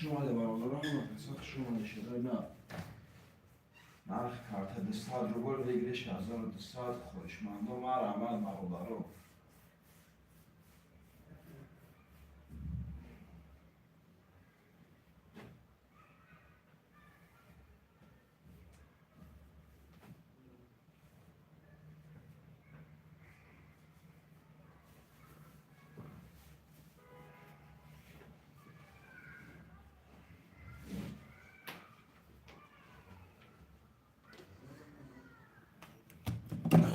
Хуш омаде, бародаро, ҳама каса хуш омаде, шерои нар. Нарх карта 200 рубл, выигрыш 1200. Хоҳишмандо, марҳамат, бародаро.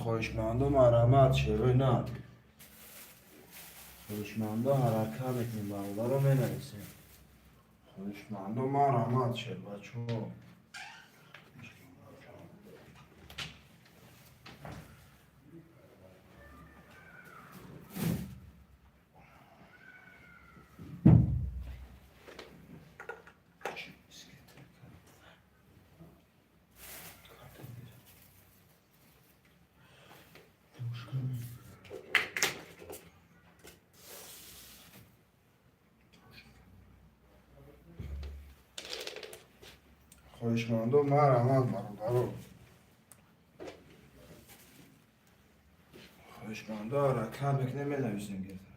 Хоҳишмандо, марҳамат, шерои нар. Хоҳишмандо, ҳаракат мекунем, бародаро, менависем. Хоҳишмандо, марҳамат, шербачаҳо. Хоҳишмандо, марҳамат, бародаро. Хоҳишмандо, ҳаракат мекунем, менависем гирда.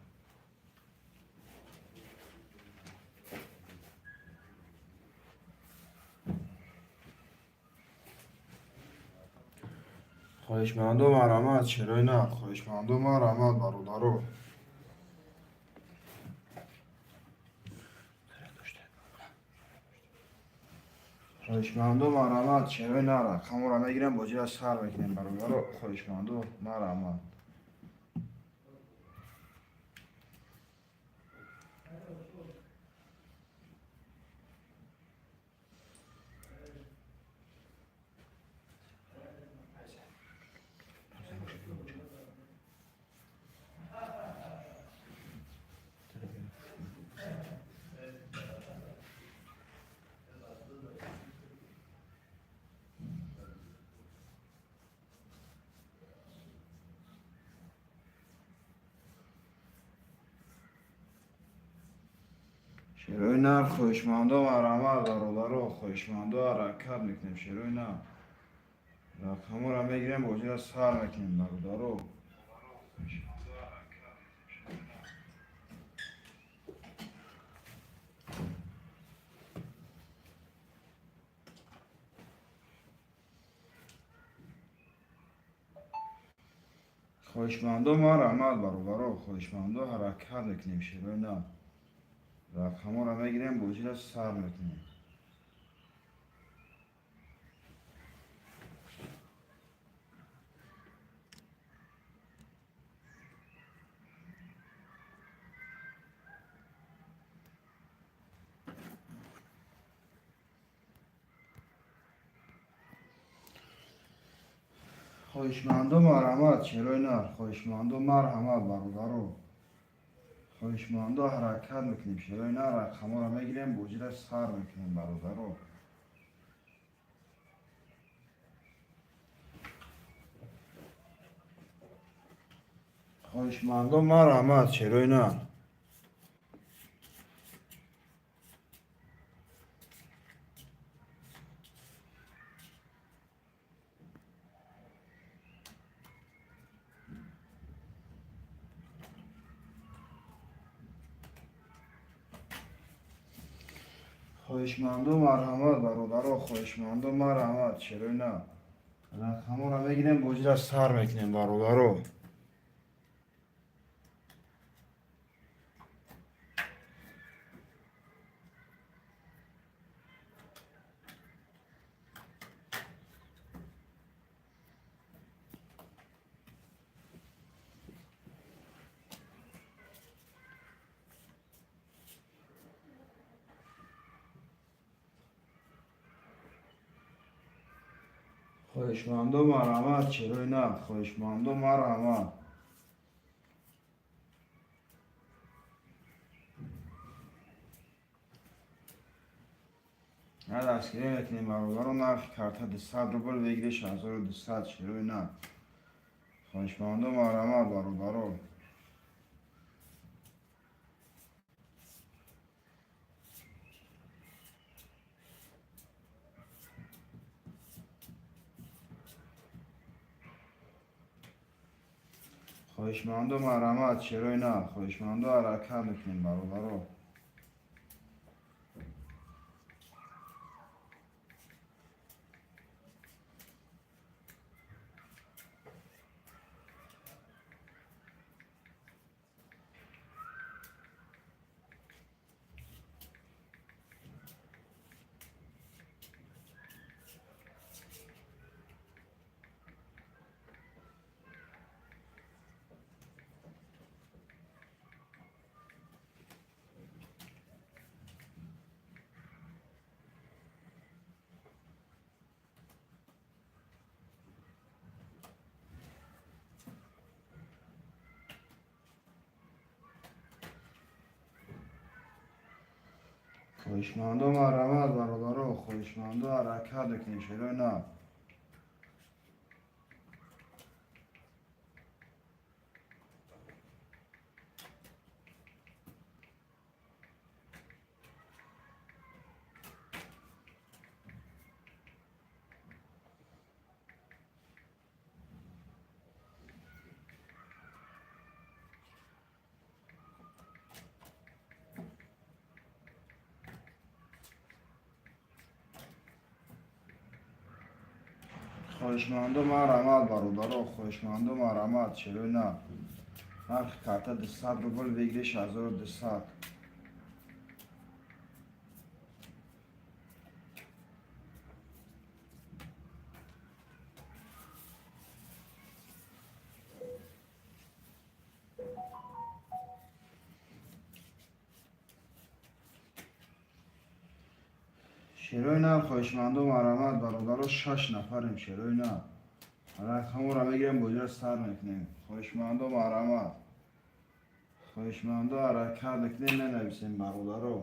Хоҳишмандо, марҳамат, шерои нар. Хоҳишмандо, марҳамат, бародаро. Хоҳишмандо, марҳамат, шерои нар. Рақаморо мегирем, бозиро сар мекунем, бародаро. Хоҳишмандо, марҳамат. Шерои нар, хоҳишмандо, марҳамат, бародаро. Хоҳишмандо, ҳаракат мекунем, шерои нар. Рақаморо мегирем, бозиро сар мекунем, бародаро. Хоҳишмандо, марҳамат, бародаро. Хоҳишмандо, ҳаракат мекунем, шерои нар. Рақаморо мегирем, бозиро сар мекунем. Хоҳишмандо, марҳамат, шерои нар. Хоҳишмандо, марҳамат, бародаро. Хоҳишмандо, ҳаракат мекунем, шерои нар. Рақаморо мегирем, бозиро сар мекунем, бародаро. Хоҳишмандо, марҳамат, шерои нар. Хоҳишмандо, марҳамат, бародаро. Хоҳишмандо, марҳамат, шерои нар. Рақаморо мегирем, бозиро сар мекунем, бародаро. Хоҳишмандо, марҳамат, шерои нар. Хоҳишмандо, марҳамат. На, дастгирӣ мекунем, бародаро. Нархи карта 200 рубл, выигрыш 1200, шерои нар. Хоҳишмандо, марҳамат, бародаро. Хоҳишмандо, марҳамат, шерои нав. Хоҳишмандо, ҳаракат мекунем, бародаро. Хоҳишмандо, марҳамат, бародаро. Хоҳишмандо, ҳаракат мекунем, шерои нав. Хоҳишмандо, марҳамат, бародаро. Хоҳишмандо, марҳамат, шерои нав. Нархи карта 200 рубл, выигрыш 1200. Шерои нав, хоҳишмандо, марҳамат, бародаро. Шаш нафарем, шерои нав. Рақаморо мегирем, бозиро сар мекунем. Хоҳишмандо, марҳамат. Хоҳишмандо, ҳаракат мекунем, менависем, бародаро.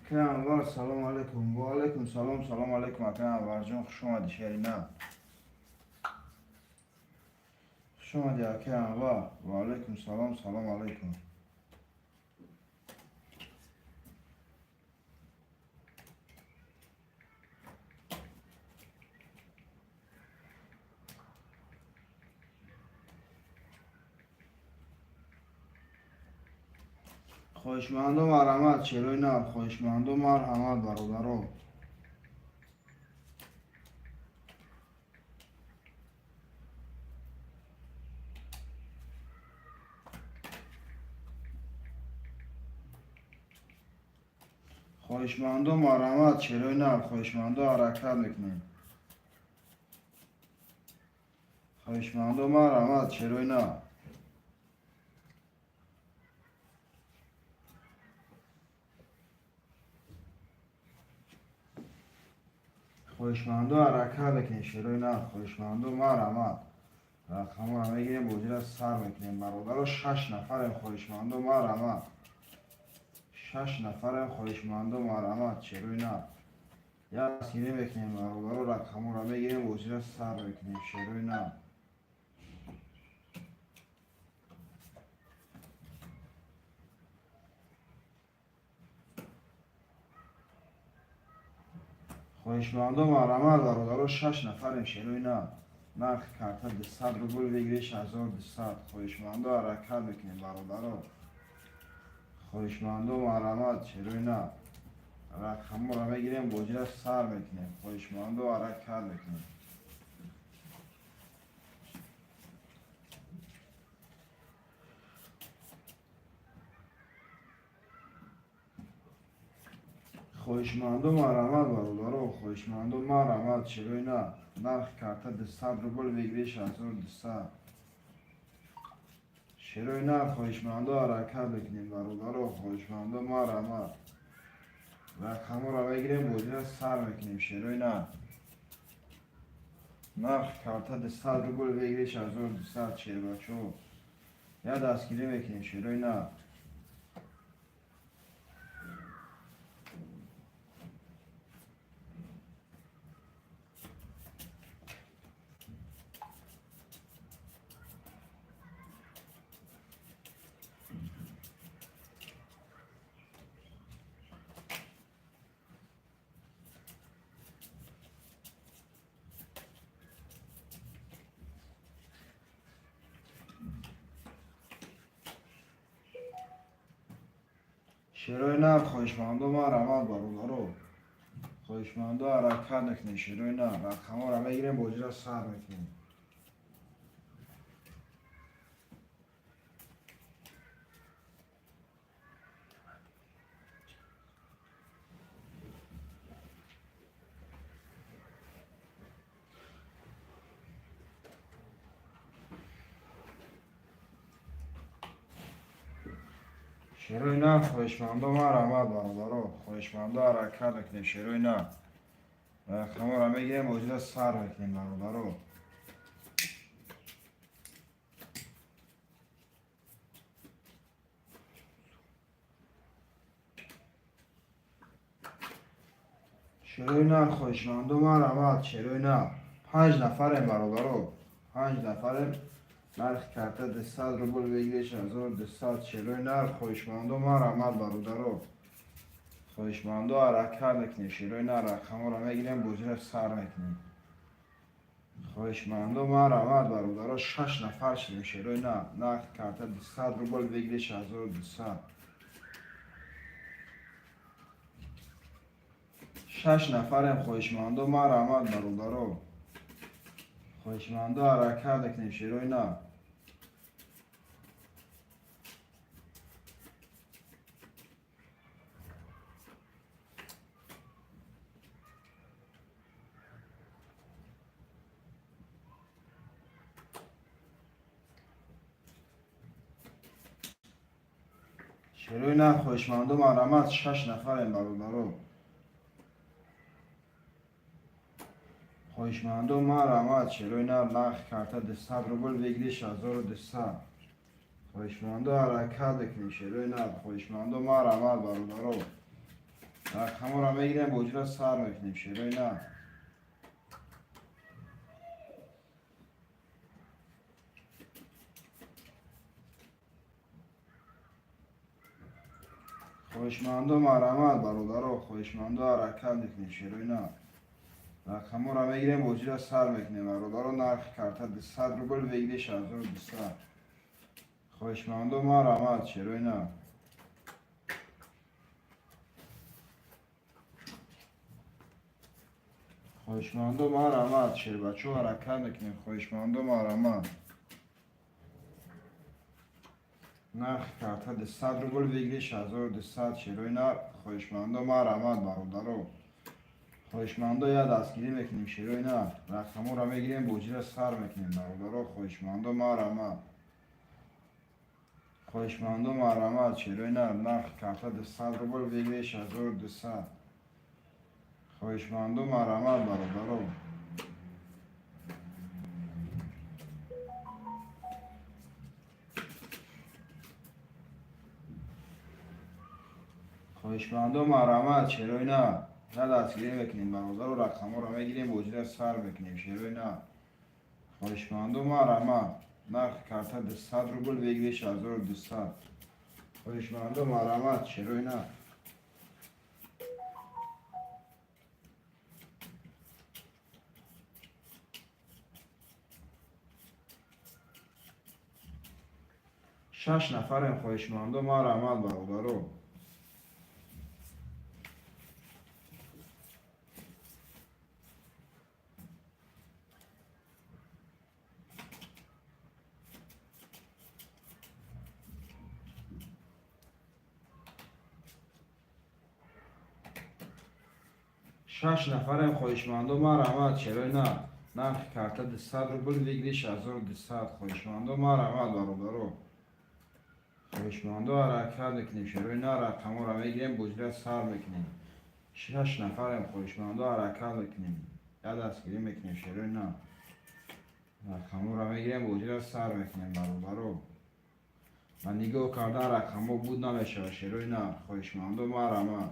Акай Анвар, салом алейкум. Ва алейкум салом, салом алейкум, акай Анварҷон, хуш омадӣ, шерина. Хуш омадӣ, акай Анвар. Ва алейкум салом, салом алейкум. Хоҳишмандо, марҳамат, шерои нав. Хоҳишмандо, марҳамат, бародаро. Хоҳишмандо, марҳамат, шерои нав. Хоҳишмандо, ҳаракат мекунем. Хоҳишмандо, марҳамат, шерои нав. Хоҳишмандо, ҳаракат мекунем, шерои нав. Хоҳишмандо, марҳамат. Рақаморо мегирем, бозиро сар мекунем, бародаро. Шаш нафарем, хоҳишмандо, марҳамат. Шаш нафарем, хоҳишмандо, марҳамат, шерои нав. Як сире мекунем, бародаро. Рақаморо мегирем, бозиро сар мекунем, шерои нав. Хоҳишмандо, марҳамат, бародаро. Шаш нафарем, шерои нав. Нархи карта 200 рубл, выигрыш 1200. Хоҳишмандо, ҳаракат мекунем, бародаро. Хоҳишмандо, марҳамат, шерои нав. Рақаморо мегирем, бозиро сар мекунем. Хоҳишмандо, ҳаракат мекунем. Хоҳишмандо, марҳамат, бародаро. Хоҳишмандо, марҳамат, шерои нав. Нархи карта 200 рубл, выигрыш 1200. Шерои нав, хоҳишмандо, ҳаракат мекунем, бародаро. Хоҳишмандо, марҳамат. Рақаморо мегирем, бозиро сар мекунем, шерои нав. Нархи карта 200 рубл, выигрыш 1200, шербачо. Я дастгирӣ мекунем, шерои нав. Шерои нар, хоҳишмандо, марҳамат, бародаро. Хоҳишмандо, ҳаракат мекунем, шерои нар. Рақамҳоро мегирем, бозиро сар мекунем. Шерои нар, хоҳишмандо, марҳамат, бародаро. Хоҳишмандо, ҳаракат мекунем, шерои нар. Рақамҳоро мегирем, бозиро сар мекунем, бародаро. Шерои нар, хоҳишмандо, марҳамат, шерои нар. Панҷ нафарем, бародаро. Панҷ нафарем. Нархи карта 200 рубл, выигрыш 1200. Шерои нар, хоҳишмандо, марҳамат, бародаро. Хоҳишмандо, ҳаракат мекунем, шерои нар. Рақамҳоро мегирем, бозиро сар мекунем. Хоҳишмандо, марҳамат, бародаро. Шаш нафар шудем, шерои нар. Нархи карта 200 рубл, выигрыш 1200. Шаш нафарем, хоҳишмандо, марҳамат, бародаро. Хоҳишмандо, ҳаракат мекунем, шерои нар. Шерои нар, хоҳишмандо, марҳамат. Шаш нафарем, бародаро. Хоҳишмандо, марҳамат, шерои нар. Нархи карта 200 рубл, выигрыш 1200. Хоҳишмандо, ҳаракат мекунем, шерои нар. Хоҳишмандо, марҳамат, бародаро. Рақамҳоро мегирем, бозиро сар мекунем, шерои нар. Хоҳишмандо, марҳамат, бародаро. Хоҳишмандо, ҳаракат мекунем, шерои нар. Рақамҳоро мегирем, бозиро сар мекунем, бародаро. Нархи карта 200 рубл, выигрыш 1200. Хоҳишмандо, марҳамат, шерои нар. Хоҳишмандо, марҳамат, шербачо, ҳаракат мекунем. Хоҳишмандо, марҳамат. Нархи карта 200 рубл, выигрыш 1200. Шерои нар, хоҳишмандо, марҳамат, бародаро. Хоҳишмандо, я дастгирӣ мекунем, шерои нар. Рақамҳоро мегирем, бозиро сар мекунем, бародаро. Хоҳишмандо, марҳамат. Хоҳишмандо, марҳамат, шерои нар. Нархи карта 200 рубл, выигрыш 1200. Хоҳишмандо, марҳамат, бародаро. Хоҳишмандо, марҳамат, шерои нар. Я дастгирӣ мекунем, бародаро. Рақамҳоро мегирем, бозиро сар мекунем, шерои нар. Хоҳишмандо, марҳамат. Нархи карта 200 рубл, выигрыш 1200. Хоҳишмандо, марҳамат, шерои нар. Шаш нафарем, хоҳишмандо, марҳамат, бародаро. Шаш нафарем, хоҳишмандо, марҳамат, шерои нар. Нархи карта 200 рубл, выигрыш 1200. Хоҳишмандо, марҳамат, бародаро. Хоҳишмандо, ҳаракат мекунем, шерои нар. Рақамҳоро мегирем, бозиро сар мекунем. Шаш нафарем, хоҳишмандо, ҳаракат мекунем, я дастгирӣ мекунем, шерои нар. Рақамҳоро мегирем, бозиро сар мекунем, бародаро. Ба нигоҳ кардан рақамҳо буд намешавад, шерои нар. Хоҳишмандо, марҳамат.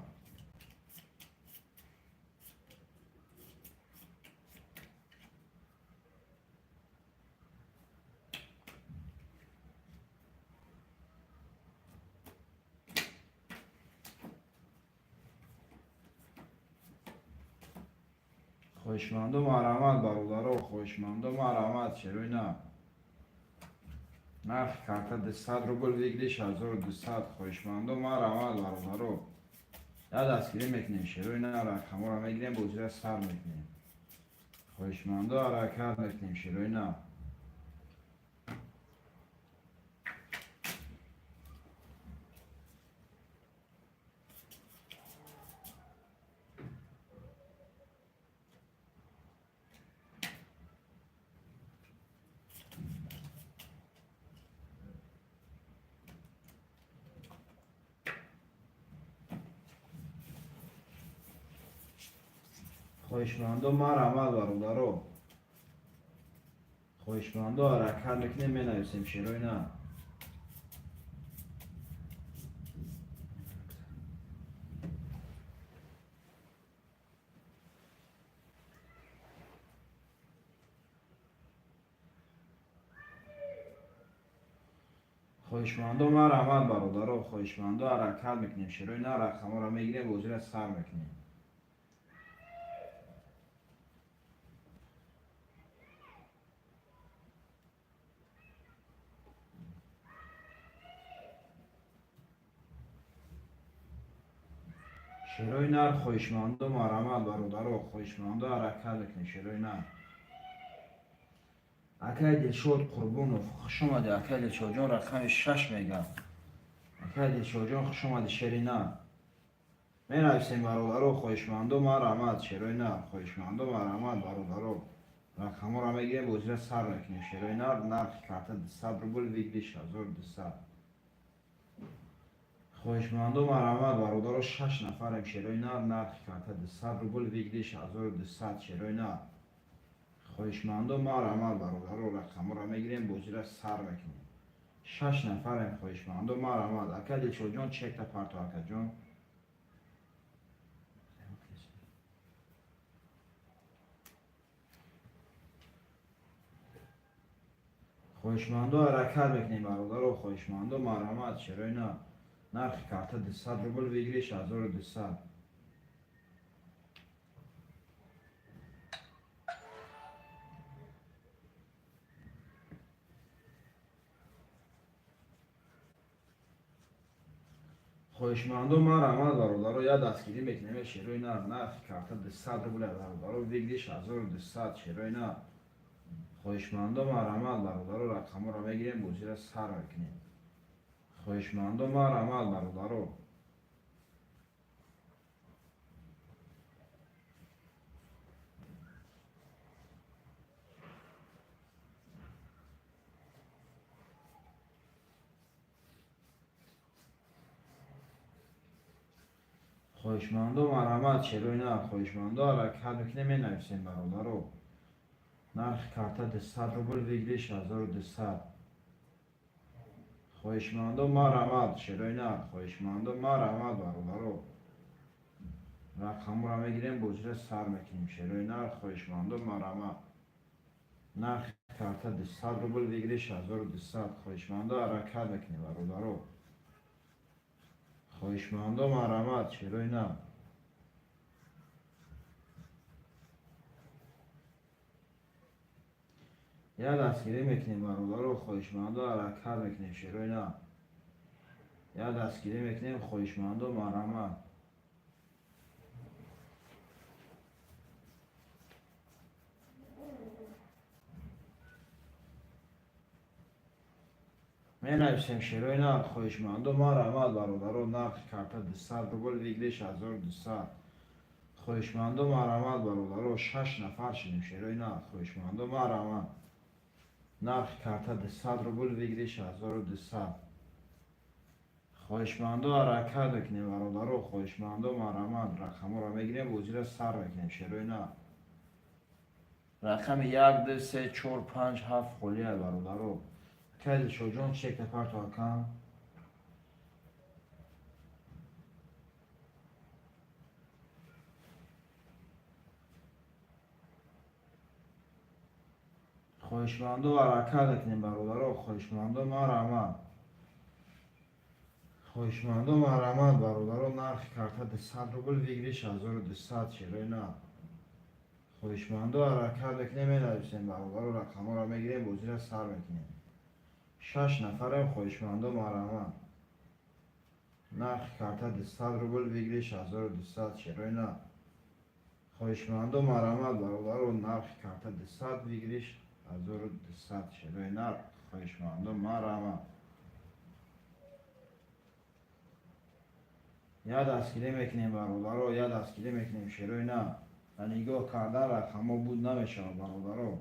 Хоҳишмандо, марҳамат, бародаро. Хоҳишмандо, марҳамат, шерои нар. Нархи карта 200 рубл, выигрыш 1200. Хоҳишмандо, марҳамат, бародаро. Я дастгирӣ мекунем, шерои нар, рақамҳоро мегирем, бозира сар мекунем. Хоҳишмандо, ҳаракат мекунем, шерои нар. Хоҳишмандо, марҳамат, бародаро. Хоҳишмандо, ҳаракат мекунем, менависем, шерои нар. Хоҳишмандо, марҳамат, бародаро. Хоҳишмандо, ҳаракат мекунем, шерои нар, рақамҳоро мегирем, бозира сар мекунем. Шерои нар, хоҳишмандо, марҳамат, бародаро. Хоҳишмандо, ҳаракат мекунем, шерои нар. Акай Дилшод Қурбонов, хуш омадӣ, акай Дилшодҷон, рақами 6 мега. Акай Дилшодҷон, хуш омадӣ, шери нар. Менависем, бародаро, хоҳишмандо, марҳамат, шерои нар. Хоҳишмандо, марҳамат, бародаро. Рақамҳоро мегирем, бозира сар мекунем, шерои нар. Нархи карта 200 рубл, выигрыш 1200. Хоҳишмандо, марҳамат, бародаро, шаш нафарем, шерои нар. Нархи карта 200 рубл, выигрыш 1200, шерои нар. Хоҳишмандо, марҳамат, бародаро, рақамҳоро мегирем, бозира сар мекунем. Шаш нафарем, хоҳишмандо, марҳамат. Ака Дилшодҷон, чекта парто, акаҷон. Хоҳишмандо, ҳаракат мекунем, бародаро. Хоҳишмандо, марҳамат, шерои нар. Нархи карта 200 рубл, выигрыш 1200. Хоҳишмандо, марҳамат, бародаро. Я дастгирӣ мекунем, шерои нар. Нархи карта 200 рубл, бародаро, выигрыш 1200, шерои нар. Хоҳишмандо, марҳамат, бародаро, рақамҳоро мегирем, бозира сар мекунем. Хоҳишмандо, марҳамат, бародаро. Хоҳишмандо, марҳамат, шерои нар. Хоҳишмандо, ҳаракат мекунем, менависем, бародаро. Нархи карта 200 рубл, выигрыш 1200. Хоҳишмандо, марҳамат, шерои нар. Хоҳишмандо, марҳамат, бародаро. Рақамҳоро мегирем, бозира сар мекунем, шерои нар. Хоҳишмандо, марҳамат. Нархи карта 200 рубл, выигрыш 1200. Хоҳишмандо, ҳаракат мекунем, бародаро. Хоҳишмандо, марҳамат, шерои нар. Я дастгирӣ мекунем, бародаро. Хоҳишмандо, ҳаракат мекунем, шерои нар. Я дастгирӣ мекунем, хоҳишмандо, марҳамат. Менависем, шерои нар. Хоҳишмандо, марҳамат, бародаро. Нархи карта 200 рубл, выигрыш 1200. Хоҳишмандо, марҳамат, бародаро. Шаш нафар шудем, шерои нар. Хоҳишмандо, марҳамат. Нархи карта 200 рубл, выигрыш 1200. Хоҳишмандо, ҳаракат мекунем, бародаро. Хоҳишмандо, марҳамат. Рақамҳоро мегирем, бозира сар мекунем, шерои нар. Рақами як, ду, се, чор, панҷ, ҳафт холия, бародаро. Акай Дилшодҷон, чекта парто, акам. Хоҳишмандо, ҳаракат мекунем, бародаро. Хоҳишмандо, марҳамат. Хоҳишмандо, марҳамат, бародаро. Нархи карта 200 рубл, выигрыш 1200, шерои нар. Хоҳишмандо, ҳаракат мекунем, менависем, бародаро. Рақамҳоро мегирем, бозира сар мекунем. Шаш нафарем, хоҳишмандо, марҳамат. Нархи карта 200 рубл, выигрыш 1200, шерои нар. Хоҳишмандо, марҳамат, бародаро. Нархи карта 200, выигрыш 1200, шерои нар. Хоҳишмандо, марҳамат. Я дастгирӣ мекунем, бародаро, я дастгирӣ мекунем, шерои нар. Ба нигоҳ кардан рақамҳо буд намешавад, бародаро.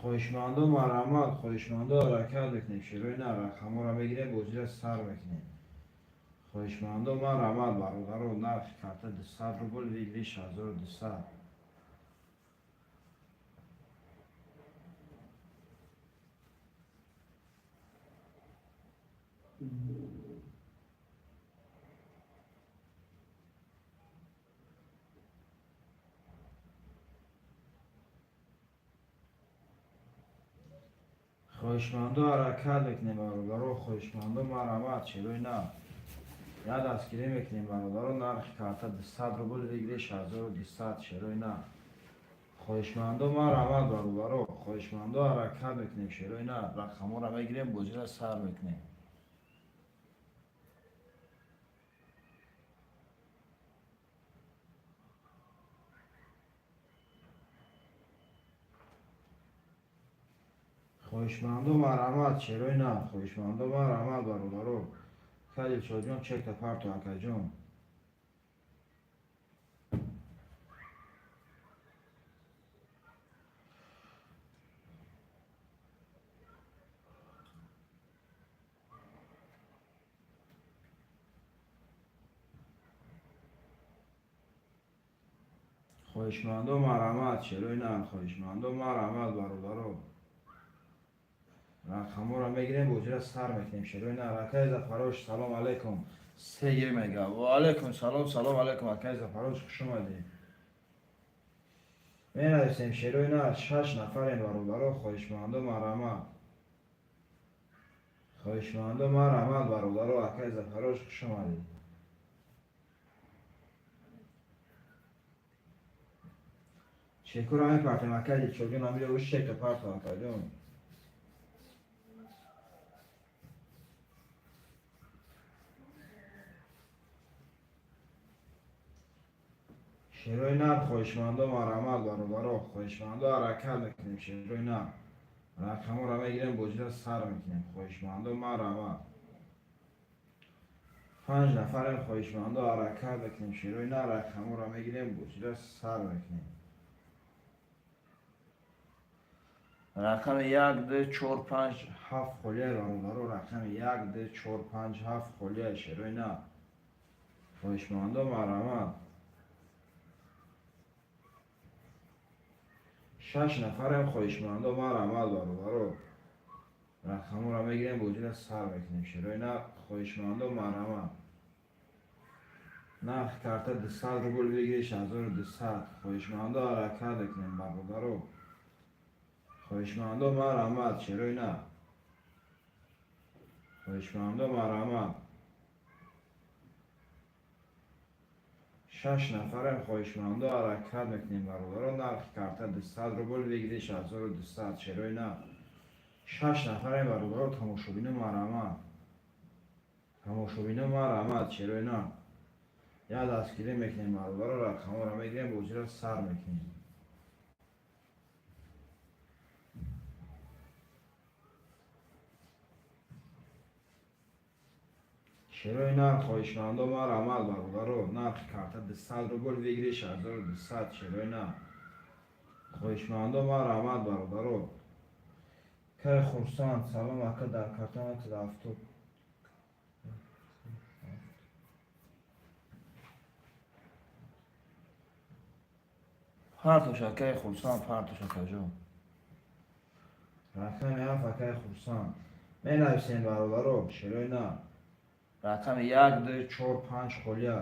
Хоҳишмандо, марҳамат. Хоҳишмандо, ҳаракат мекунем, шерои нар. Рақамҳоро мегирем, бозиро сар мекунем. Хоҳишмандо, марҳамат, бародаро. Нархи карта 200 рубл, выигрыш 1200. Хоҳишмандо, ҳаракат мекунем, бародаро. Хоҳишмандо, марҳамат, шерои нар. Я дастгирӣ мекунем, бародаро. Нархи карта 200 рубл, выигрыш 1200, шерои нар. Хоҳишмандо, марҳамат, бародаро. Хоҳишмандо, ҳаракат мекунем, шерои нар. Рақамҳоро мегирем, бозиро сар мекунем. Хоҳишмандо, марҳамат, шерои нар. Хоҳишмандо, марҳамат, бародаро. Калилшоҳҷон, чекта парто, акаҷон. Хоҳишмандо, марҳамат, шерои нар. Хоҳишмандо, марҳамат, бародаро. Рақамҳоро мегирем, бозиро сар мекунем, шерои нар. Акай Зафарош, салом алейкум. Сегир мега. Ва алейкум салом, салом алейкум, акай Зафарош, хуш омадӣ. Менависем, шерои нар. Шаш нафарем, бародаро. Хоҳишмандо, марҳамат. Хоҳишмандо, марҳамат, бародаро. Акай Зафарош, хуш омадӣ. Чекура мепартем, акай Дилшодҷон, амиро уш чека парто, акаҷон. Шерои нар. Хоҳишмандо, марҳамат, бародаро. Хоҳишмандо, ҳаракат мекунем, шерои нар. Рақамҳоро мегирем, бозиро сар мекунем. Хоҳишмандо, марҳамат. Панҷ нафарем, хоҳишмандо, ҳаракат мекунем, шерои нар. Рақамҳоро мегирем, бозиро сар мекунем. Рақами як, ду, чор, панҷ, ҳафт холия, бародаро. Рақами як, ду, чор, панҷ, ҳафт холия, шерои нар. Хоҳишмандо, марҳамат. Шаш нафарем, хоҳишмандо, марҳамат, бародаро. Рақамҳоро мегирем, бозиро сар мекунем, шерои нар. Хоҳишмандо, марҳамат. Нархи карта 200 рубл, выигрыш 1200. Хоҳишмандо, ҳаракат мекунем, бародаро. Хоҳишмандо, марҳамат, шерои нар. Хоҳишмандо, марҳамат. Шаш нафарем, хоҳишмандо, ҳаракат мекунем, бародаро. Нархи карта 200 рубл, выигрыш 1200, шерои нар. Шаш нафарем, бародаро. Тамошобино, марҳамат. Тамошобино, марҳамат, шерои нар. Я дастгирӣ мекунем, бародаро. Рақамҳоро мегирем, бозиро сар мекунем. Шерои нар. Хоҳишмандо, марҳамат, бародаро. Нархи карта 200 рубл, выигрыш 1200, шерои нар. Хоҳишмандо, марҳамат, бародаро. Кай Хурсанд, салом, ака. Дар карта 70. Партош, акаи Хурсанд, партош, акаҷон. Рақами ҳафт, акаи Хурсанд. Менависем, бародаро, шерои нар. Рақами як, ду, чор, панҷ холия,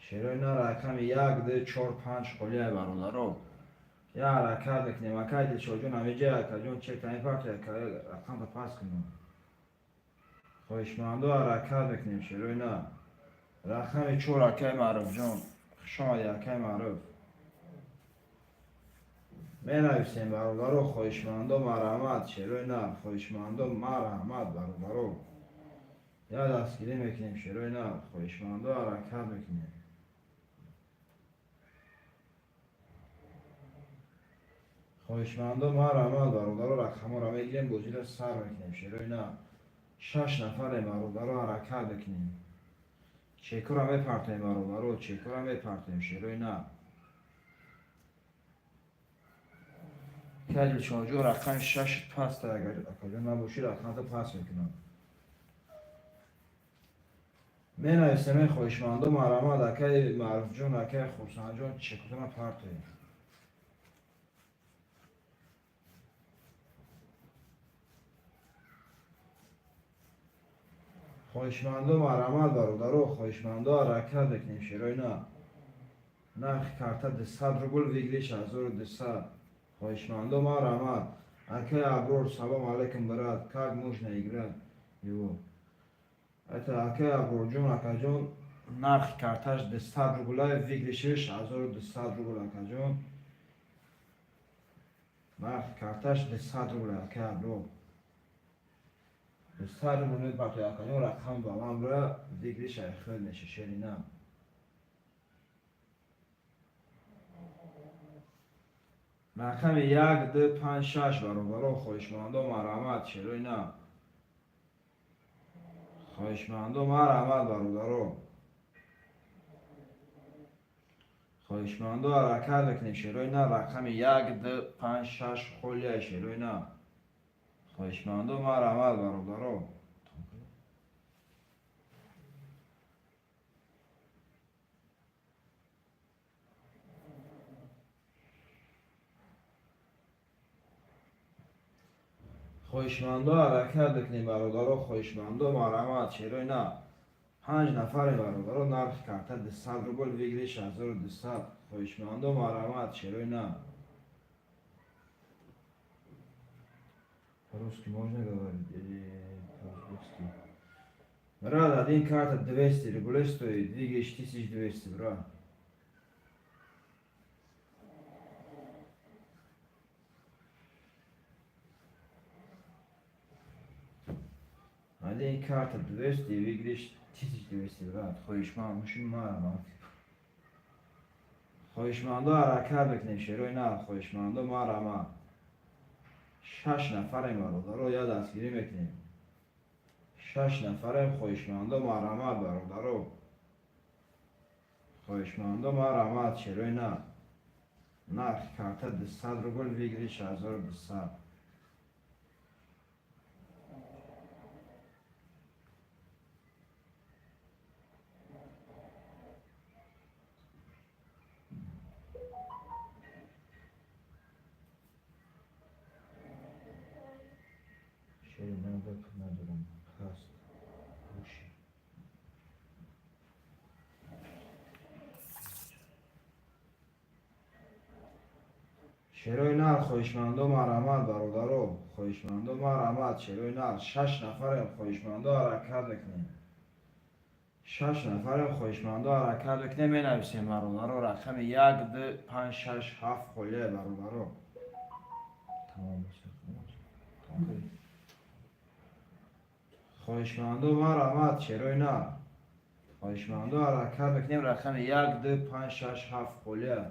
шерои нар. Рақами як, ду, чор, панҷ холия, бародаро. Я ҳаракат мекунем. Акай Дилшодҷон, ҳамиҷа, акаҷон, чек мепартои, рақамта пас кунем. Хоҳишмандо, ҳаракат мекунем, шерои на. Рақами 4, акай Маъруфҷон. Хушомадӣ, акай Маъруф. Менависем, бародаро, хоҳишмандо, марҳамат, шерои на, хоҳишмандо, марҳамат, бародаро. Я дастгирӣ мекунем, шерои на, хоҳишмандо, ҳаракат мекунем. Хоҳишмандо, марҳамат, бародаро, рақамҳоро мегирем, бозиро сар мекунем, шерои на. Шаш нафарем, бародаро, ҳаракат мекунем. Чекура мепартоем, бародаро, чекура мепартоем, шерои на. Калишоҷон, рақами шаш паста, агар акаҷон набошӣ, рақамта пас мекунам. Менависем, хоҳишмандо, марҳамат, акаи Маъруфҷон, акаи Хурсандҷон, чекутона партоем. Хоҳишмандо, марҳамат, бародаро, хоҳишмандо, ҳаракат мекунем, шерои на. Нархи карта 200 рубл, выигрыш 1200. Хоҳишмандо, марҳамат. Акаи Аброр, салом алейкум, брат, как можно играть его? Это акаи Аброрҷон, акаҷон, нархи карташ 200 рубла, выигрыш иш 1200 рубл, акаҷон. Нархи карташ 200 рубл, акаи Аброр. 200 рубл мепартои, акаҷон, рақам баланд бира, выигрыш айхел меша, шерина. Рақами як, ду, панҷ, шаш, бародаро, хоҳишмандо, марҳамат, шерои на. Хоҳишмандо, марҳамат, бародаро. Хоҳишмандо, ҳаракат мекунем, шерои на. Рақами як, ду, панҷ, шаш холия, шерои на. Хоҳишмандо, марҳамат, бародаро. Хоҳишмандо, ҳаракат мекунем, бародаро, хоҳишмандо, марҳамат, шерои на. Панҷ нафарем, бародаро, нархи карта 200 рубл, выигрыш 1200. Хоҳишмандо, марҳамат, шерои на. По-русски можно говорить или по-узбекски? Брат, один карта 200 рублей стоит, выигрыш 1200, брат. Один карта 200, выигрыш 1200, брат. Хоҳишманд мушин, марҳамат. Хоҳишмандо, ҳаракат мекунем, шерои на, хоҳишмандо, марҳамат. Шаш нафарем, бародаро, я дастгирӣ мекунем. Шаш нафарем, хоҳишмандо, марҳамат, бародаро. Хоҳишмандо, марҳамат, шерои на. Нархи карта 200 рубл, выигрыш 1200. Шери на, пул надорам. Хаст. Боши. Шерои нар, хоҳишмандо, марҳамат, бародаро, хоҳишмандо, марҳамат, шерои нар. Шаш нафарем, хоҳишмандо, ҳаракат мекунем. Шаш нафарем, хоҳишмандо, ҳаракат мекунем, менависем, бародаро, рақами як, ду, панҷ, шаш, ҳафт холия, бародаро. Тамом. Тамом. Хоҳишмандо, марҳамат, шерои нар. Хоҳишмандо, ҳаракат мекунем, рақами як, ду, панҷ, шаш, ҳафт холия.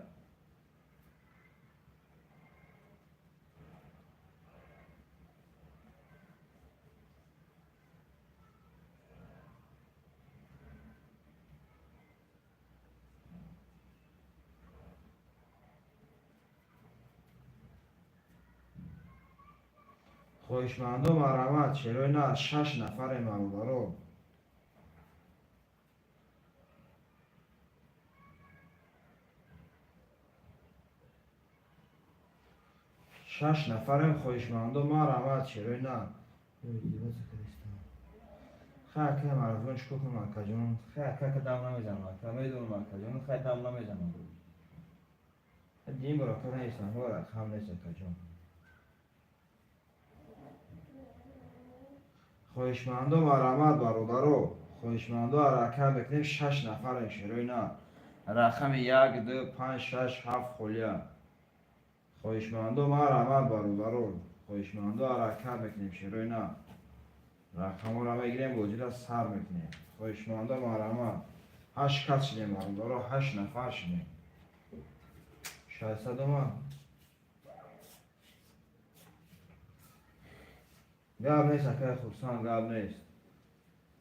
Хоҳишмандо, марҳамат, шерои нар. Шаш нафарем, бародаро. Шаш нафарем, хоҳишмандо, марҳамат, шерои нар. Хай, акай Маъруфҷон, чикор кунам, акаҷон? Хай, ака, дам намезанам, ака, медонам, акаҷон, хай, дам намезанам. Дим рақам нест, рақам нест, акаҷон. Хоҳишмандо, марҳамат, бародаро, хоҳишмандо, ҳаракат мекунем. Шаш нафарем, шерои на. Рақами як, ду, панҷ, шаш, ҳафт холия. Хоҳишмандо, марҳамат, бародаро, хоҳишмандо, ҳаракат мекунем, шерои на. Рақамҳоро мегирем, бозира сар мекунем. Хоҳишмандо, марҳамат. Ҳашт кас шидем, бародаро, ҳашт нафар шидем. 600 омад. Гап нест, акай Хурсанд, гап нест.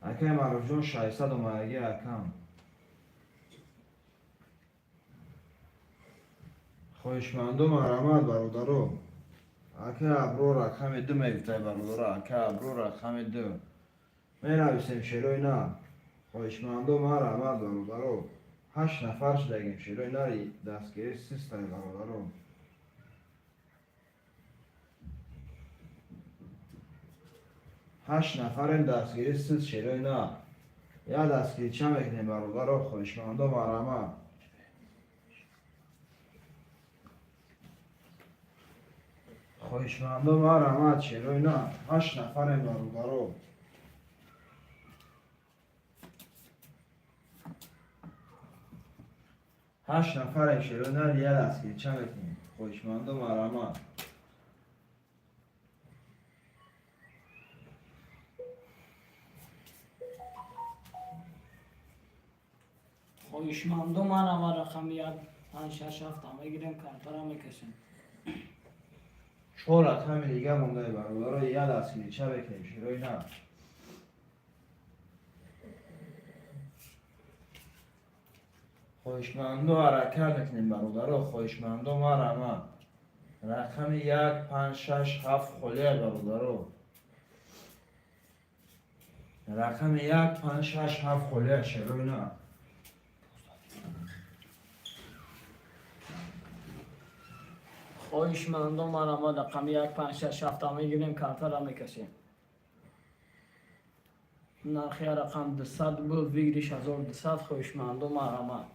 Акай Маъруфҷон, 600 омадаги, акам. Хоҳишмандо, марҳамат, бародаро. Акай Аброр рақами ду мегуфтай, бародаро, акай Аброр рақами ду. Менависем, шерои на. Хоҳишмандо, марҳамат, бародаро. Ҳашт нафар шудагем, шерои нари, дастгирӣ систай, бародаро. Ҳашт нафарем, дастгирӣ сист, шерои на. Як дастгирича мекунем, бародаро, хоҳишмандо, марҳамат. Хоҳишмандо, марҳамат, шерои на. Ҳашт нафарем, бародаро. Ҳашт нафарем, шерои на, як дастгирича мекунем. Хоҳишмандо, марҳамат. Хоҳишмандо, марҳамат, рақами як, панҷ, шаш, ҳафта мегирем, картара мекашем. Чор рақами дига мондаи, бародаро, як дастгирича мекунем, шерои на. Хоҳишмандо, ҳаракат мекунем, бародаро, хоҳишмандо, марҳамат. Рақами як, панҷ, шаш, ҳафт холия, бародаро. Рақами як, панҷ, шаш, ҳафт холия, шерои на. Хоҳишмандо, марҳамат, рақами як, панҷ, шаш, ҳафта мегирем, картара мекашем. Нархи рақам 200 буд, выигрыш 1200. Хоҳишмандо, марҳамат.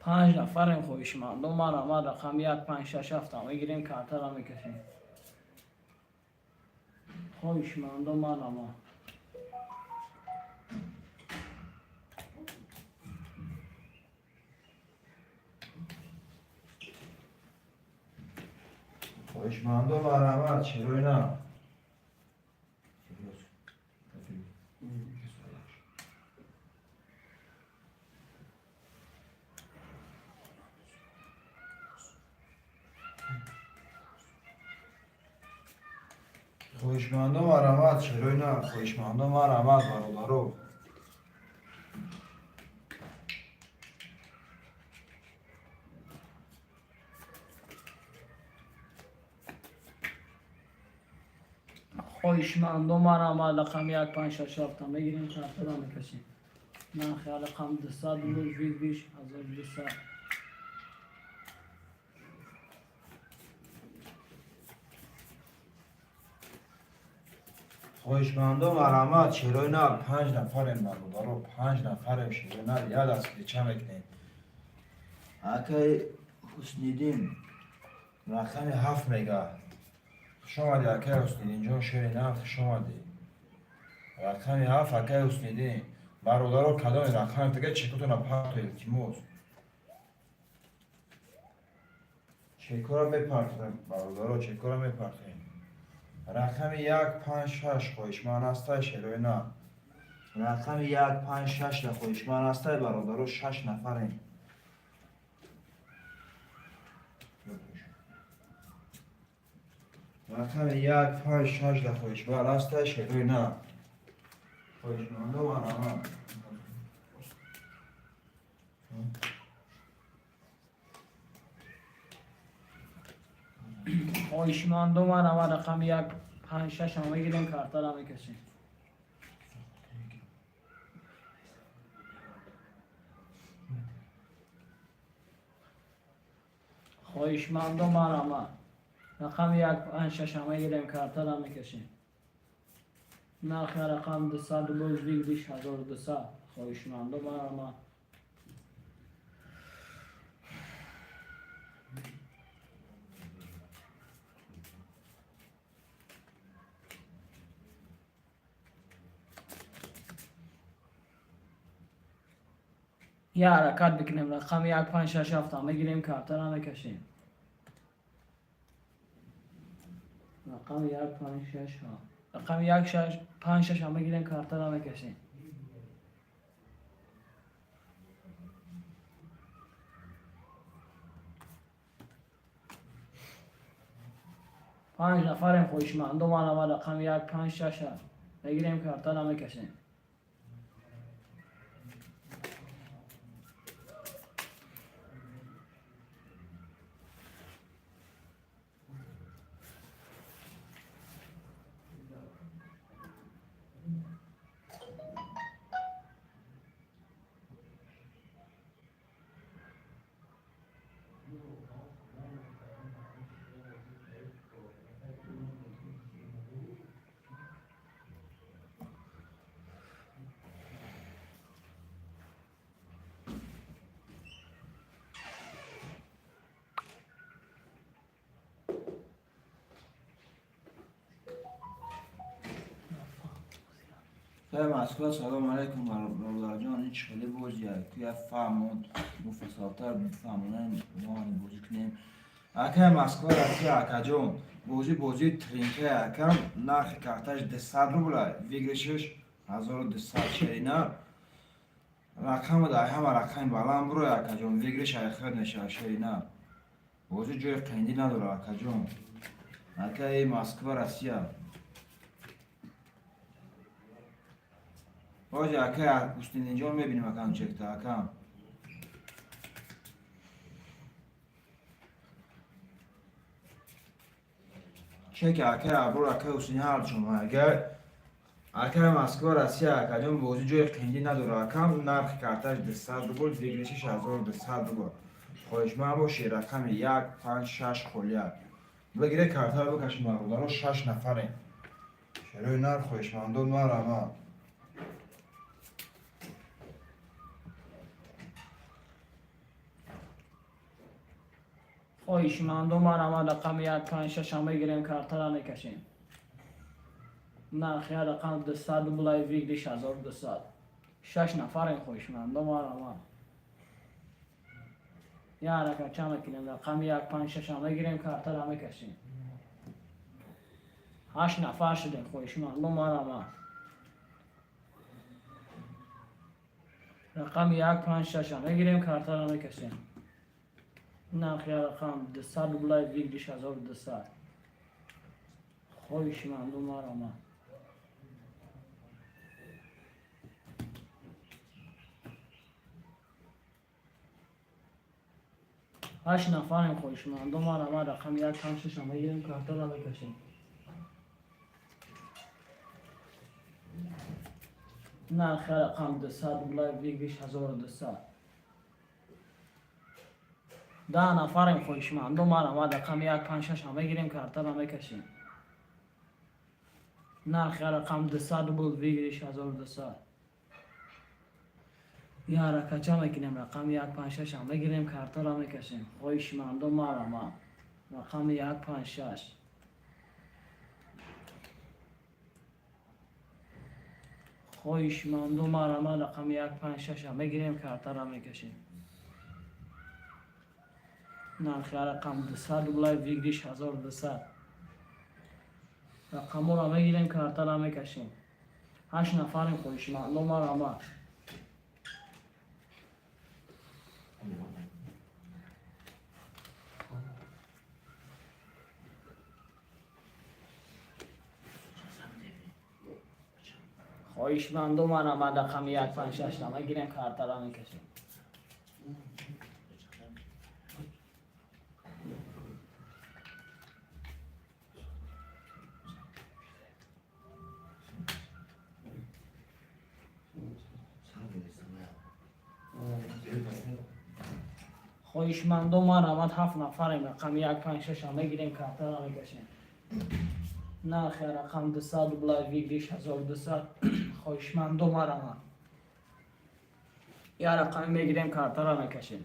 Панҷ нафарем. Хоҳишмандо, марҳамат, рақами як, панҷ, шаш, ҳафта мегирем, картара мекашем. Хоҳишмандо, марҳамат. Хоҳишмандо, марҳамат, шерои на. Хоҳишмандо, марҳамат, шерои на. Хоҳишмандо, марҳамат, бародаро. Хоҳишмандо, марҳамат, рақами як, панҷ, шаш, ҳафта мегирем, картара мекашем. Нархи рақам 200 буд, выигрыш 1200. Хоҳишмандо, марҳамат, шерои на. Панҷ нафарем, бародаро, панҷ нафарем, шерои на, як дастгирича мекунем. Акай Ҳусниддин рақами ҳафт мега. Хуш омадӣ, акай Ҳусниддинҷон, шери на, хуш омадӣ. Рақами ҳафт, акай Ҳусниддин. Бародаро, кадоми рақами дига чекотона парто, илтимос. Чекора мепартоем, бародаро, чекора мепартоем. Рақами як, панҷ, шаш хоҳишманд ҳастай, шерои на. Рақами як, панҷ, шаш хоҳишманд ҳастай, бародаро, шаш нафарем. Рақами як, панҷ, шаш хоҳишманд ҳастай, шерои на. Хоҳишмандо, марҳамат. Хоҳишмандо, марҳамат, рақами як, панҷ, шаш мегирем, картара мекашем. Хоҳишмандо, марҳамат, рақами як, панҷ, шаш мегирем, картара мекашем. Нархи рақам 200 буд, выигрыш 1200. Хоҳишмандо, марҳамат. Я ҳаракат бикунем, рақами 1, 5, 6, 7 мегирем, картара мекашем. Рақами 1, 5, 6, 7, рақами 1, 6, 5, 6 мегирем, картара мекашем. Панҷ нафарем, хоҳишмандо марама, рақами 1, 5, 6, 7 мегирем, картара мекашем. Москва, салом алейкум, бародарҷон. Ин чӣ хеле бозия, ки я фаҳмон, муфассалтар фаҳмонем, мо бозӣ кунем. Акай Москва, Россия, акаҷон, бозӣ бозии тринка, акам. Нархи карташ 200 рубла, выигрыш аш 1200. Шерина рақама дар ҳама рақами баланд буро, акаҷон, выигрыш айхир мешавад. Шерина бозӣ ҷои қиндӣ надорад, акаҷон. Акаи Москва, Россия. Ҳоҷи, ака Устининҷон, мебинем, акам, чекта, акам. Чеки акай Аброр, акай Устини, ҳардушон. Агар акай Москва, Россия, акаҷон, бозӣ ҷои қиндӣ надорад, акам. Нархи карташ 200 рубл, выигрыш иш 1200 рубл. Хоҳишманд бошед, рақами 1, 5, 6 холия бигире, картаро бикашед, бародаро. Шаш нафарем, шерои нар, хоҳишмандон марама. Хоҳишмандо марама, рақами 1, 5, 6 мегирем, картара мекашем. Нархи рақам 200 рублай, выигрыш 1200. Шаш нафарем, хоҳишмандо марама. Я ҳаракатча мекунем, рақами 1, 5, 6 мегирем, картара мекашем. Ҳашт нафар шудем, хоҳишмандо марама, рақами 1, 5, 6 мегирем, картара мекашем. Нархи рақам 200 рублай, выигрыш 1200. Хоҳишманду марама. Ҳашт нафарем, хоҳишманду марама, рақами 1, 5, 6 мегирем, картара мекашем. Нархи рақам 200 рублай, выигрыш 1200. 10 нафарем, хоҳишмандо марама, рақами 1, 5, 6 мегирем, картара мекашем. Нархи рақам 200 рубл, выигрыш 1200. Я ҳаракатча мекунем, рақами 1, 5, 6 мегирем, картара мекашем. Хоҳишмандо марама, рақами 1, 5, 6. Хоҳишмандо марама, рақами 1, 5, 6 мегирем, картара мекашем. Нархи рақам 200 рублай, выигрыш 1200. Рақамҳоро мегирем, картара мекашем. Ҳашт нафарем, хоҳишмандо марама. Хоҳишмандо марама, рақами 1, 5, 6 мегирем, картара мекашем. Хоҳишмандо марҳамат, ҳафт нафарем, рақами 1, 5, 6 мегирем, картара мекашем. Нархи рақам 200 рубла, выигрыш 1200. Хоҳишмандо марҳамат, я рақами мегирем, картара мекашем.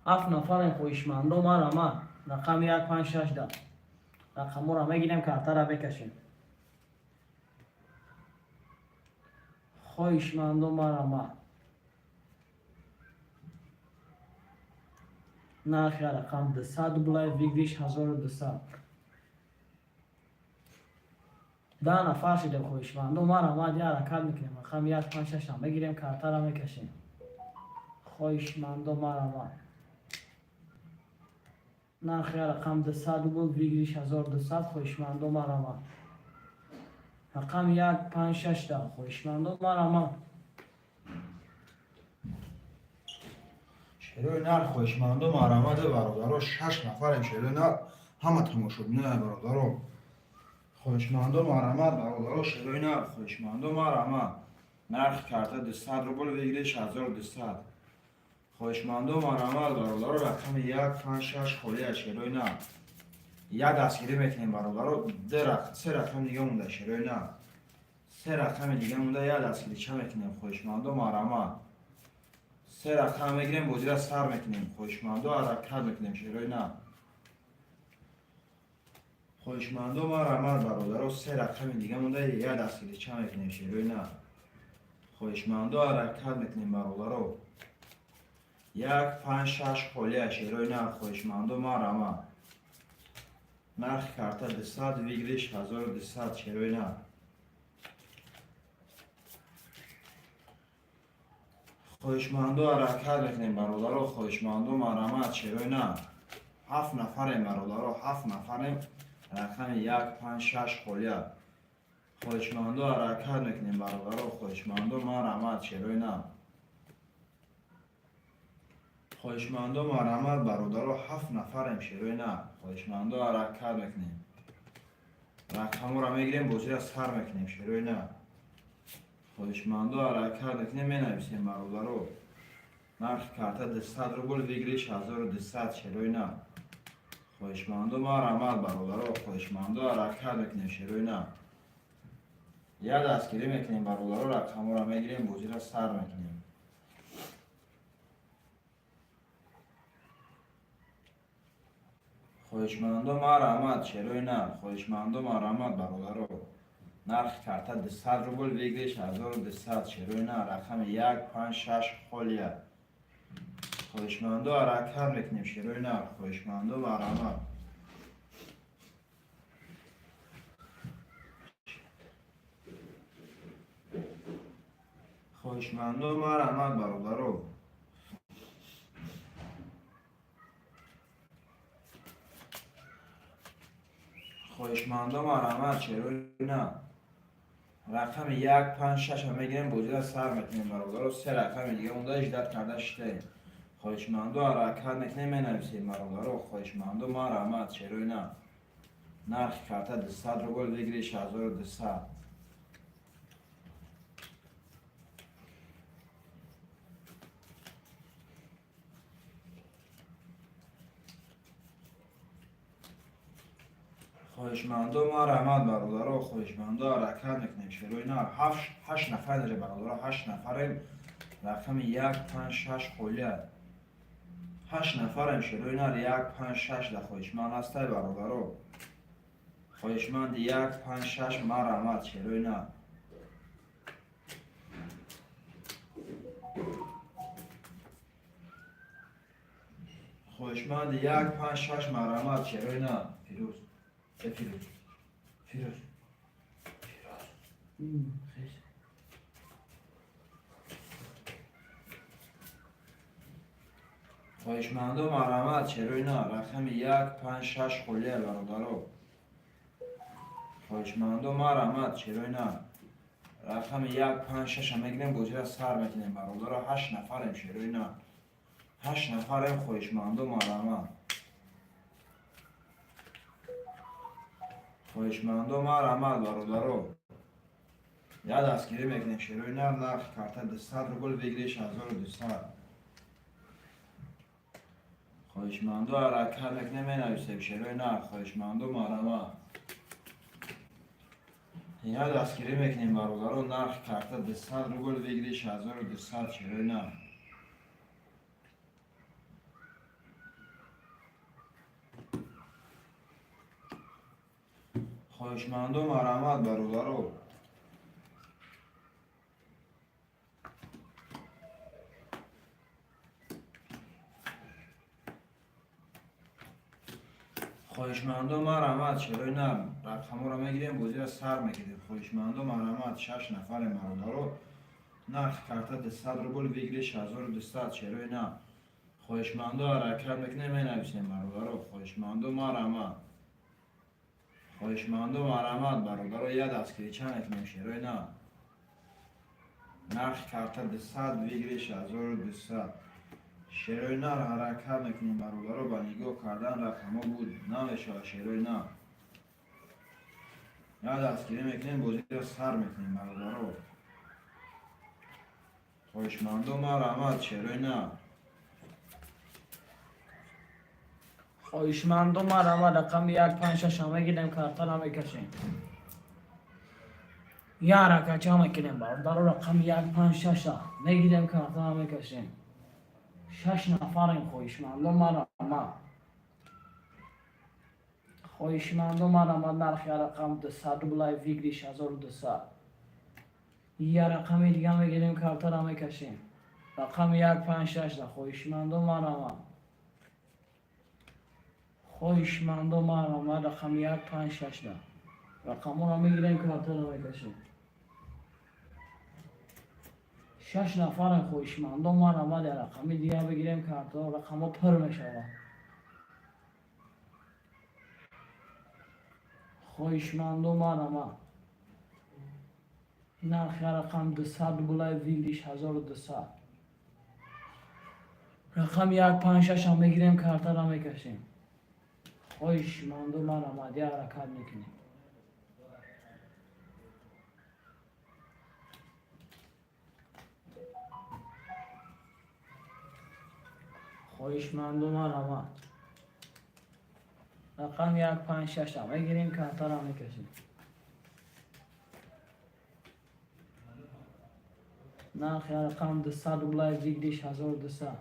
Ҳафт нафарем, хоҳишмандо марҳамат, рақами 1, 5, 6 да рақамҳоро мегирем, картара мекашем. Хоҳишмандо, марҳамат. Нархи рақам 200 рублай, выигрыш 1200. 10 нафар шидем, хоҳишмандо, марҳамат, я ҳаракат мекунем. Рақами як, панҷ, шашам мегирем, картара мекашем. Хоҳишмандо, марҳамат. Нархи рақам 200 рубл, выигрыш 1200. Хоҳишмандо, марҳамат. Рақами як, панҷ, шашта. Хоҳишмандо, марҳамат. Шерои нар, хоҳишмандо, марҳамат, бародаро. Шаш нафарем, шерои нар, ҳама тамошобиноя, бародаро. Хоҳишмандо, марҳамат, бародаро, шерои нар, хоҳишмандо, марҳамат. Нархи карта 200 рубл, выигрыш 1200. Хоҳишмандо, марҳамат, бародаро. Рақами як, панҷ, шаш холия, шерои нар. Як дастгирӣ мекунем, бародаро. Се рақами дига монда, шерои нар, се рақами дига монда, як дастгирича мекунем. Хоҳишмандо, марҳамат. Се рақам мегирем, бозира сар мекунем. Хоҳишмандо, ҳаракат мекунем, шерои нар. Хоҳишмандо, марҳамат, бародаро. Се рақами дига монда, як дастгирича мекунем, шерои нар. Хоҳишмандо, ҳаракат мекунем, бародаро. Як, панҷ, шаш холия, шерои нар. Хоҳишмандо, марҳамат. Нархи карта 200, выигрыш 1200, шерои нар. Хоҳишмандо, ҳаракат мекунем, бародаро. Хоҳишмандо, марҳамат, шерои нар. Ҳафт нафарем, бародаро, ҳафт нафарем. Рақами як, панҷ, шаш холия. Хоҳишмандо, ҳаракат мекунем, бародаро. Хоҳишмандо, марҳамат, шерои нар. Хоҳишмандо, марҳамат, бародаро. Ҳафт нафарем, шерои нар. Хоҳишмандо, ҳаракат мекунем. Рақамҳоро мегирем, бозира сар мекунем, шерои нар. Хоҳишмандо, ҳаракат мекунем, менависем, бародаро. Нархи карта 200 рубл, выигрыш 1200, шерои нар. Хоҳишмандо, марҳамат, бародаро. Хоҳишмандо, ҳаракат мекунем, шерои нар. Як дастгирӣ мекунем, бародаро. Рақамҳоро мегирем, бозира сар мекунем. Хоҳишмандо, марҳамат, шерои нар. Хоҳишмандо, марҳамат, бародаро. Нархи карта 200 рубл, выигрыш 1200, шерои нар. Рақами як, панҷ, шаш холия. Хоҳишмандо, ҳаракат мекунем, шерои нар. Хоҳишмандо, марҳамат. Хоҳишмандо, марҳамат, бародаро. Хоҳишмандо, марҳамат, шерои нар. Рақами як, панҷ, шаша мегирем, бозира сар мекунем, бародаро. Се рақами дига монда, ждать карда шитаем. Хоҳишмандо, ҳаракат мекунем, менависем, бародаро. Хоҳишмандо, марҳамат, шерои нар. Нархи карта 200 рубл, выигрыш 1200. Хоҳишмандо, марҳамат, бародаро. Хоҳишмандо, ҳаракат мекунем, шерои нар. Ҳашт нафар даже, бародаро, ҳашт нафарем. Рақами як, панҷ, шаш холия. Ҳашт нафарем, шерои нар. Як, панҷ, шаш да хоҳишманд ҳастай, бародаро? Хоҳишманди як, панҷ, шаш, марҳамат, шерои нар. Хоҳишманди як, панҷ, шаш, марҳамат, шерои нар. Фирӯз, э, Фирӯз, Фирӯз, Фирӯз. Хеш. Хоҳишмандо, марҳамат, шерои нар. Рақами як, панҷ, шаш холия, бародаро. Хоҳишмандо, марҳамат, шерои нар. Рақами як, панҷ, шаша мегирем, бозира сар мекунем, бародаро. Ҳашт нафарем, шерои нар, ҳашт нафарем. Хоҳишмандо, марҳамат. Хоҳишмандо, марҳамат, бародаро. Як дастгирӣ мекунем, шерои нар. Нархи карта 200 рубл, выигрыш 1200. Хоҳишмандо, ҳаракат мекунем, менависем, шерои нар. Хоҳишмандо, марҳамат. Як дастгирӣ мекунем, бародаро. Нархи карта 200 рубл, выигрыш 1200, шерои нар. Хоҳишмандо, марҳамат, бародаро. Хоҳишмандо, марҳамат, шерои нар, рақамҳоро мегирем, бозиро сар мекунем. Хоҳишмандо, марҳамат, шаш нафарем, бародаро. Нархи карта 200 рубл, выигрыш 1200, шерои нар. Хоҳишмандо, ҳаракат мекунем, менависем, бародаро. Хоҳишмандо, марҳамат. Хоҳишмандо, марҳамат, бародаро, я дастгирича мекунем, шерои нар. Нархи карта 200, выигрыш 1200. Шерои нар, ҳаракат мекунем, бародаро, ба нигоҳ кардан рақамҳо буд намешавад, шерои нар. Я дастгирӣ мекунем, бозиро сар мекунем, бародаро. Хоҳишмандо, марҳамат, шерои нар. Хоҳишмандо, марҳамат, рақами 1, 5, 6 мегирем, картара мекашем. Я ҳаракатча мекунем, бародаро, рақами 1, 5, 6 мегирем, картара мекашем. Шаш нафарем, хоҳишмандо, марҳамат. Хоҳишмандо, марҳамат, нархи рақам 200 рублай, выигрыш 1200. Я рақами дига мегирем, картара мекашем. Рақами 1, 5, 6, хоҳишмандо, марҳамат. Хоҳишмандо, марҳамат, рақами 1, 5, 6. Рақамҳоро мегирем, картара мекашем. Шаш нафарем, хоҳишмандо, марҳамат, я рақами дига бигирем, картаро, рақамҳо пур мешавад. Хоҳишмандо, марҳамат. Нархи рақам 200 рублай, выигрыш 1200. Рақами 1, 5, 6 мегирем, картара мекашем. Хоҳишмандо, марҳамат, я ҳаракат мекунем. Хоҳишмандо, марҳамат. Рақами 1, 5, 6 мегирем, картара мекашем. Нархи рақам 200 рублай, выигрыш 1200.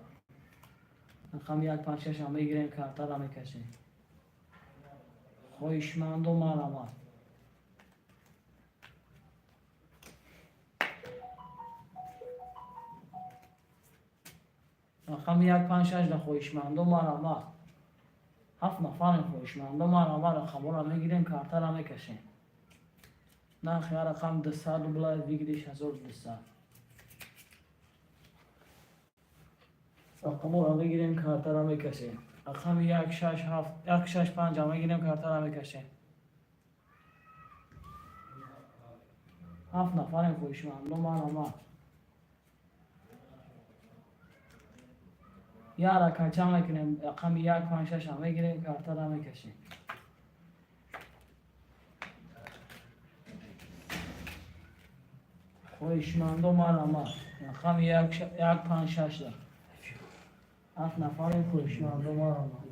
Рақами 1, 5, 6 мегирем, картара мекашем. Хоҳишмандо, марҳамат. Рақами 1, 5, 6, хоҳишмандо, марҳамат. Ҳафт нафарем, хоҳишмандо, марҳамат, рақамҳоро мегирем, картара мекашем. Нархи рақам 200 рублай, выигрыш 1200. Рақамҳоро мегирем, картара мекашем. Рақами 1, 6, 7, 1, 6, 5 мегирем, картара мекашем. Ҳафт нафарем, хоҳишмандо, марҳамат. Я ҳаракатча мекунем, рақами 1, 5, 6 мегирем, картара мекашем. Хоҳишмандо, марҳамат. Рақами 1, 5, 6. Ҳафт нафарем, хоҳишмандо, марҳамат.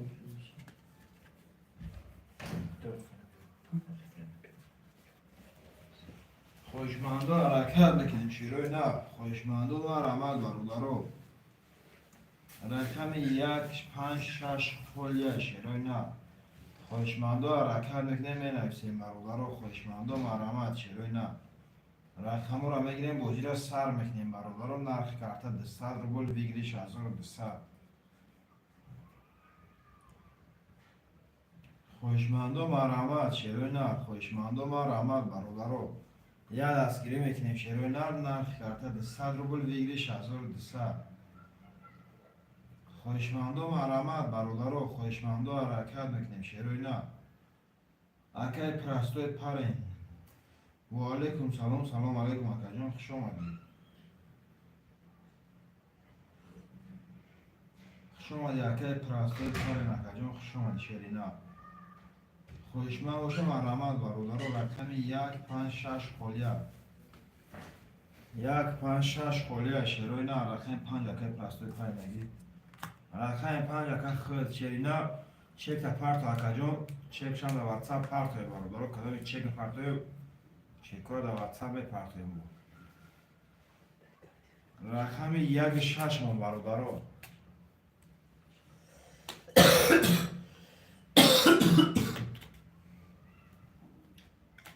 Хоҳишмандо, ҳаракат мекунем, шерои нар. Хоҳишмандо, марҳамат, бародаро. Рақами 1, 5, 6 холия, шерои нар. Хоҳишмандо, ҳаракат мекунем, менависем, бародаро. Хоҳишмандо, марҳамат, шерои нар. Рақамҳоро мегирем, бозиро сар мекунем, бародаро. Нархи карта 200 рубл, выигрыш 1200. Хоҳишмандо, марҳамат, шерои нар. Хоҳишмандо, марҳамат, бародаро. Я дастгирӣ мекунем, шерои нар. Нархи карта 200 рубл, выигрыш 1200. Хоҳишмандо, марҳамат, бародаро. Хоҳишмандо, ҳаракат мекунем, шерои нар. Акай простой парень. Ва алайкум салом, салом алайкум, акаҷон, хуш омадед. Хуш омадед, акай простой парень, акаҷон, хуш омадед, шерина. Хоҳишманд боша, марҳамат, бародаро, рақами 1, 5, 6 холия. 1, 5, 6 холия, шерои нар, рақами 5, акай простой парень нагӣ. Рақами 5, ака худ, шерина, чека парто, акаҷон, чекшам дар WhatsApp партое, бародаро, кадоми чека партое, чекҳоро дар WhatsApp мепартоем. Рақами 1, 6 мон, бародаро.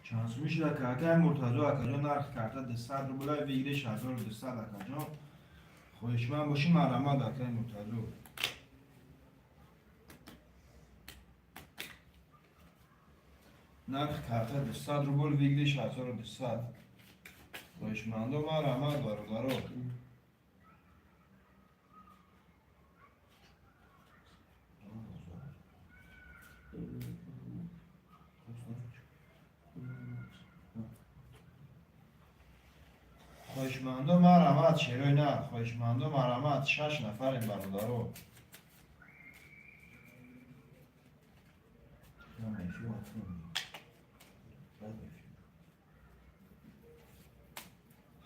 Чанд сумӣ шуда, акай Муртазо, акаҷон? Нархи карта 200 рубла, выигрыш 1200, акаҷон. Хоҳишманд бошӣ, марҳамат, акай Муртазо. Нархи карта 200 рубл, выигрыш 1200. Хоҳишмандо, марҳамат, бародаро. Хоҳишмандо, марҳамат, шерои нар. Хоҳишмандо, марҳамат, шаш нафарем, бародаро.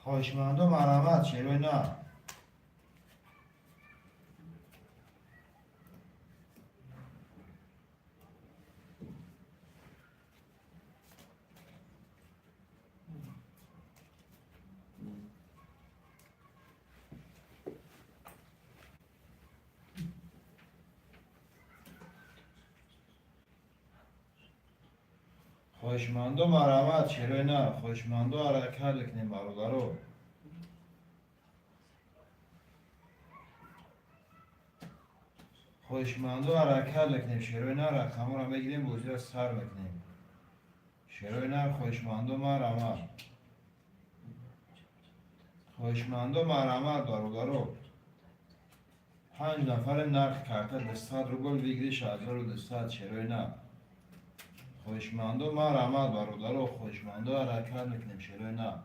Хоҳишмандо, марҳамат, шерои нар. Хоҳишмандо, марҳамат, шерои нар. Хоҳишмандо, ҳаракат мекунем, бародаро. Хоҳишмандо, ҳаракат мекунем, шерои нар. Рақамҳоро мегирем, бозиро сар мекунем, шерои нар. Хоҳишмандо, марҳамат. Хоҳишмандо, марҳамат, бародаро. Панҷ нафарем. Нархи карта 200 рубл, выигрыш 1200, шерои нар. Хоҳишмандо, марҳамат, бародаро. Хоҳишмандо, ҳаракат мекунем, шерои нар.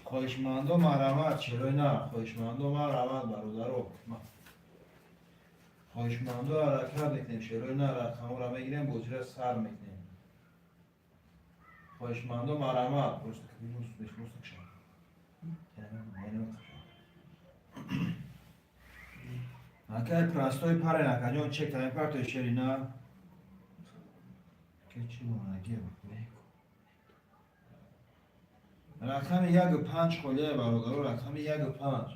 Хоҳишмандо, марҳамат, шерои нар. Хоҳишмандо, марҳамат, бародаро. Хоҳишмандо, ҳаракат мекунем, шерои нар. Рақамҳоро мегирем, бозиро сар мекунем. Хоҳишмандо, марҳамат. Просто просто кша. Акай, простой парень, акаҷон, чек тайм партои, шери нар. Ке чӣ монаги? Рақами яку панҷ холия, бародаро, рақами яку панҷ.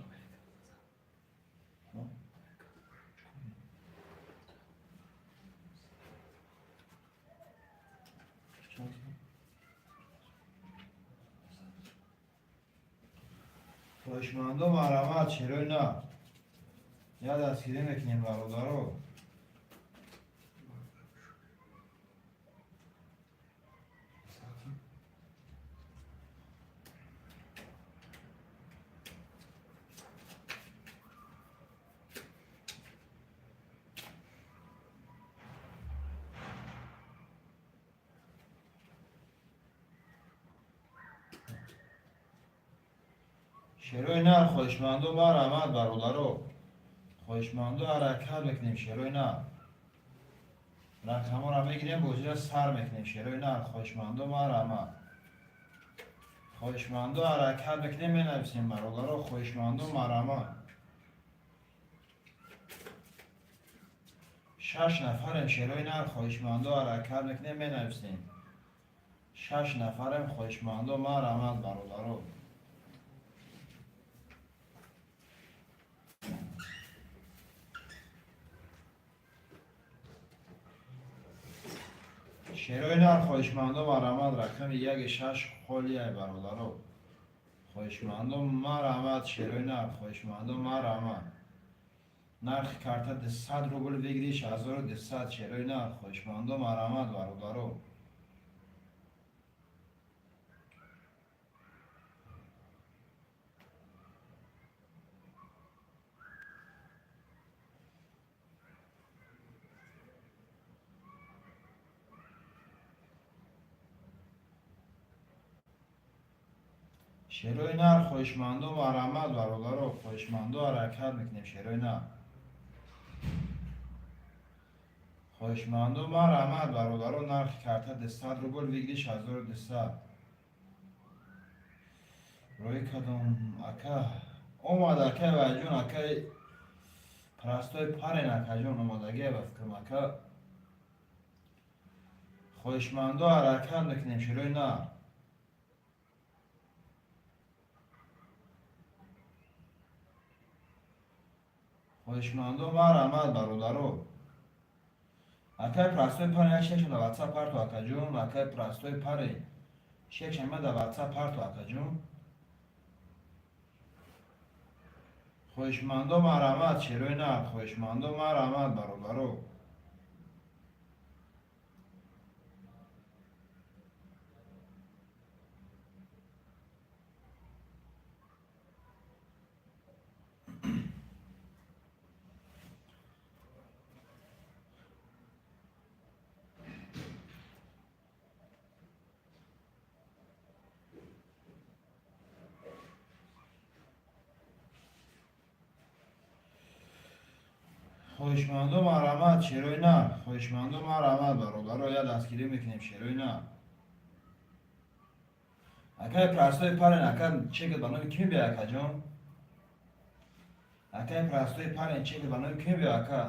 Хоҳишмандо, марҳамат, шерои нар. Я дастгирӣ мекунем, бародаро. Шерои нар. Хоҳишмандо, марҳамат, бародаро. Хоҳишмандо, ҳаракат мекунем, шерои нар. Рақамҳоро мегирем, бозиро сар мекунем, шерои нар. Хоҳишмандо, марҳамат. Хоҳишмандо, ҳаракат мекунем, менависем, бародаро. Хоҳишмандо, марҳамат. Шаш нафарем, шерои нар. Хоҳишмандо, ҳаракат мекунем, менависем. Шаш нафарем. Хоҳишмандо, марҳамат, бародаро. Шерои нар. Хоҳишмандо, марҳамат. Рақами яки шаш холияй, бародаро. Хоҳишмандо, марҳамат, шерои нар. Хоҳишмандо, марҳамат. Нархи карта 200 рубл, выигрыш 1200, шерои нар. Хоҳишмандо, марҳамат, бародаро. Шерои нар. Хоҳишмандо, марҳамат, бародаро. Хоҳишмандо, ҳаракат мекунем, шерои нар. Хоҳишмандо, марҳамат, бародаро. Нархи карта 200 рубл, выигрыш 1200. Рӯи кадом ака омад? Акай Вайҷон, акай простой парень, акаҷон, омадагия ба фикрам, ака. Хоҳишмандо, ҳаракат мекунем, шерои нар. Хоҳишмандо, марҳамат, бародаро. Акай простой парень, як чекшам дар WhatsApp парту, акаҷон. Акай простой парень, чекшам ма дар WhatsApp парту, акаҷон. Хоҳишмандо, марҳамат, шерои нар. Хоҳишмандо, марҳамат, бародаро. Хоҳишмандо, марҳамат, шерои нар. Хоҳишмандо, марҳамат, бародаро, я дастгирӣ мекунем, шерои нар. Акай простой парень, ака, чекат ба номи кӣ мебиёй, акаҷон? Акай простой парень, чекат ба номи кӣ мебиёй, ака?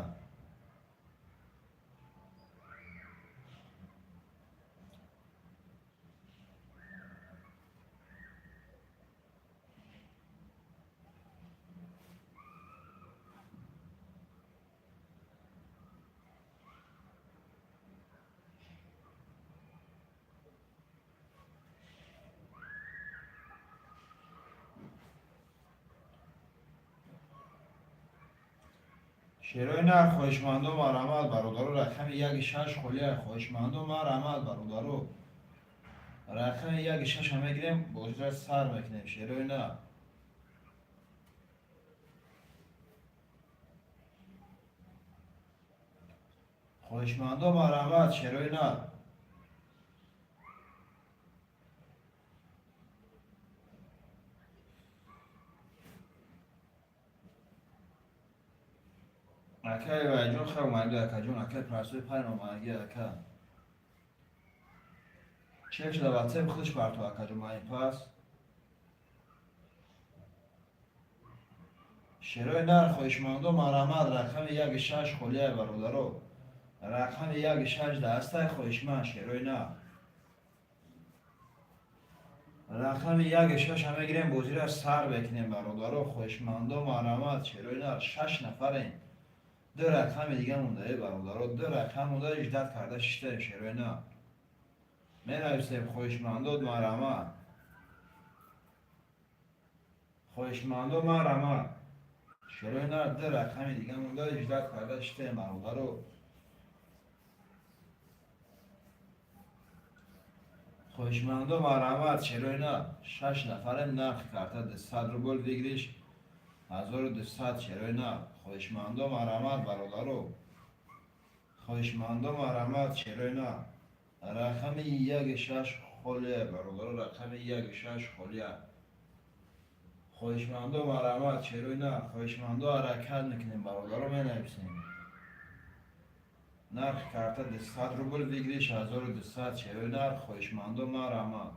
Шерои нар, хоҳишмандо, марҳамат, бародаро. Рақами яки шаш холия. Хоҳишмандо, марҳамат, бародаро. Рақами яки шаша мегирем, бозира сар мекунем, шерои нар. Хоҳишмандо, марҳамат, шерои нар. Акай Вайҷон, хел омадӣ, акаҷон. Акай простой парень, омадагӣ, ака. Чек шуда, ватсап худаш парту, акаҷон, мани пас. Шерои нар, хоҳишмандо, марҳамат. Рақами яки шаш холия, бародаро. Рақами яки шаш дастай, хоҳишманд, шерои нар. Рақами яки шаша мегирем, бозира сар мекунем, бародаро. Хоҳишмандо, марҳамат, шерои нар. Шаш нафарем, ду рақами дига монда, э бародаро, ду рақам монда. Ждать карда шиштаем, шерои нар. Менависем, хоҳишмандо, марҳамат. Хоҳишмандо, марҳамат, шерои нар. Ду рақами дига монда, ждать карда шиштаем, бародаро. Хоҳишмандо, марҳамат, шерои нар. Шаш нафарем. Нархи карта 200 рубл, выигрыш 1200, шерои нар. Хоҳишмандо, марҳамат, бародаро. Хоҳишмандо, марҳамат, шерои нар. Рақами яки шаш холия, бародаро. Рақами яки шаш холия. Хоҳишмандо, марҳамат, шерои нар. Хоҳишмандо, ҳаракат мекунем, бародаро, менависем. Нархи карта 200 рубл, выигрыш 1200, шерои нар. Хоҳишмандо, марҳамат.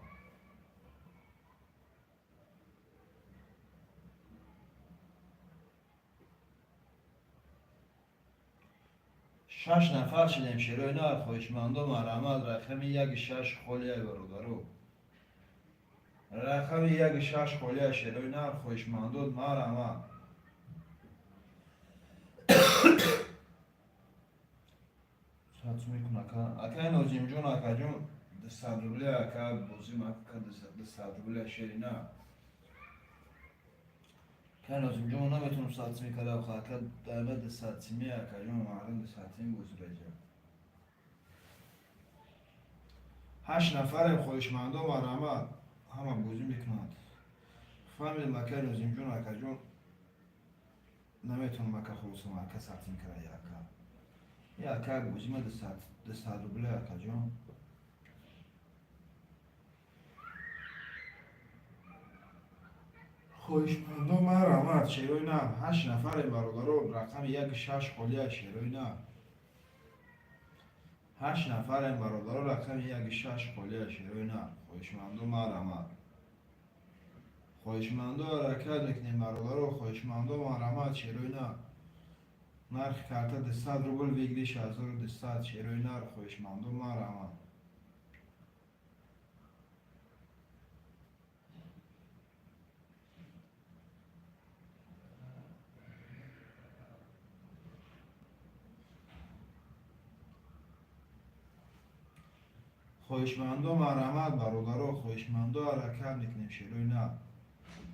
Шаш нафар шидем, шерои нар. Хоҳишмандо, марҳамат. Рақами яки шаш холия, бародаро. Рақами яки шаш холия, шерои нар. Хоҳишмандо, марҳамат. Сатсу мекун, ака. Акай Нозимҷон, акаҷон, 200 рубля, ака, бозим, ака, 200 рубля, шери нар. Акай Нозимҷон, наметонам сатсими када, ака, дайба дусадсими, акаҷон, мардум дусадсими бозӣ беҷа. Ҳашт нафарем, хоҳишмандо, марҳамат. Ҳама бозӣ мекунанд, фаҳмидем. Акай Нозимҷон, акаҷон, наметонам, ака, хулосам, ака, сатсим када, ака. Ака, бозима 200 рубля, акаҷон. Хоҳишмандо, марҳамат, шерои нар. Ҳашт нафарем, бародаро. Рақами яки шаш холия, шерои нар. Ҳашт нафарем, бародаро. Рақами яки шаш холия, шерои нар. Хоҳишмандо, марҳамат. Хоҳишмандо, ҳаракат мекунем, бародаро. Хоҳишмандо, марҳамат, шерои нар. Нархи карта 200 рубл, выигрыш 1200, шерои нар. Хоҳишмандо, марҳамат. Хоҳишмандо, марҳамат, бародаро, хоҳишмандо, ҳаракат мекунем, шерои нар.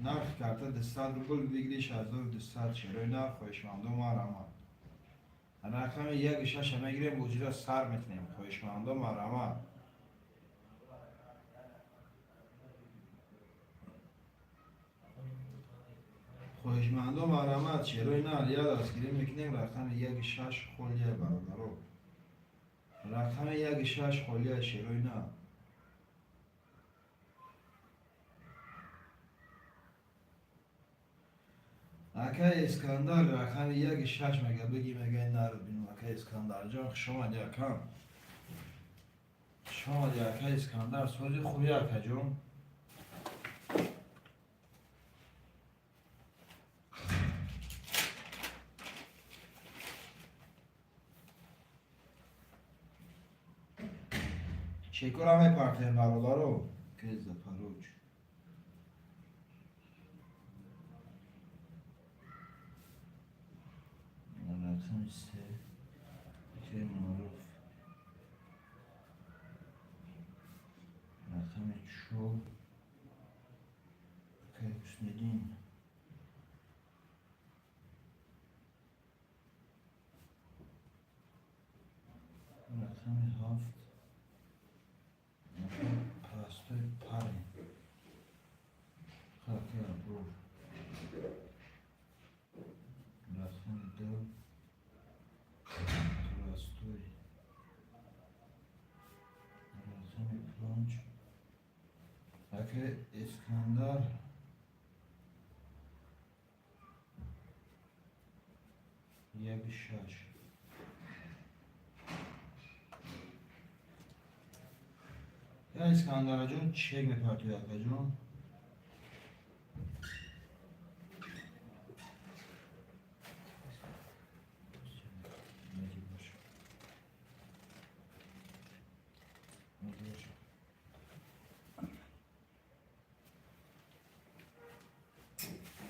Нархи карта 200 рубл, выигрыш 1200, шерои нар. Хоҳишмандо, марҳамат, рақами яки шаша мегирем, бозиро сар мекунем. Хоҳишмандо, марҳамат. Хоҳишмандо, марҳамат, шерои нар, я дастгирӣ мекунем. Рақами яки шаш холия, бародаро, рақами яки шаш холия, шерои нар. Акай Искандар рақами яки шаш мега, бигӣ, мегай, нар бинем. Акай Искандарҷон, хушомадӣ, акам, хушомадӣ, акай Искандар. Сози хуби, акаҷон? Чекора мепартем, бародаро. Ке Запорож рақами се, ке Маъруф рақами чор, ке Ҳусниддин рақами ҳафт, простой парень, хаки Аброр рақами ду, простой рақами панҷ, аки Искандар яки шаш. Я, Искандараҷон, чек мепартои, акаҷон.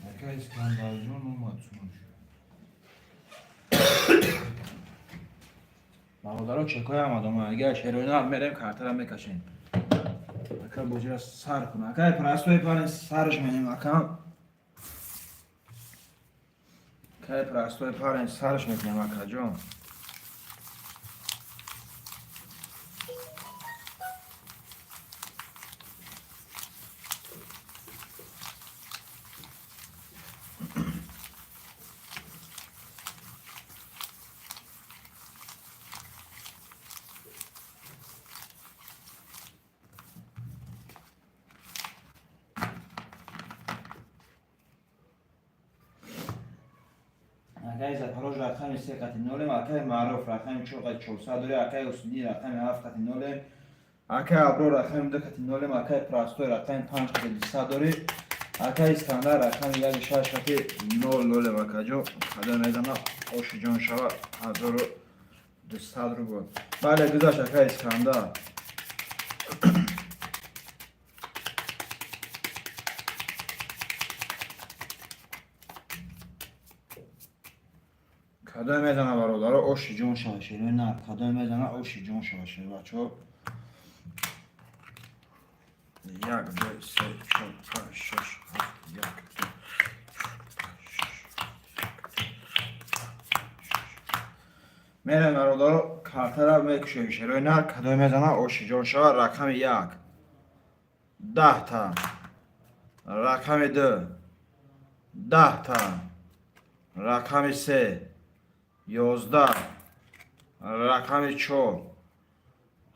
Ака Искандарҷон омад сунуш. Бародаро, чекҳои омад, омад. Агар шероина мерем, картара мекашем. Ака, бозира сар кун. Ака, простой парень, сарш менем, ака. Акай простой парень, сарш мекунем, акаҷон. Акай Запорож рақами се қати нолем, акай Маъруф рақами чор қати 400 дорем, акай Ҳусниддин рақами ҳафт қати нолем, акай Аброр рақами ду қати нолем, акай Простой рақами панҷ қати 200 дорем, акай Искандар рақами яки шаш қати нол нолем, акаҷон. Қадар мезана, оши ҷон шава, 1200 рубл. Бале, гузашт, акай Искандар. Кадом мезана, бародаро, оши ҷон шава, шерои нар. Кадом мезана, оши ҷон шава, шербачо. Як, ду, се, чор, панҷ, шаш, ҳафт, як, ду, панҷ, шаш. Мерем, бародаро, картара мекушем, шерои нар. Кадом мезана, оши ҷон шава. Рақами як 10-та, рақами ду 10-та, рақами се 11, рақами чор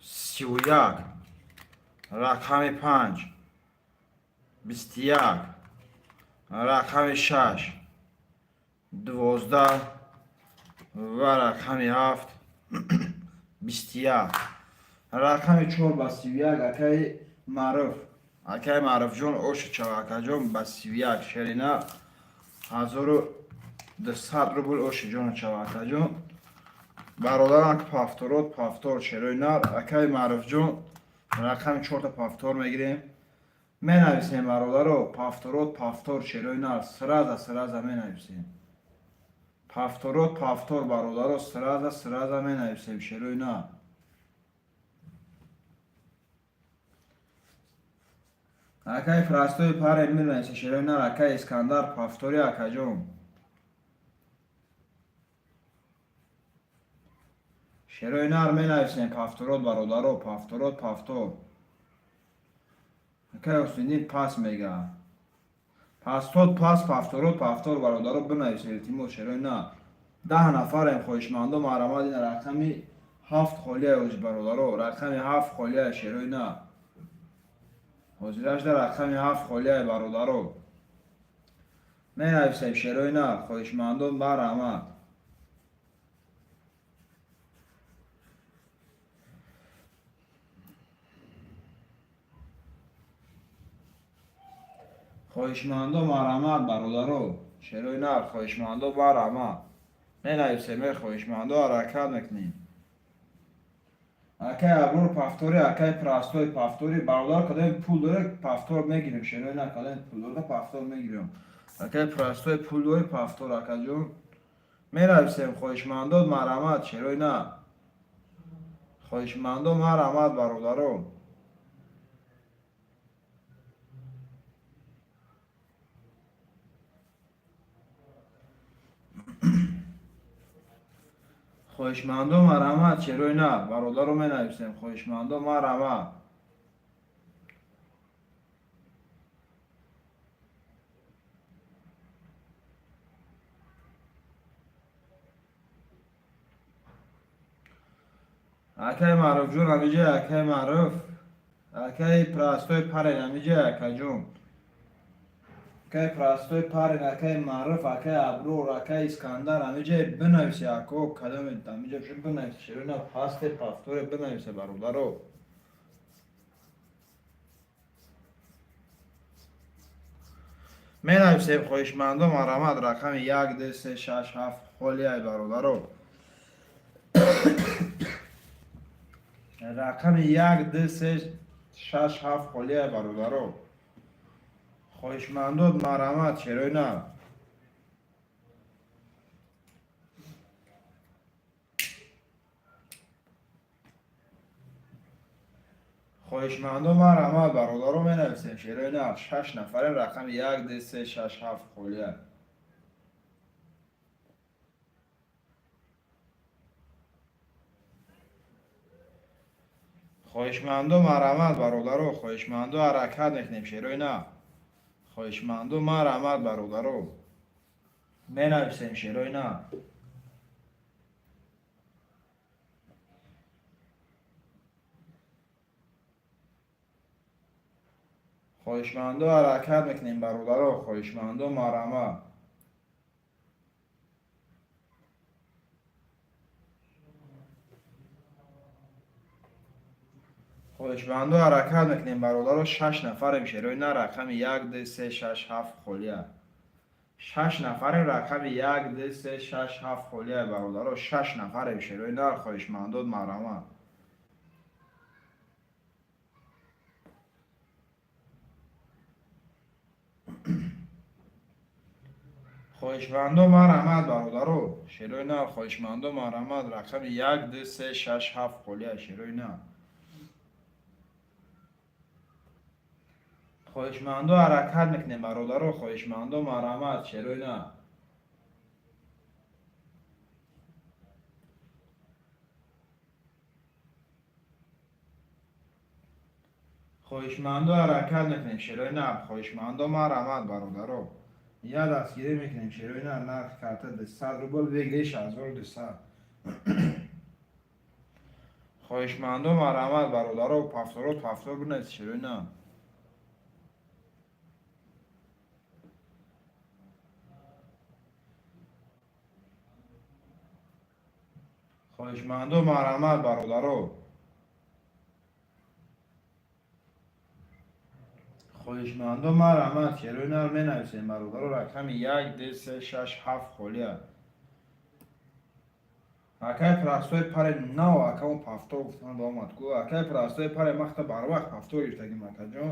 31, рақами панҷ 21, рақами шаш 12 ва рақами ҳафт 21. Рақами чор ба 31, акаи Маъруф. Акаи Маъруфҷон, оши чава, акаҷон, ба 31, шерина 1200 рубл. Оши ҷону чава, акаҷон. Бародарам, повторот, повтор, шерои нар. Акаи Маъруфҷон, рақами чорта повтор мегирем, менависем, бародаро. Повторот, повтор, шерои нар, сразу, сразу менависем. Повторот, повтор, бародаро, сразу, сразу менависем, шерои нар. Акай простой парень менависе, шерои нар. Акай Искандар, повтори, акаҷон. Шерои нар менависем, повторот, бародаро, повторот, повтор. Акай Ҳусайниддин пас мега. Пастот пас, повторот, повтор, бародаро, бинависе, илтимос, шерои нар. 10 нафарем, хоҳишмандо марҳамат. Ина рақами 7 холия ози, бародаро, рақами 7 холия, шерои нар. Ҳозирашда рақами 7 холия, бародаро. Менависем, шерои нар, хоҳишмандо марҳамат. Хоҳишмандо марҳамат, бародаро, шерои нар, хоҳишмандо марҳамат. Менависем, э хоҳишмандо, ҳаракат мекунем. Акай Аброр, повтори, акай простой, повтори, бародар, кадоми пул доре, повтор мегирем, шерои нар, кадоми пул доре, повтор мегирем. Акай простой, пул дори, повтор, акаҷон. Менависем, хоҳишмандо марҳамат, шерои нар. Хоҳишмандо марҳамат, бародаро. Хоҳишмандо марҳамат, шерои нар, бародаро, менависем, хоҳишмандо марҳамат. Акай Маъруфҷон, ҳамиҷа, акай Маъруф, акай простой парень, ҳамиҷа, акаҷон. Акай простой парень, акай Маъруф, акай Аброр, акай Искандар, ҳамиҷа бинависе, ако, кадоме ҳамиҷа шо бинависе, шерои нар, пасте, повторе бинависе, бародаро. Менависем, хоҳишмандо марҳамат, рақами 1, 2, 3, 6, 7 холияй, бародаро. Рақами 1, 2, 3, 6, 7 холияй, бародаро. Хоҳишмандот марҳамат, шерои нар. Хоҳишмандо марҳамат, бародаро, менависем, шерои нар. Шаш нафарем, рақами 1, 2, 3, 6, 7 холия. Хоҳишмандо марҳамат, бародаро, хоҳишмандо, ҳаракат мекунем, шерои нар. Хоҳишмандо марҳамат, бародаро. Менависем, шерои нар. Хоҳишмандо ҳаракат мекунем, бародаро, хоҳишмандо марҳамат. Хоҳишмандо ҳаракат мекунем, бародаро, шаш нафарем, шерои нар, рақами 1, 2, 3, 6, 7 холия. Шаш нафарем, рақами 1, 2, 3, 6, 7 холия, бародаро, шаш нафарем, шерои нар, хоҳишмандот марҳамат. Хоҳишмандо марҳамат, бародаро, шерои нар, хоҳишмандо марҳамат, рақами 1, 2, 3, 6, 7 холия, шерои нар. Хоҳишмандо ҳаракат мекунем, бародаро, хоҳишмандо марҳамат, шерои нар. Хоҳишмандо ҳаракат мекунем, шерои нар, хоҳишмандо марҳамат, бародаро. Я дастгирӣ мекунем, шерои нар, нархи карта 200 рубл, выигрыш 1200. Хоҳишмандо марҳамат, бародаро, повторот, повтор бинавис, шерои нар. Хоҳишмандо марҳамат, бародаро. Хоҳишмандо марҳамат, шерои нар, менависем, бародаро, рақами 1, 2, 3, 6, 7 холия. Акай простой парень, нав акаон повтор гуфтан омад ку. Акай простой парень, махта барвақт повтор гирифтагим, акаҷон.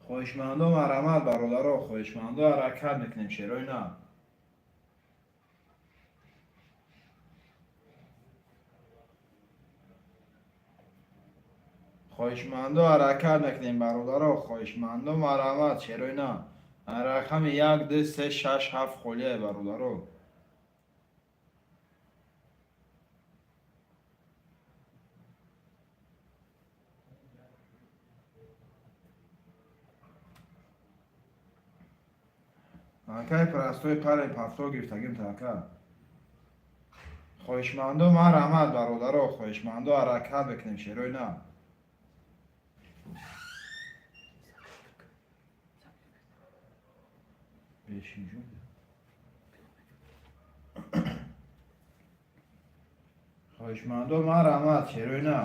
Хоҳишмандо марҳамат, бародаро, хоҳишмандо, ҳаракат мекунем, шерои нар. Хоҳишмандо, ҳаракат мекунем, бародаро. Хоҳишмандо, марҳамат, шерои на. Рақами як, ду, се, шаш, ҳафт холия, бародаро. Акай, простой парень, павто гирифтагим така. Хоҳишмандо, марҳамат, бародаро. Хоҳишмандо, ҳаракат мекунем, шерои на. Бешинҷу. Хоҳишмандо, марҳамат, шерои на.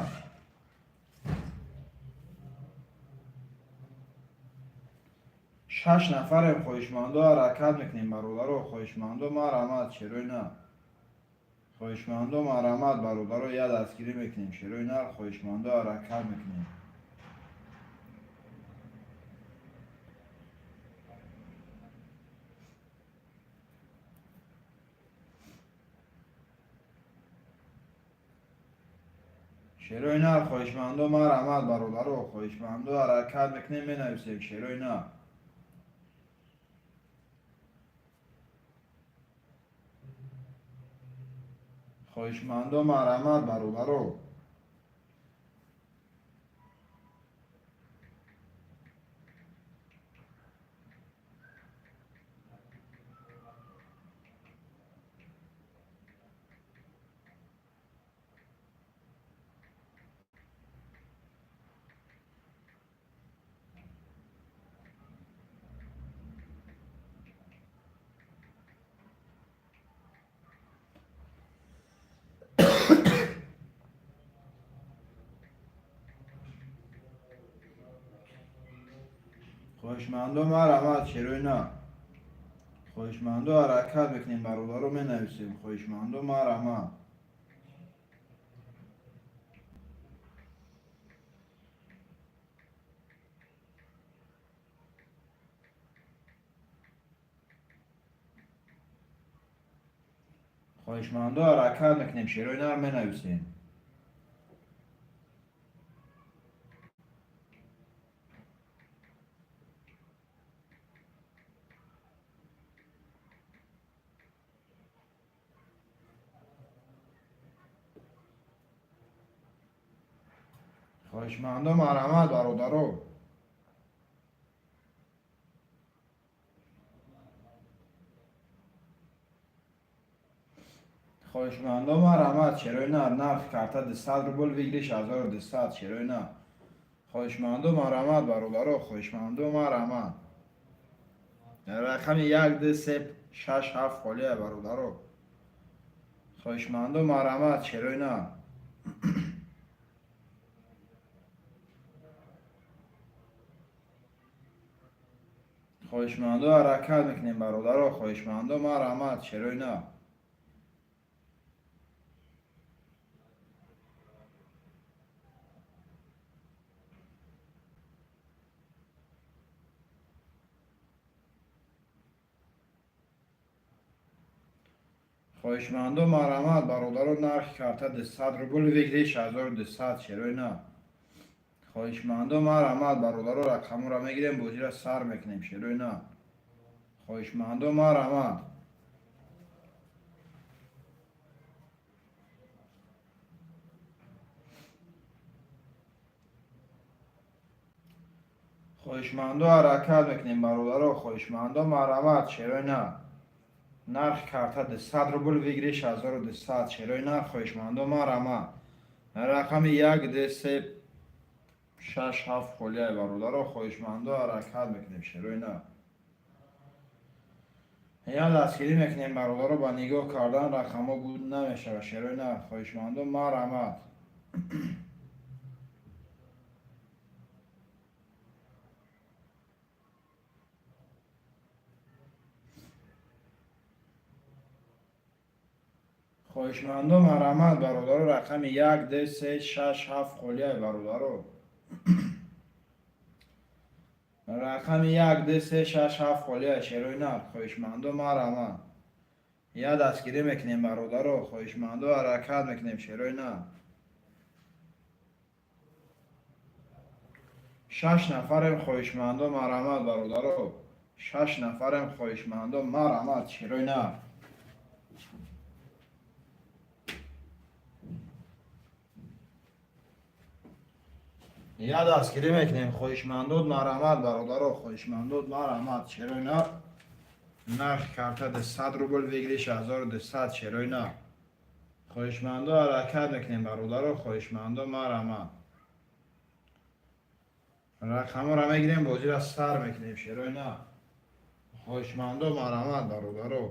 Шаш нафарем, хоҳишмандо, ҳаракат мекунем, бародаро. Хоҳишмандо, марҳамат, шерои на. Хоҳишмандо, марҳамат, бародаро, я дастгирӣ мекунем, шерои нар. Хоҳишмандо, ҳаракат мекунем. Шерои нар, хоҳишмандо, марҳамат, бародаро. Хоҳишмандо, ҳаракат мекунем, менависем, шерои нар. Хоҳишмандо, марҳамат, бародаро. Хоҳишмандо, марҳамат, шерои на. Хоҳишмандо, ҳаракат мекунем, бародаро, менависем. Хоҳишмандо, марҳамат. Хоҳишмандо, ҳаракат мекунем, шерои нар, менависем. Хоҳишмандо, марҳамат, бародаро. Хоҳишмандо, марҳамат, шерои нар. Нархи карта 200 рубл, выигрыш 1200, шерои нар. Хоҳишмандо, марҳамат, бародаро. Хоҳишмандо, марҳамат. Рақами як, ду, се, шаш, ҳафт холия, бародаро. Хоҳишмандо, марҳамат, шерои нар. Хоҳишмандо, ҳаракат мекунем, бародаро. Хоҳишмандо, марҳамат, шерои на. Хоҳишмандо, марҳамат, бародаро. Нархи карта 200 рубл, выигрыш 1200, шерои на. Хоҳишмандо, марҳамат, бародаро. Рақаморо мегирем, бозиро сар мекунем, шерои на. Хоҳишмандо, марҳамат. Хоҳишмандо, ҳаракат мекунем, бародаро. Хоҳишмандо, марҳамат, шерои на. Нархи карта 200 рубл, выигрыш 1200, шерои нар. Хоҳишмандо, марҳамат. Рақами як, ду, се, шаш, ҳафт холия, бародаро. Хоҳишмандо, ҳаракат мекунем, шерои на. Я дастгирӣ мекунем, бародаро. Ба нигоҳ кардан рақамҳо буд намешавад, шерои на. Хоҳишмандо, марҳамат. Хоҳишмандо, марҳамат, бародаро. Рақами як, ду, се, шаш, ҳафт холия, бародаро. Рақами як, ду, се, шаш, ҳафт холия, шерои нар. Хоҳишмандо, марҳамат. Я дастгирӣ мекунем, бародаро. Хоҳишмандо, ҳаракат мекунем, шерои нар. Шаш нафарем, хоҳишмандо, марҳамат, бародаро. Шаш нафарем, хоҳишмандо, марҳамат, шерои нар. Я дастгирӣ мекунем, хоҳишмандод, марҳамат, бародаро, хоҳишмандод, марҳамат, шерои нар. Нархи карта 200 рубл, выигрыш 1200, шерои нар. Хоҳишмандо, ҳаракат мекунем, бародаро, хоҳишмандо, марҳамат. Рақамҳоро мегирем, бозиро сар мекунем, шерои нар. Хоҳишмандо, марҳамат, бародаро.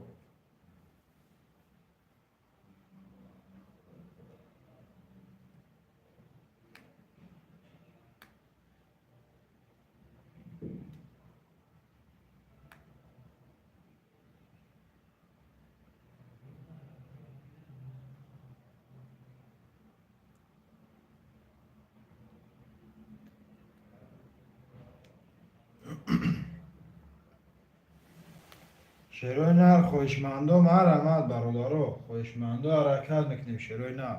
Шерои нар, хоҳишмандо, марҳамат, бародаро, хоҳишмандо, ҳаракат мекунем, шерои нар.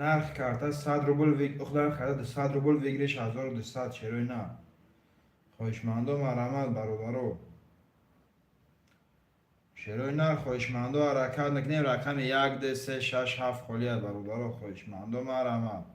Нархи карта 100 рубл, нархи карта 200 рубл, выигрыш 1200, шерои нар. Хоҳишмандо, марҳамат, бародаро. Шерои нар, хоҳишмандо, ҳаракат мекунем. Рақами як, д, се, шаш, ҳафт холият, бародаро, хоҳишмандо, марҳамат.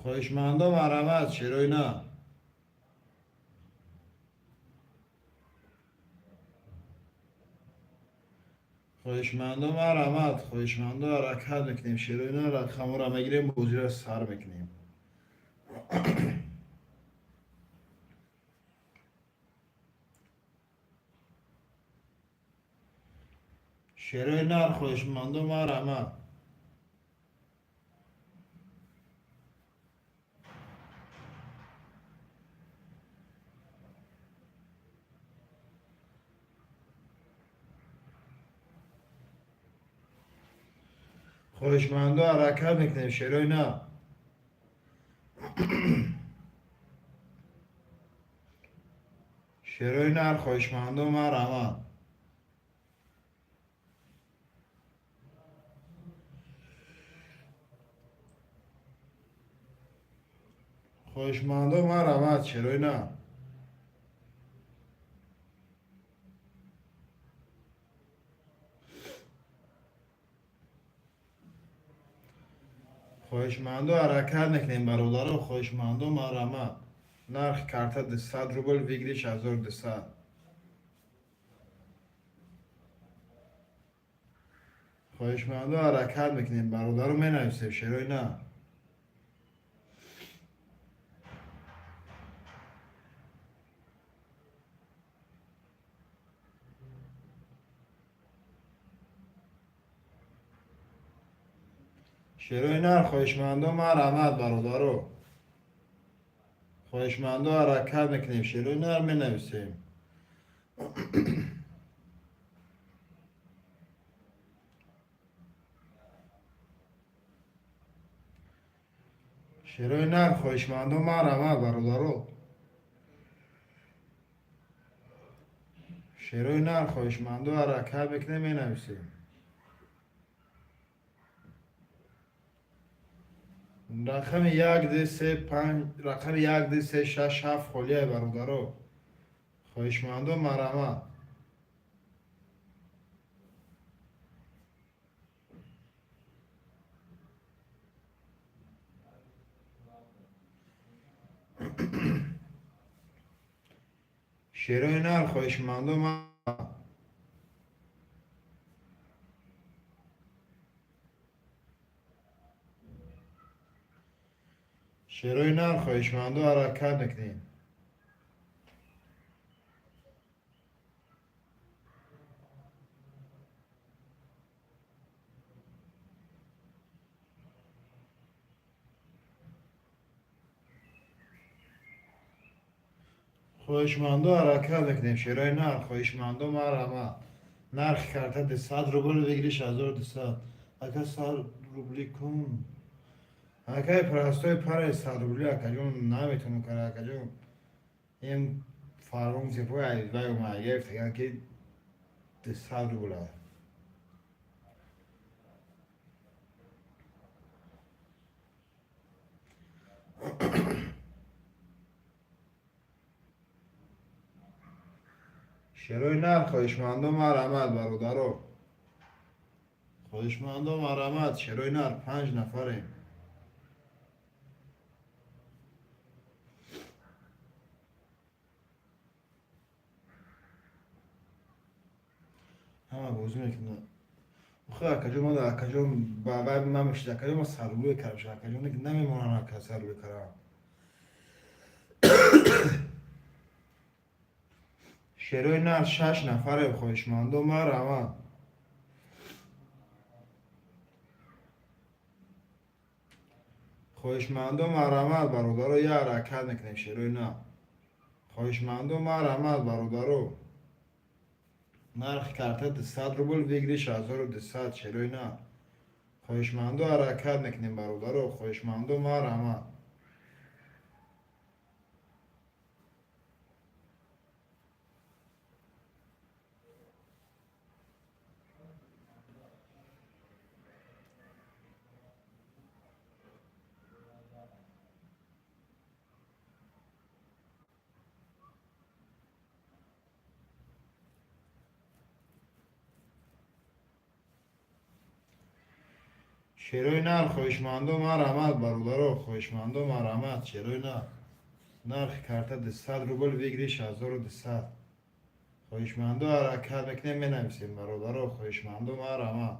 Хоҳишмандо, марҳамат, шерои нар. Хоҳишмандо, марҳамат, хоҳишмандо, ҳаракат мекунем, шерои нар. Рақамҳоро мегирем, бозиро сар мекунем. Шерои нар, хоҳишмандо, марҳамат. Хоҳишмандо, ҳаракат мекунем, шерои нар. Шерои нар, хоҳишмандо, марҳамат. Хоҳишмандо, марҳамат, шерои нар. Хоҳишмандо, ҳаракат мекунем, бародаро, хоҳишмандо, марҳамат. Нархи карта 200 рубл, выигрыш 1200. Хоҳишмандо, ҳаракат мекунем, бародаро, менависем, шерои нар. Шерои нар, хоҳишмандо, марҳамат, бародаро, хоҳишмандо, ҳаракат мекунем, шерои нар, менависем. Шерои нар, хоҳишмандо, марҳамат, бародаро. Шерои нар, хоҳишмандо, ҳаракат мекунем, менависем. Рақами як, д, се, панҷ, рақами як, д, се, шаш, ҳафт холия, бародаро, хоҳишмандо, марҳамат. Шерои нар, хоҳишмандо. Шерои нар, хоҳишмандо, ҳаракат мекунем. Хоҳишмандо, ҳаракат мекунем, шерои нар. Хоҳишмандо, марҳамат. Нархи карта 200 рубл, выигрыш 1200. Ака, 100 рубли кун. Акай, простой паре 100 рубли, акаҷон, наметонам кара, акаҷон. Ин фармон зипои вай омада гирифтаган, ки 200 рубла. Шерои нар, хоҳишмандо, марҳамат, бародаро. Хоҳишмандо, марҳамат, шерои нар, панҷ нафарем. Ҳама бозӣ мекунад. Охи, акаҷон, ма акаҷон, ба вай намешид, акаҷон, ма 100 рубле кардам, акаҷон, намемонам, ака, 100 рубле кардам. Шерои нар, шаш нафарем, хоҳишмандо, марҳамат. Хоҳишмандо, марҳамат, бародаро, як ҳаракат мекунем, шерои нар. Хоҳишмандо, марҳамат, бародаро. Нархи карта 200 рубл, выигрыш 1200, шерои нар. Хоҳишмандо, ҳаракат мекунем, бародаро, хоҳишмандо, марҳамат. Шерои нар, хоҳишмандо, марҳамат, бародаро, хоҳишмандо, марҳамат, шерои нар. Нархи карта 200 рубл, выигрыш 1200. Хоҳишмандо, ҳаракат мекунем, менависем, бародаро, хоҳишмандо, марҳамат.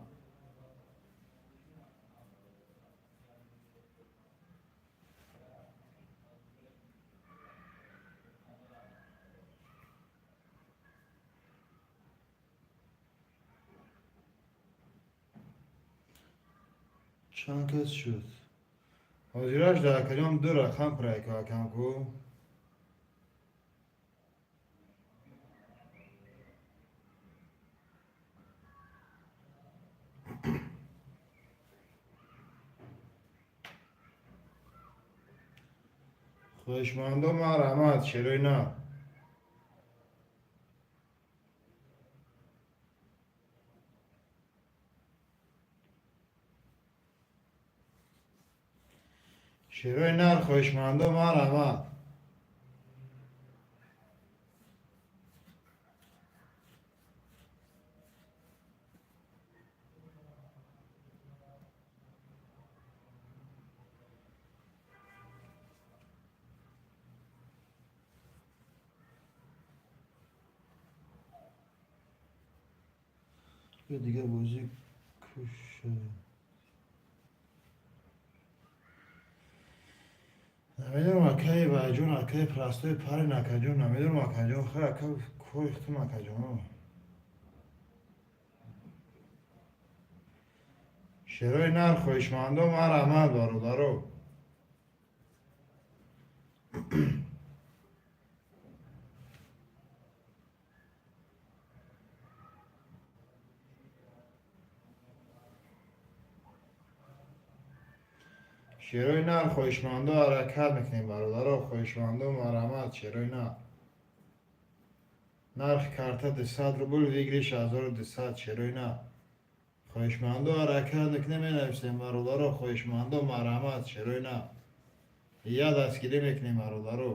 Чанд кас шуд? Ҳозираш дар акаҷон ду рақам пурайку, акам ку. Хоҳишмандо, марҳамат, шерои нар. Шерои нар, хоҳишмандо, марҳамат. Дигар бозӣ куш. Намедонам, акаи Вайҷон, акаи простой парень, акаҷон, намедонам, акаҷон, хай, ака, кори хутум, акаҷон. Шерои нар, хоҳишмандо, марҳамат, бародаро. Шерои нар, хоҳишмандо, ҳаракат мекунем, бародаро, хоҳишмандо, марҳамат, шерои нар. Нархи карта 200 рубл, выигрыш 1200, шерои нар. Хоҳишмандо, ҳаракат мекунем, менависем, бародаро, хоҳишмандо, марҳамат, шерои нар. Я дастгирӣ мекунем, бародаро.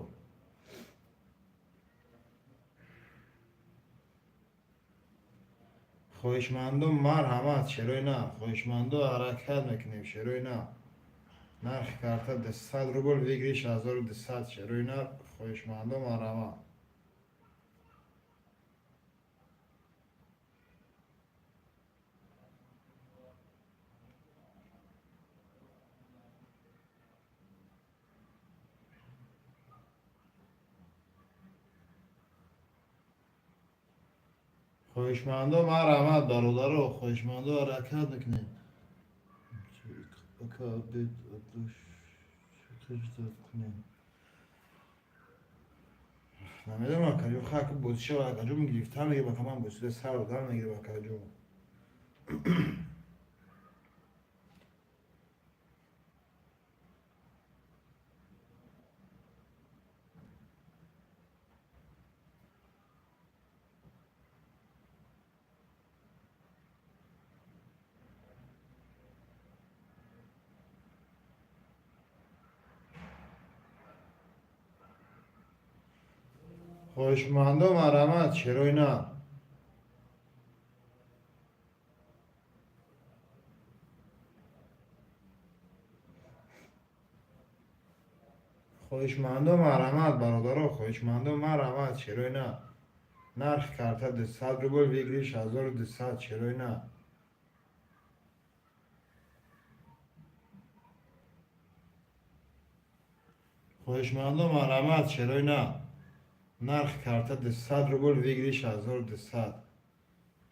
Хоҳишмандо, марҳамат, шерои нар. Хоҳишмандо, ҳаракат мекунем, шерои нар. Нархи карта 200 рубл, выигрыш 1200, шерои нар, хоҳишмандо, марҳамат. Хоҳишмандо, марҳамат, бародаро, хоҳишмандо, ҳаракат мекунем. Ака, обед ждать кунем. Намедонам, акаҷон, хак бозиша, акаҷон, гирифта мегира, бака ман бозида сар додан мегира, акаҷон. Хоҳишмандо, марҳамат, шерои нар. Хоҳишмандо, марҳамат, бародаро, хоҳишмандо, марҳамат, шерои нар. Нархи карта 200 рубл, выигрыш 1200, шерои нар. Хоҳишмандо, марҳамат, шерои нар. Нархи карта 200 рубл, выигрыш 1200.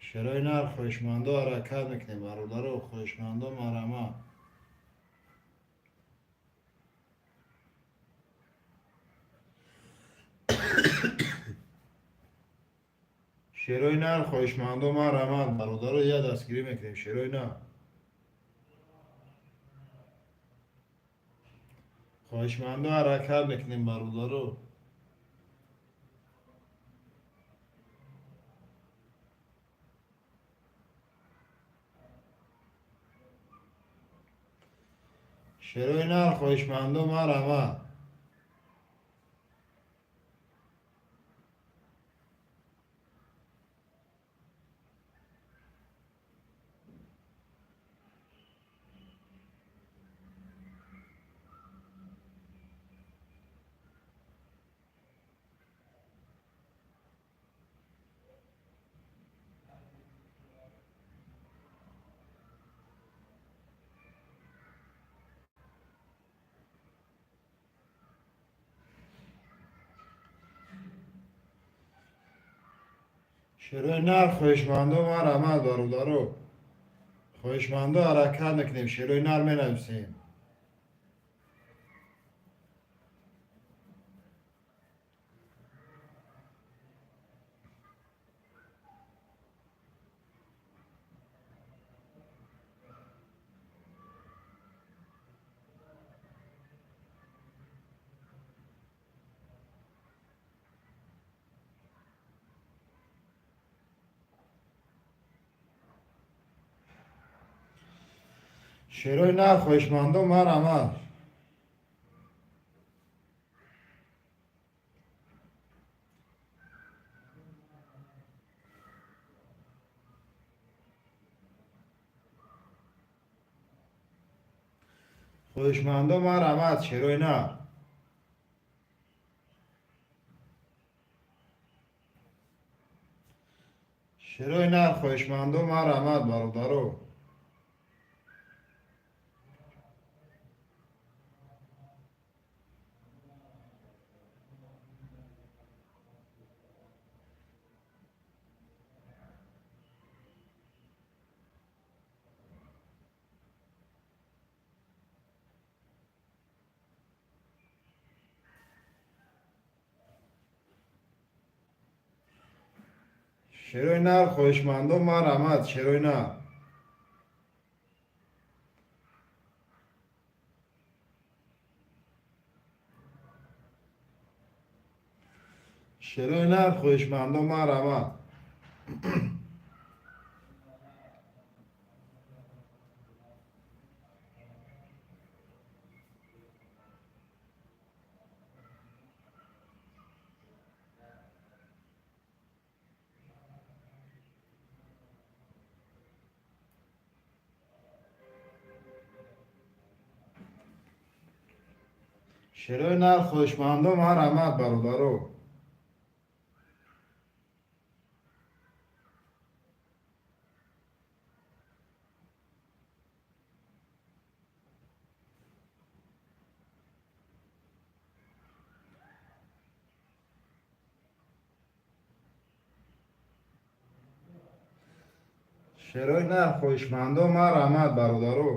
Шерои нар, хоҳишмандо, ҳаракат мекунем, бародаро, хоҳишмандо, марҳамат. Шерои нар, хоҳишмандо, марҳамат, бародаро, я дастгирӣ мекунем, шерои нар. Хоҳишмандо, ҳаракат мекунем, бародаро. Шерои нар, хоҳишмандо, марҳамат. Шерои нар, хоҳишмандо, марҳамат, бародаро. Хоҳишмандо, ҳаракат мекунем, шерои нар менависем. Шерои нар, хоҳишмандо, марҳамат. Хоҳишмандо, марҳамат, шерои нар. Шерои нар, хоҳишмандо, марҳамат, бародаро. Шерои нар, хоҳишмандо, марҳамат, шерои нар. Шерои нар, хоҳишмандо, марҳамат. Шерои нар, хоҳишмандо, марҳамат, бародаро. Шерои нар, хоҳишмандо, марҳамат, бародаро.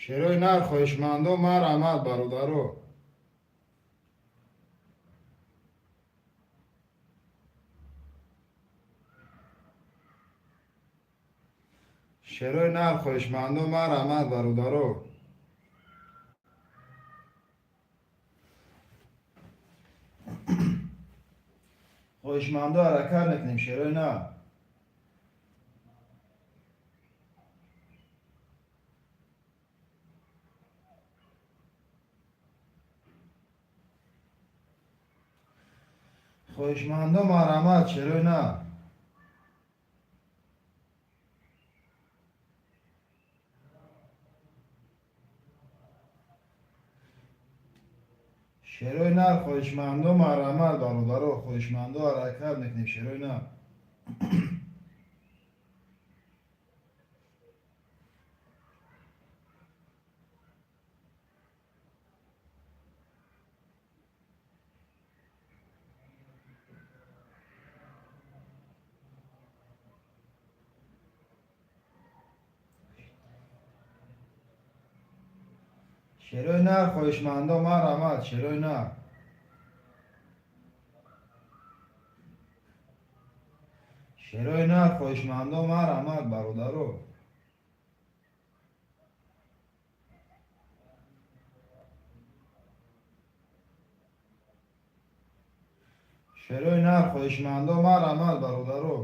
Шерои нар, хоҳишмандо, марҳамат, бародаро. Шерои нар, хоҳишмандо, марҳамат, бародаро. Хоҳишмандо, ҳаракат мекунем, шерои нар. Хоҳишмандо, марҳамат, шерои нар. Шерои нар, хоҳишмандо, марҳамат, бародаро. Хоҳишмандо, ҳаракат мекунем, шерои нар. Шерои нар, хоҳишмандо, марҳамат, шерои нар. Шерои нар, хоҳишмандо, марҳамат, бародаро. Шерои нар, хоҳишмандо, марҳамат, бародаро.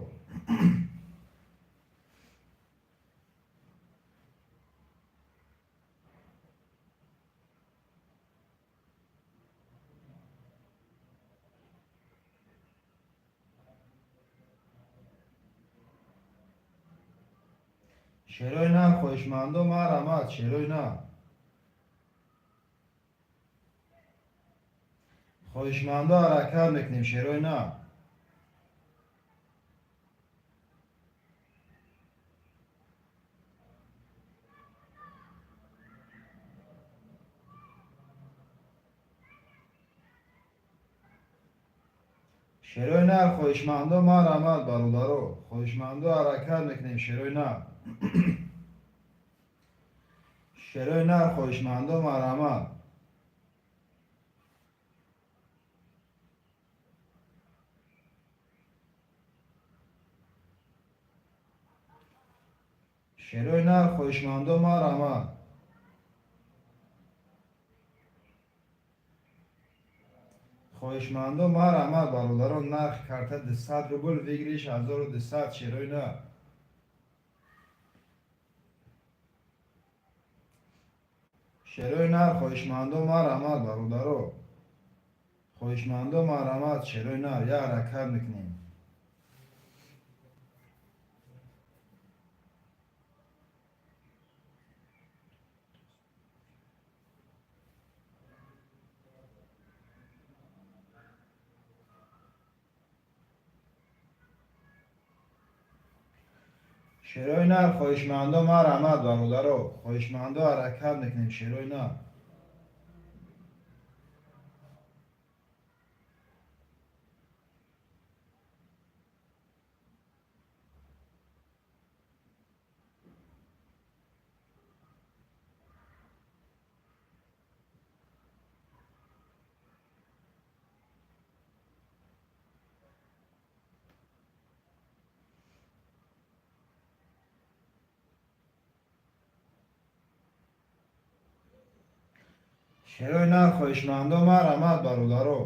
Шерои нар, хоҳишмандо, марҳамат, шерои нар. Хоҳишмандо, ҳаракат мекунем, шерои нар. Шерои нар, хоҳишмандо, марҳамат, бародаро. Хоҳишмандо, ҳаракат мекунем, шерои нар. Шерои нар, хоҳишмандо, марҳамат. Шерои нар, хоҳишмандо, марҳамат. Хоҳишмандо, марҳамат, бародаро. Нархи карта 200 рубл, выигрыш 1200, шерои нар. Шерои нар, хоҳишмандо, марҳамат, бародаро. Хоҳишмандо, марҳамат, шерои нар. Я ҳаракат мекунем. Шерои нар, хоҳишмандо, марҳамат, бародаро. Хоҳишмандо, ҳаракат мекунем, шерои нар. Шерои нар, хоҳишмандо, марҳамат, бародаро.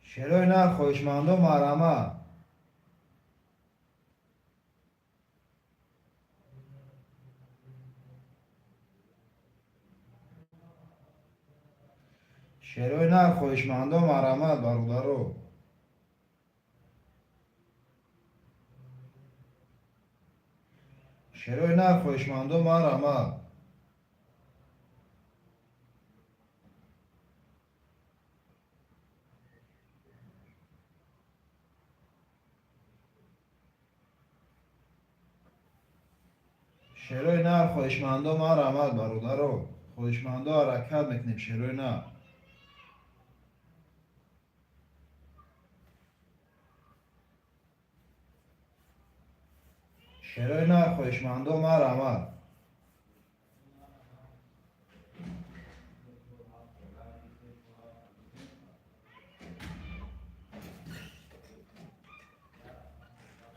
Шерои нар, хоҳишмандо, марҳамат. Шерои нар, хоҳишмандо, марҳамат, бародаро. Шерои нар, хоҳишмандо, марҳамат. Шерои нар, хоҳишмандо, марҳамат, бародаро. Хоҳишмандо, ҳаракат мекунем, шерои нар. Шерои нар, хоҳишмандо, марҳамат.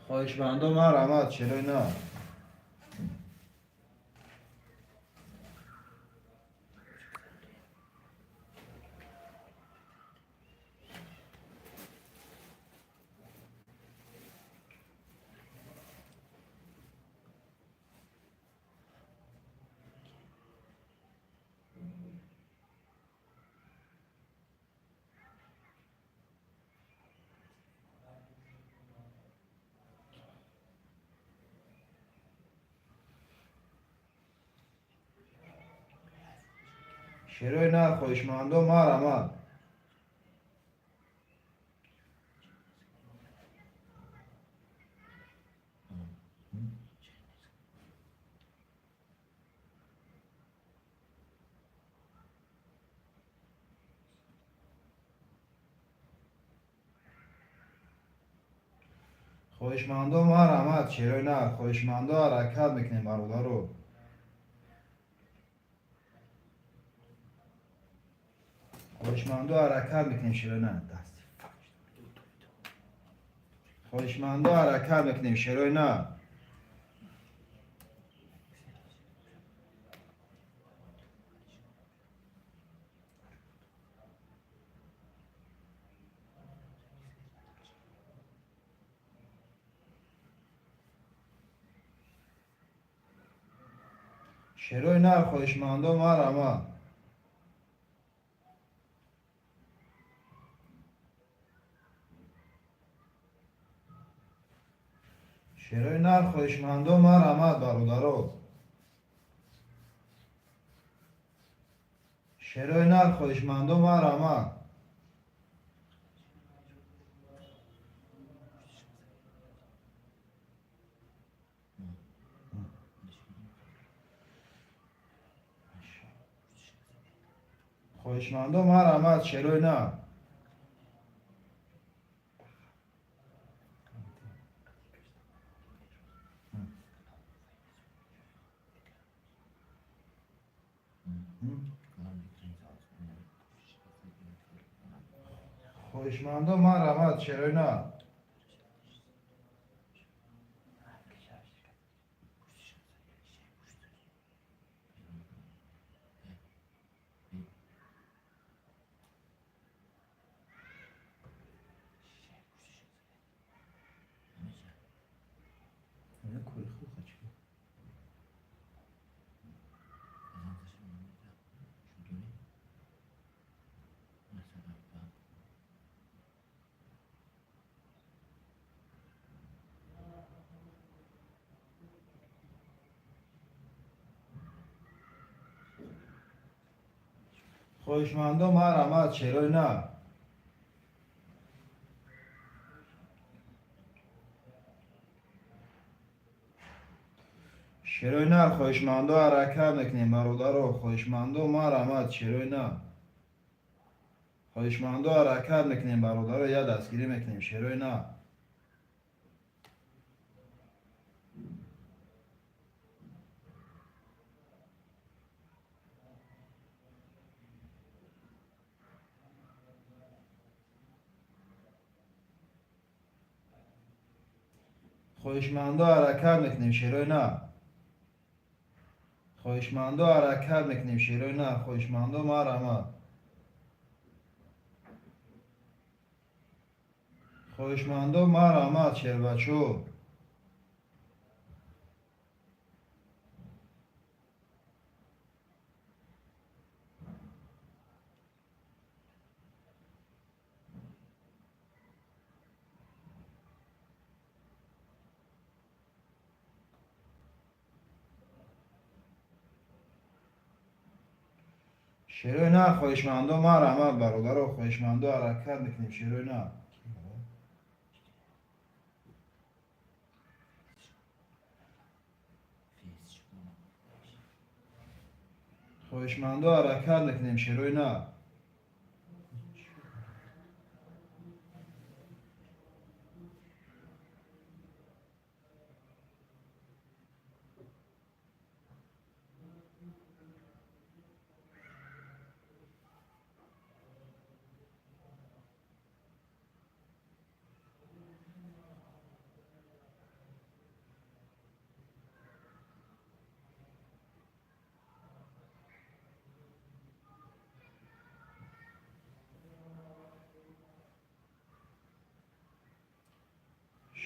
Хоҳишмандо, марҳамат, шерои нар. Шерои нар, хоҳишмандо, марҳамат. Хоҳишмандо, марҳамат, шерои нар. Хоҳишмандо, ҳаракат мекунем, бародаро. Хоҳишмандо, ҳаракат мекунем, шерои нар. Хоҳишмандо, ҳаракат мекунем, шерои нар. Шерои нар, хоҳишмандо, марҳамат. Шерои нар, хоҳишмандо, марҳамат, бародаро. Шерои нар, хоҳишмандо, марҳамат. Хоҳишмандо, марҳамат, шерои нар. Хоҳишмандо, марҳамат, шерои нар. Хоҳишмандо, марҳамат, шерои нар. Шерои нар, хоҳишмандо, ҳаракат мекунем, бародаро. Хоҳишмандо, марҳамат, шерои нар. Хоҳишмандо, ҳаракат мекунем, бародаро, я дастгирӣ мекунем, шерои нар. Хоҳишмандо, ҳаракат мекунем, шерои нар. Хоҳишмандо, ҳаракат мекунем, шерои нар. Хоҳишмандо, марҳамат. Хоҳишмандо, марҳамат, шербачо. Шерои нар, хоҳишмандо, марҳамат, бародаро. Хоҳишмандо, ҳаракат мекунем, шерои нар. Хоҳишмандо, ҳаракат мекунем, шерои нар.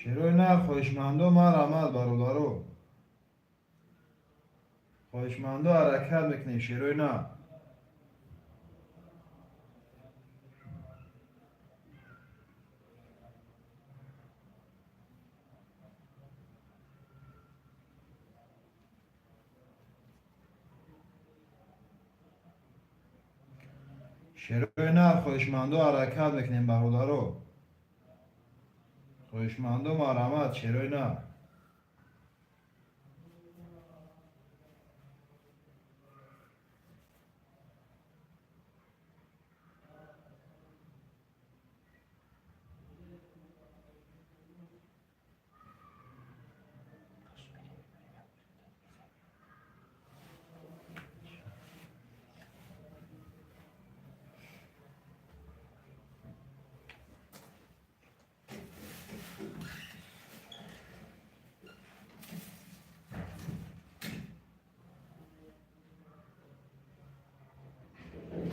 Шерои нар, хоҳишмандо, марҳамат, бародаро. Хоҳишмандо, ҳаракат мекунем, шерои нар. Шерои нар, хоҳишмандо, ҳаракат мекунем, бародаро. Хоҳишмандо, марҳамат, шерои нар.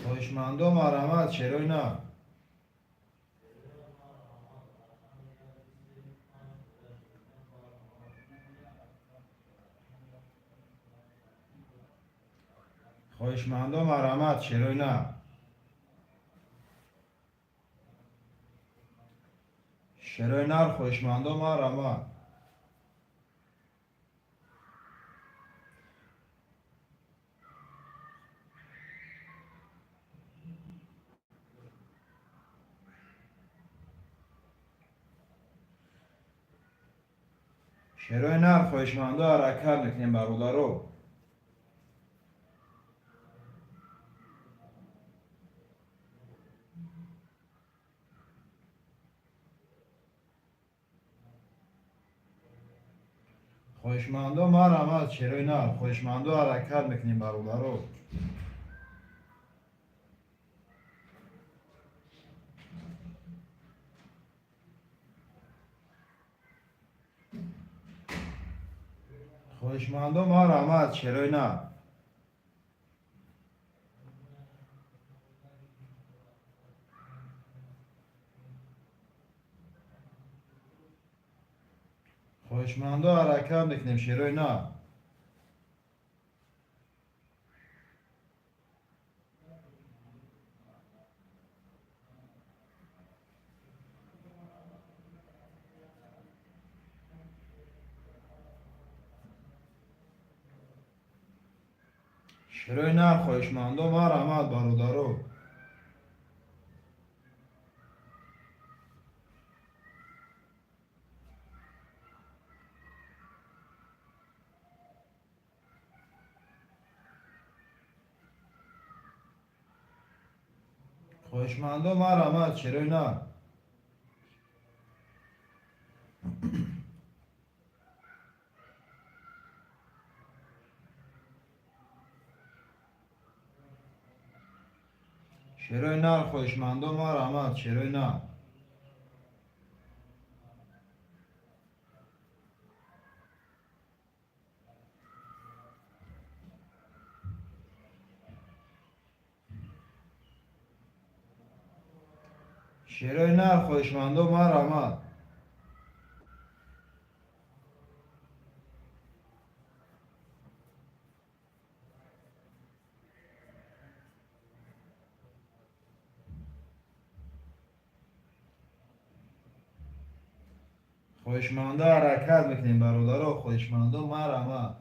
Хоҳишмандо, марҳамат, шерои нар. Хоҳишмандо, марҳамат, шерои нар. Шерои нар, хоҳишмандо, марҳамат. Шерои нар, хоҳишмандо, ҳаракат мекунем, бародаро. Хоҳишмандо, марҳамат, шерои нар. Хоҳишмандо, ҳаракат мекунем, бародаро. Хоҳишмандо, марҳамат, шерои нар. Хоҳишмандо, ҳаракат мекунем, шерои нар. Шерои нар, хоҳишмандо, марҳамат, бародаро. Хоҳишмандо, марҳамат, шерои нар. Шерои нар, хоҳишмандо, марҳамат, шерои нар. Шерои нар, хоҳишмандо, марҳамат. Хоҳишмандо, ҳаракат мекунем, бародаро. Хоҳишмандо, марҳамат.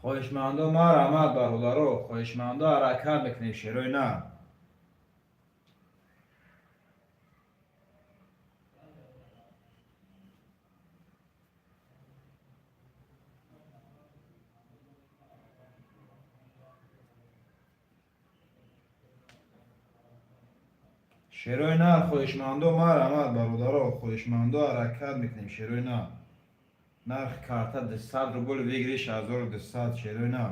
Хоҳишмандо, марҳамат, бародаро. Хоҳишмандо, ҳаракат мекунем, шерои нар. Шерои нар, хоҳишмандо, марҳамат, бародаро, хоҳишмандо, ҳаракат мекунем. Шерои нар, нархи карта 200 рубл, выигрыш 1200. Шерои нар.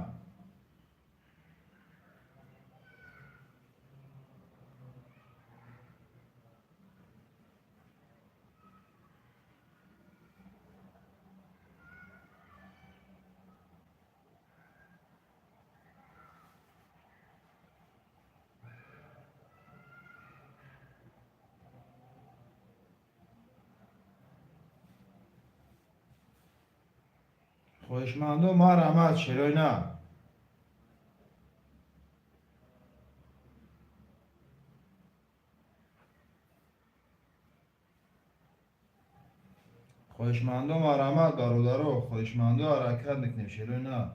Хоҳишмандо, марҳамат, шерои нар. Хоҳишмандо, марҳамат, бародаро, хоҳишмандо, ҳаракат мекунем. Шерои нар.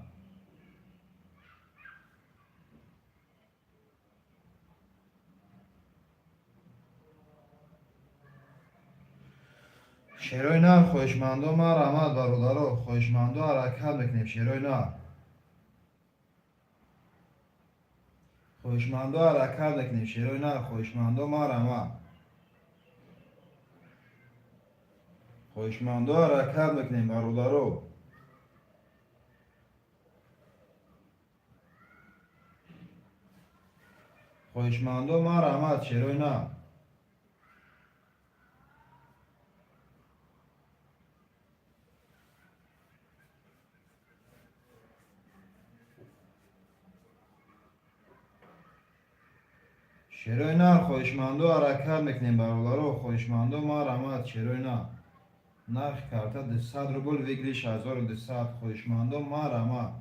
Шерои нар, хоҳишмандо, марҳамат, бародаро, хоҳишмандо, ҳаракат мекунем. Шерои нар, хоҳишмандо, ҳаракат мекунем. Шерои нар, хоҳишмандо, марҳамат, хоҳишмандо, ҳаракат мекунем, бародаро. Хоҳишмандо, марҳамат, шерои нар. Шерои нар, хоҳишмандо, ҳаракат мекунем, бародаро, хоҳишмандо, марҳамат. Шерои нар, нархи карта 200 рубл, выигрыш 1200. Хоҳишмандо, марҳамат.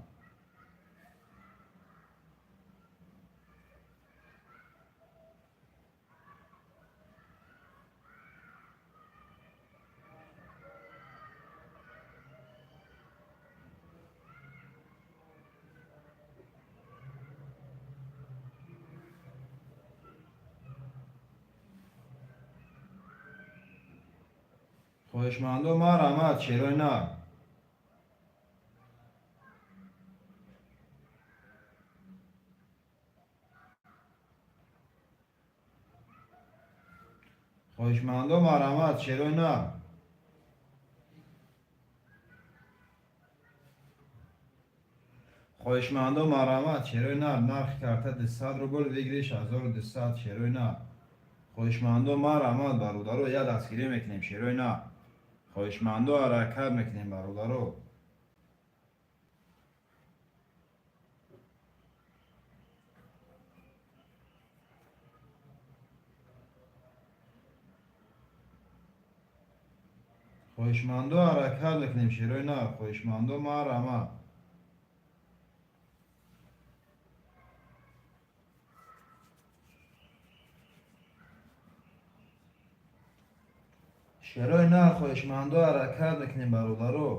Хоҳишмандо, марҳамат, шерои нар. Хоҳишмандо, марҳамат, шерои нар. Хоҳишмандо, марҳамат, шерои нар. Нархи карта 200 рубл, выигрыш 1200. Шерои нар, хоҳишмандо, марҳамат, бародаро, як дастгирӣ мекунем. Шерои нар, хоҳишмандо, ҳаракат мекунем, бародаро. Хоҳишмандо, ҳаракат мекунем. Шерои нар, хоҳишмандо, марҳамат. Шерои нар, хоҳишмандо, ҳаракат мекунем, бародаро.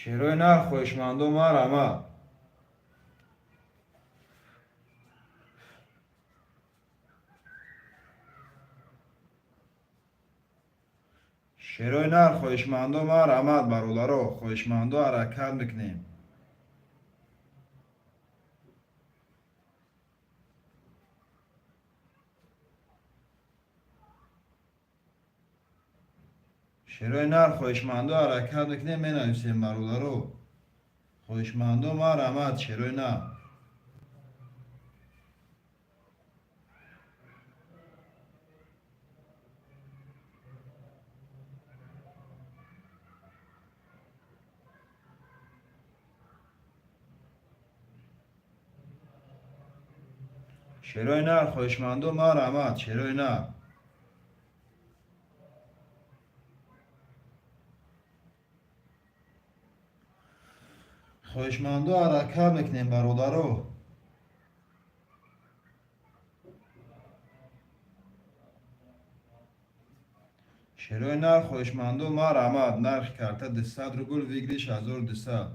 Шерои нар, хоҳишмандо, марҳамат. Шерои нар, хоҳишмандо, марҳамат, бародаро, хоҳишмандо, ҳаракат мекунем. Шерои нар, хоҳишмандо, ҳаракат мекунем, менависем, бародаро. Хоҳишмандо, марҳамат, шерои нар. Шерои нар, хоҳишмандо, марҳамат, шерои нар. Хоҳишмандо, ҳаракат мекунем, бародаро. Шерои нар, хоҳишмандо, марҳамат. Нархи карта 200 рубл, выигрыш 1200.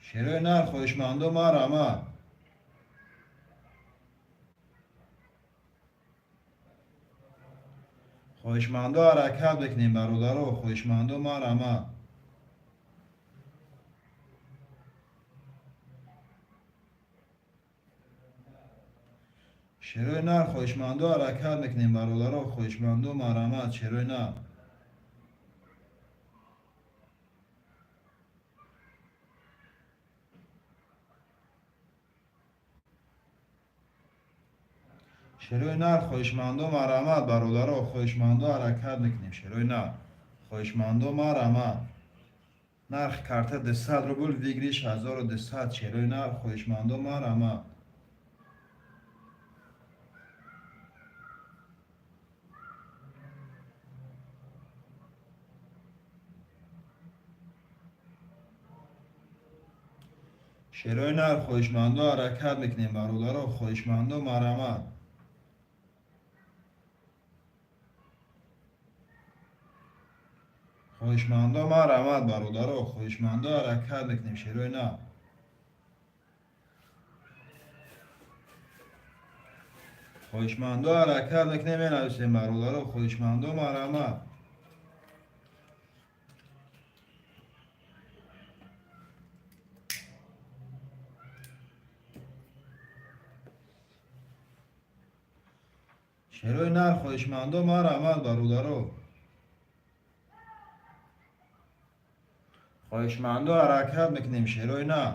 Шерои нар, хоҳишмандо, марҳамат. Хоҳишмандо, ҳаракат бикунем, бародаро, хоҳишмандо, марҳамат. Шерои нар, хоҳишмандо, ҳаракат мекунем, бародаро, хоҳишмандо, марҳамат. Шерои нар. Шерои нар, хоҳишмандо, марҳамат, бародаро, хоҳишмандо, ҳаракат мекунем. Шерои нар, хоҳишмандо, марҳамат. Нархи карта 200 рубл, выигрыш 1200. Шерои нар, хоҳишмандо, марҳамат. Шерои нар, хоҳишмандо, ҳаракат мекунем, бародаро, хоҳишмандо, марҳамат. Хоҳишмандо, марҳамат, бародаро, хоҳишмандо, ҳаракат мекунем. Шерои нар. Хоҳишмандо, ҳаракат мекунем, менависем, бародаро, хоҳишмандо, марҳамат. Шерои нар, хоҳишмандо, марҳамат, бародаро. Хоҳишмандо, ҳаракат мекунем. Шерои нар.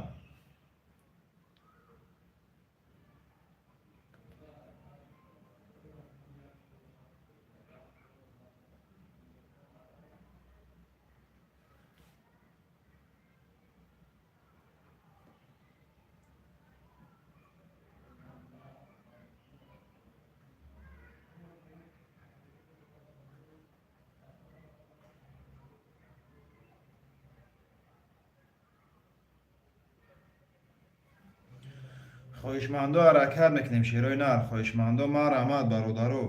Хоҳишмандо, ҳаракат мекунем. Шерои нар, хоҳишмандо, марҳамат, бародаро.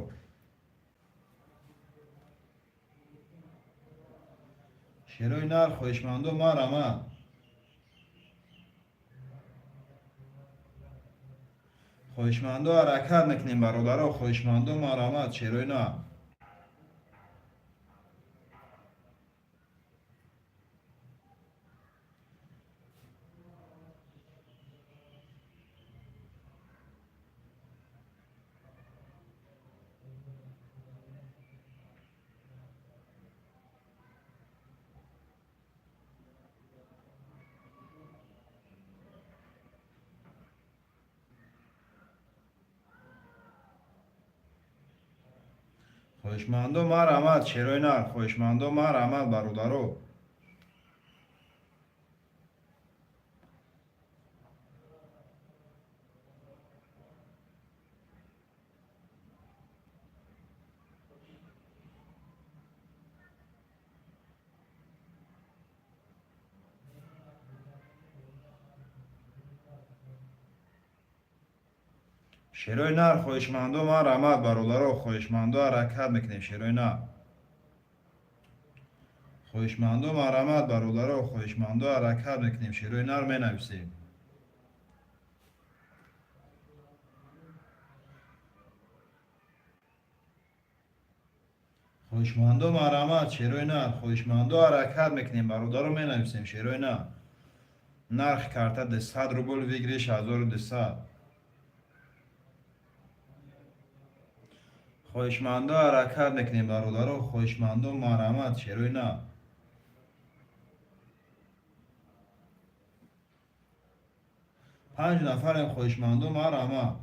Шерои нар, хоҳишмандо, марҳамат. Хоҳишмандо, ҳаракат мекунем, бародаро, хоҳишмандо, марҳамат. Шерои нар. Хоҳишмандо, марҳамат. Шерои нар, хоҳишмандо, марҳамат, бародаро. Шерои нар, хоҳишмандо, марҳамат, бародаро, хоҳишмандо, ҳаракат мекунем. Шерои нар. Хоҳишмандо, марҳамат, бародаро, хоҳишмандо, ҳаракат мекунем. Шерои нар менависем. Хоҳишмандо, марҳамат. Шерои нар, хоҳишмандо, ҳаракат мекунем, бародаро, менависем. Шерои нар. Нархи карта 200 рубл, выигрыш 1200. Хоҳишмандо, ҳаракат мекунем, бародаро, хоҳишмандо, марҳамат. Шерои нар. Панҷ нафарем, хоҳишмандо, марҳамат.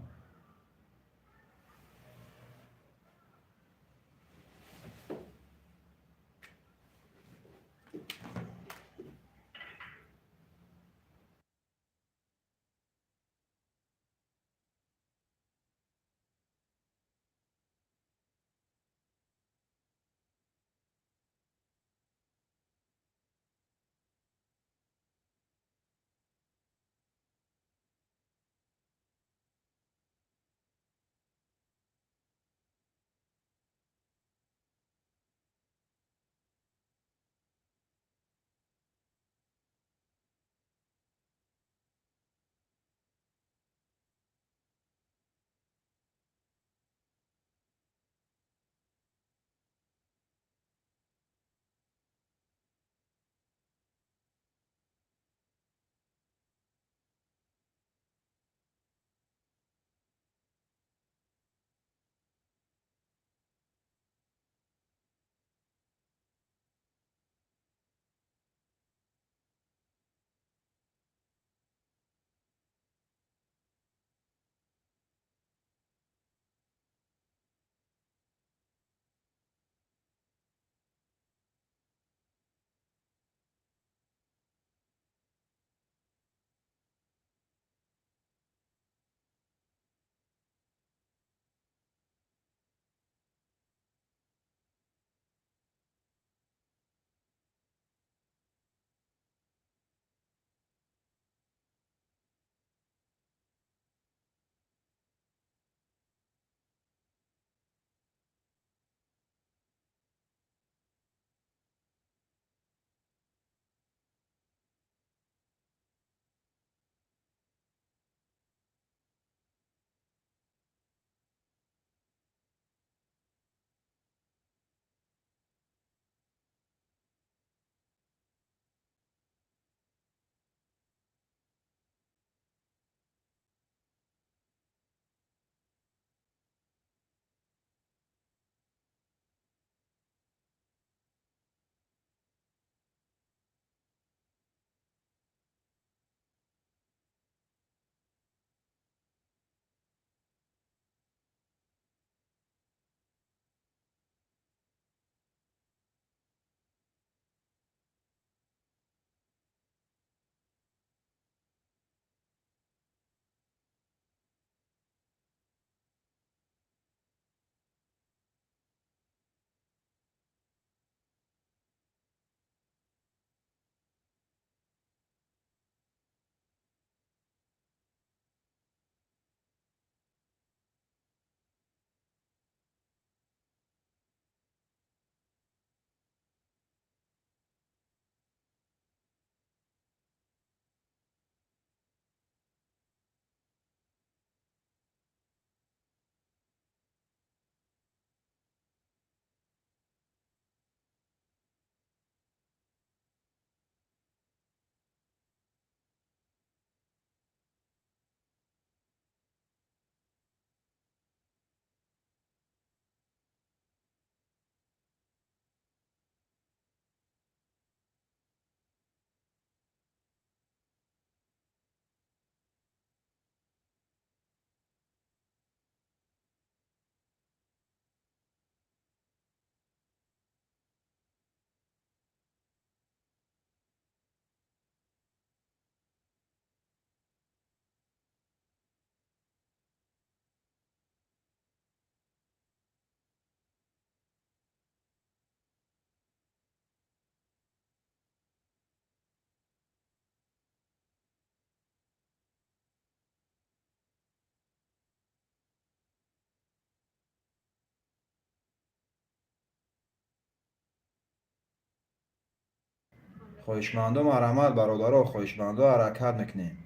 Хоҳишмандо, марҳамат, бародаро, хоҳишмандо, ҳаракат мекунем.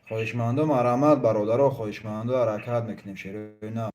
Хоҳишмандо, марҳамат, бародаро, хоҳишмандо, ҳаракат мекунем, шерои нав.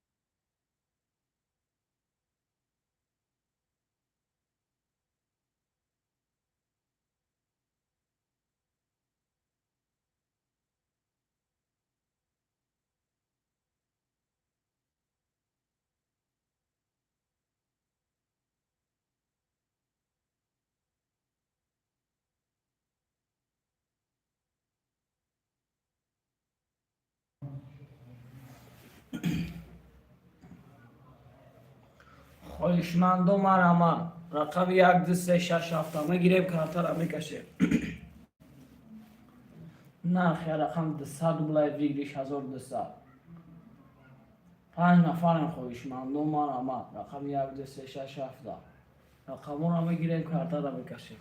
Хоҳишмандо, марҳамат, рақами 1, 2, 3, 6, 7 мегирем, картара мекашем. Нархи рақам 200 рублай, выигрыш 1200. Панҷ нафарем, хоҳишмандо, марҳамат, рақами 1, 2, 3, 6, 7 рақаморо мегирем, картара мекашем.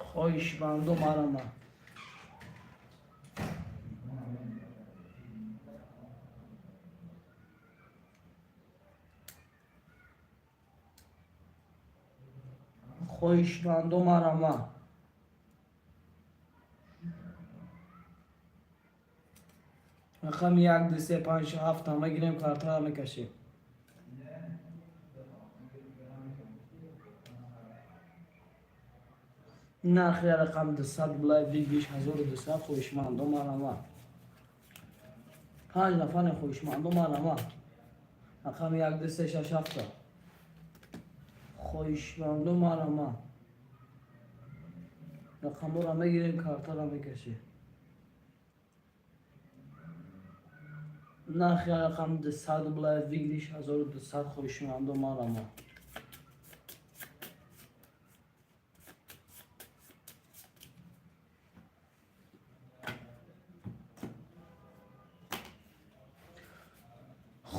Хоҳишмандо, марҳамат. Хоҳишмандо, марҳамат. Рақами 1, 2, 3, 5, 7 мегирем, картара мекашем. Нархи рақам 200 рублай, выигрыш 1200. Хоҳишмандо, марҳамат. Панҷ нафарем, хоҳишмандо, марҳамат, рақами 1, 2, 3, 6, 7. Хоҳишмандо, марҳамат, рақамҳоро мегирем, картара мекашем. Нархи рақам 200 рублай, выигрыш 1200. Хоҳишмандо, марҳамат.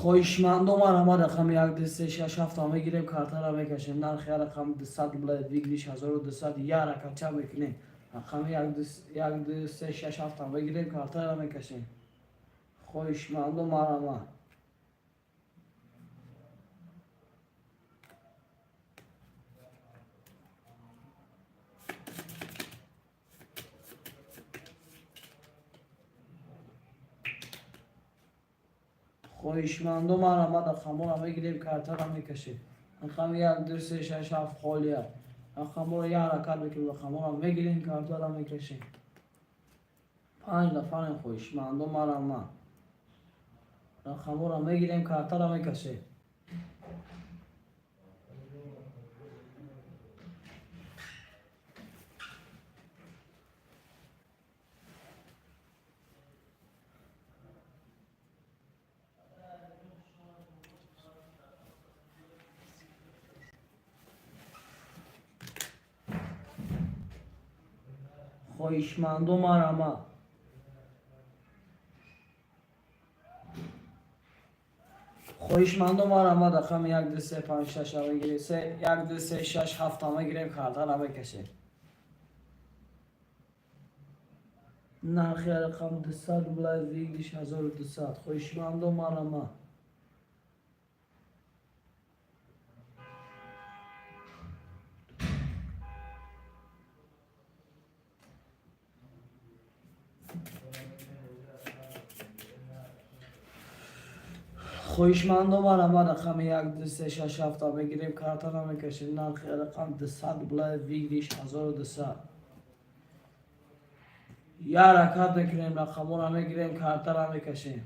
Хоҳишмандо, марҳамат, рақами 1, 2, 3, 6, 7 мегирем, картара мекашем. Нархи рақам 200 рублай, выигрыш 1200. Як ҳаракатча мекунем. Рақами 1, 2, 3, 6, 7 мегирем, картара мекашем. Хоҳишмандо, марҳамат. Хоҳишмандо, марҳамат, рақамҳоро мегирем, картара мекашем. Рақами 1, 2, 3, 6, 7 холия. Рақамҳоро як ҳаракат мекунем, рақамҳоро мегирем, картара мекашем. Панҷ нафарем, хоҳишмандо, марҳамат, рақамҳоро мегирем, картара мекашем. Хоҳишмандо, марҳамат. Хоҳишмандо, марҳамат. Рақами як, ду, се, панҷ, шаш мегирем, се, як, ду, се, шаш, ҳафта мегирем, картара мекашем. Нархи рақам 200 рубла, выигрыш 1200. Хоҳишмандо, марҳамат. Хоҳишмандо, марҳамат. Рақами як, ду, се, шаш, ҳафта мегирем, картара мекашем. Нархи рақам 200 рубла, выигрыш 1200. Я ҳаракат мекунем, рақамҳоро мегирем, картара мекашем.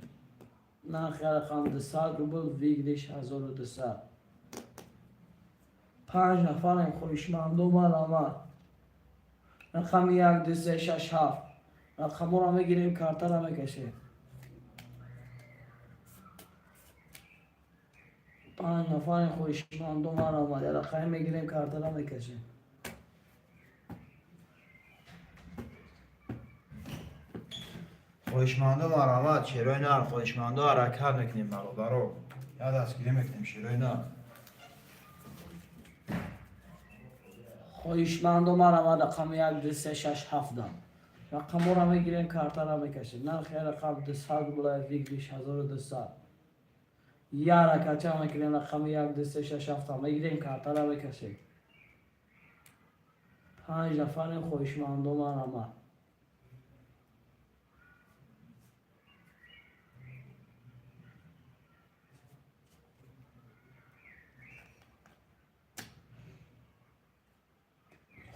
Нархи рақам 200 рубл, выигрыш 1200. Панҷ нафарем. Хоҳишмандо, марҳамат. Рақами як, ду, се, шаш, ҳафт, рақамҳоро мегирем, картара мекашем. Панҷ нафарем. Хоҳишмандо, марҳамат. Рақаме мегирем, картара мекашем. Хоҳишмандо, марҳамат, шерои нар. Хоҳишмандо, ҳаракат мекунем, бародаро, я дастгирӣ мекунем, шерои нар. Хоҳишмандо, марҳамат. Рақами як, ду, се, шаш, ҳафта рақамҳоро мегирем, картара мекашем. Нархи рақам 200 рубла, выигрыш 1200. Я ҳаракатча мекунем, рақами як, ду, се, шаш, ҳафта мегирем, картара мекашем. Панҷ нафарем. Хоҳишмандо, марҳамат.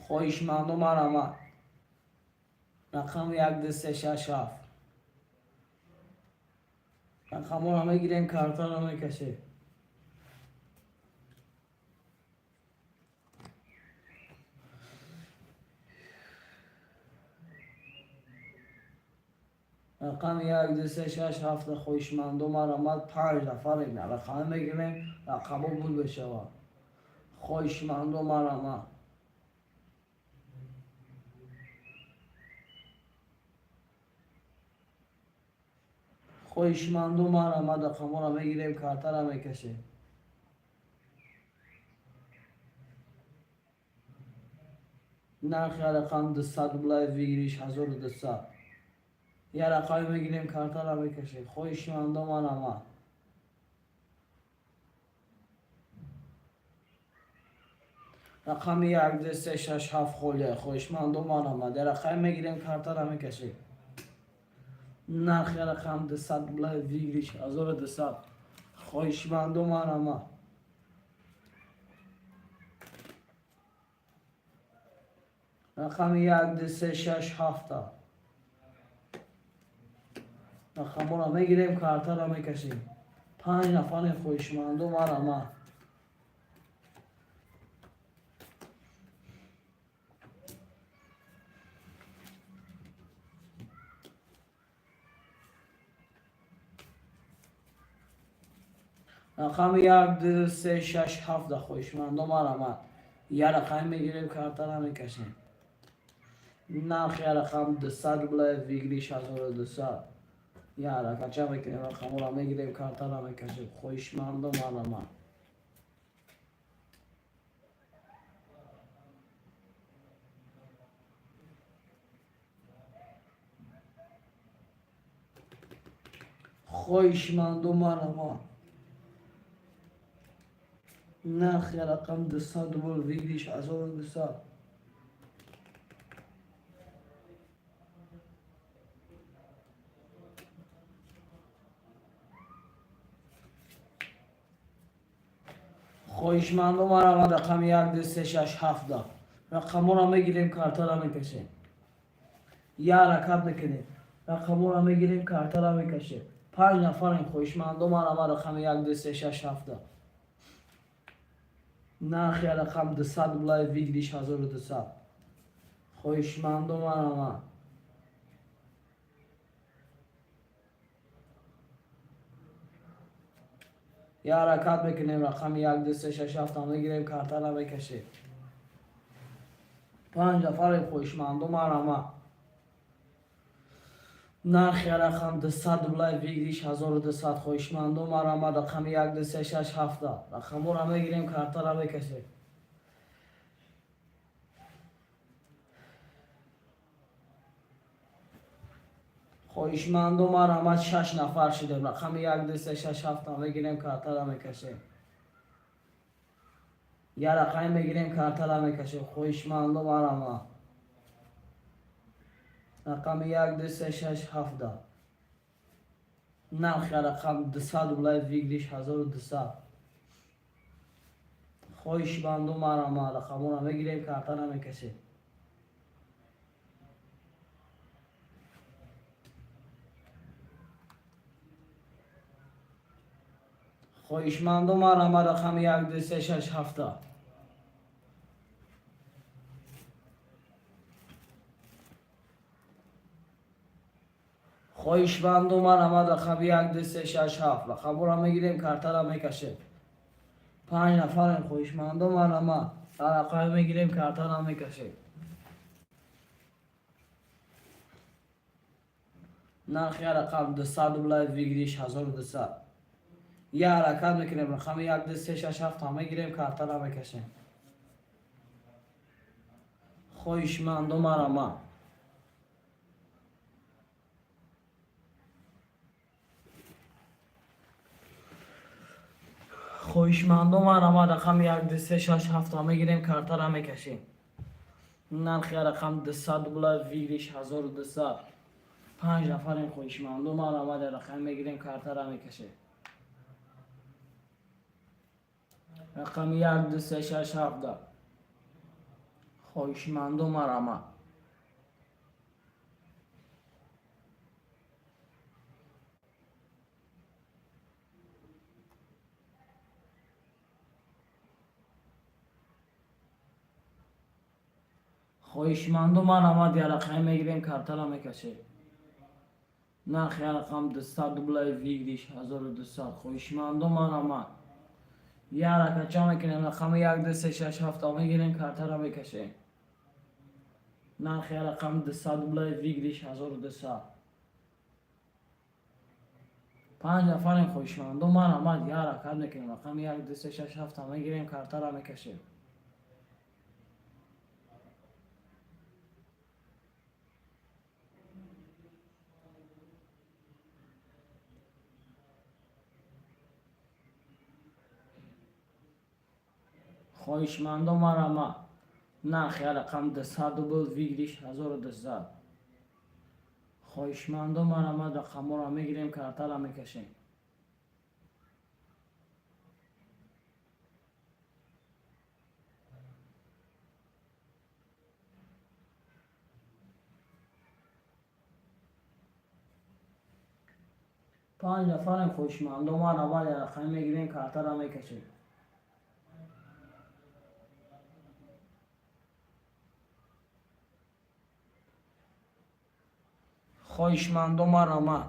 Хоҳишмандо, марҳамат. Рақами як, ду, се, шаш, ҳафт рақамҳоро мегирем, картаро мекашем. Рақами як, ду, се, шаш, ҳафта. Хоҳишмандо, марҳамат. Панҷ нафарем, рақаме мегирем, рақамҳо буд мешавад. Хоҳишмандо, марҳамат. Хоҳишмандо, марҳамат. Рақамҳоро мегирем, картара мекашем. Нархи рақам 200 рубла, выигрыш 1200. Я рақаме мегирем, картара мекашем. Хоҳишмандо, марҳамат. Рақами як, ду, се, шаш, ҳафт холия. Хоҳишмандо, марҳамат. Я рақаме мегирем, картара мекашем. Нархи рақам 200 рубла, выигрыш 1200. Хоҳишмандо, марҳамат. Рақами як, ду, се, шаш, ҳафта рақамҳоро мегирем, картаро мекашем. Панҷ нафарем. Хоҳишмандо, марҳамат. Рақами як, ду, се, шаш, ҳафта. Хоҳишмандо, марҳамат. Я рақаме мегирем, картара мекашем. Нархи рақам 200 рубла, выигрыш 1200. Я ҳаракатча мекунем, рақамҳоро мегирем, картара мекашем. Хоҳишмандо, марҳамат. Хоҳишмандо, марҳамат. Нархи рақам 200 рубл, выигрыш 1200. Хоҳишмандо, марҳамат. Рақами як, ду, се, шаш, ҳафта рақамҳоро мегирем, картара мекашем. Я ҳаракат мекунем, рақамҳоро мегирем, картара мекашем. Панҷ нафарем. Хоҳишмандо, марҳамат. Рақами як, ду, се, шаш, ҳафта. Нархи рақам 200 рубла, выигрыш 1200. Хоҳишмандо, марҳамат. Я ҳаракат мекунем, рақами як, ду, се, шаш, ҳафта мегирем, картара мекашем. Панҷ нафарем. Хоҳишмандо, марҳамат. Нархи рақам 200 рублай, выигрыш 1200. Хоҳишмандо, марҳамат, рақами 1, 2, 3, 6, 7. Рақамҳоро мегирем, картара мекашем. Хоҳишмандо, марҳамат, шаш нафар шудем. Рақами 1, 2, 3, 6, 7 мегирем, картара мекашем. Я рақаме мегирем, картара мекашем. Хоҳишмандо, марҳамат, рақами 1, 2, 3, 6, 7. Нархи рақам 200 рублай, выигрыш 1200. Хоҳишмандо, марҳамат, рақамҳоро мегирем, картара мекашем. Хоҳишмандо, марҳамат, рақами 1, 2, 3, 6, 7. Хоҳишмандо, марҳамат, рақами 1, 2, 3, 6, 7. Рақамҳоро мегирем, картара мекашем. Панҷ нафарем. Хоҳишмандо, марҳамат, рақаме мегирем, картара мекашем. Нархи рақам 200 рублай, выигрыш 1200. Я ҳаракат мекунем, рақами 1, 2, 3, 6, 7 мегирем, картара мекашем. Хоҳишмандо, марҳамат. Хоҳишмандо, марҳамат, рақами 1, 2, 3, 6, 7 мегирем, картара мекашем. Нархи рақам 200 рубла, выигрыш 1200. Панҷ нафарем. Хоҳишмандо, марҳамат, рақам мегирем, картара мекашем. Рақами 1, 2, 3, 6, 7. Хоҳишмандо, марҳамат. Хоҳишмандо, марҳамат, я рақаме мегирем, картара мекашем. Нархи рақам 200 рублай, выигрыш 1200. Хоҳишмандо, марҳамат, я ҳаракатча мекунем, рақами 1, 2, 3, 6, 7 мегирем, картара мекашем. Нархи рақам 200 рублай, выигрыш 1200. Панҷ нафарем. Хоҳишмандо, марҳамат, я ҳаракат мекунем, рақами 1, 2, 3, 6, 7 мегирем, картара мекашем. Хоҳишмандо, марҳамат, нархи рақам 200 рубл, выигрыш 1200. Хоҳишмандо, марҳамат, рақамҳоро мегирем, картара мекашем. Панҷ нафарем. Хоҳишмандо, марҳамат, рақаме мегирем, картара мекашем. Хоҳишмандо, марҳамат.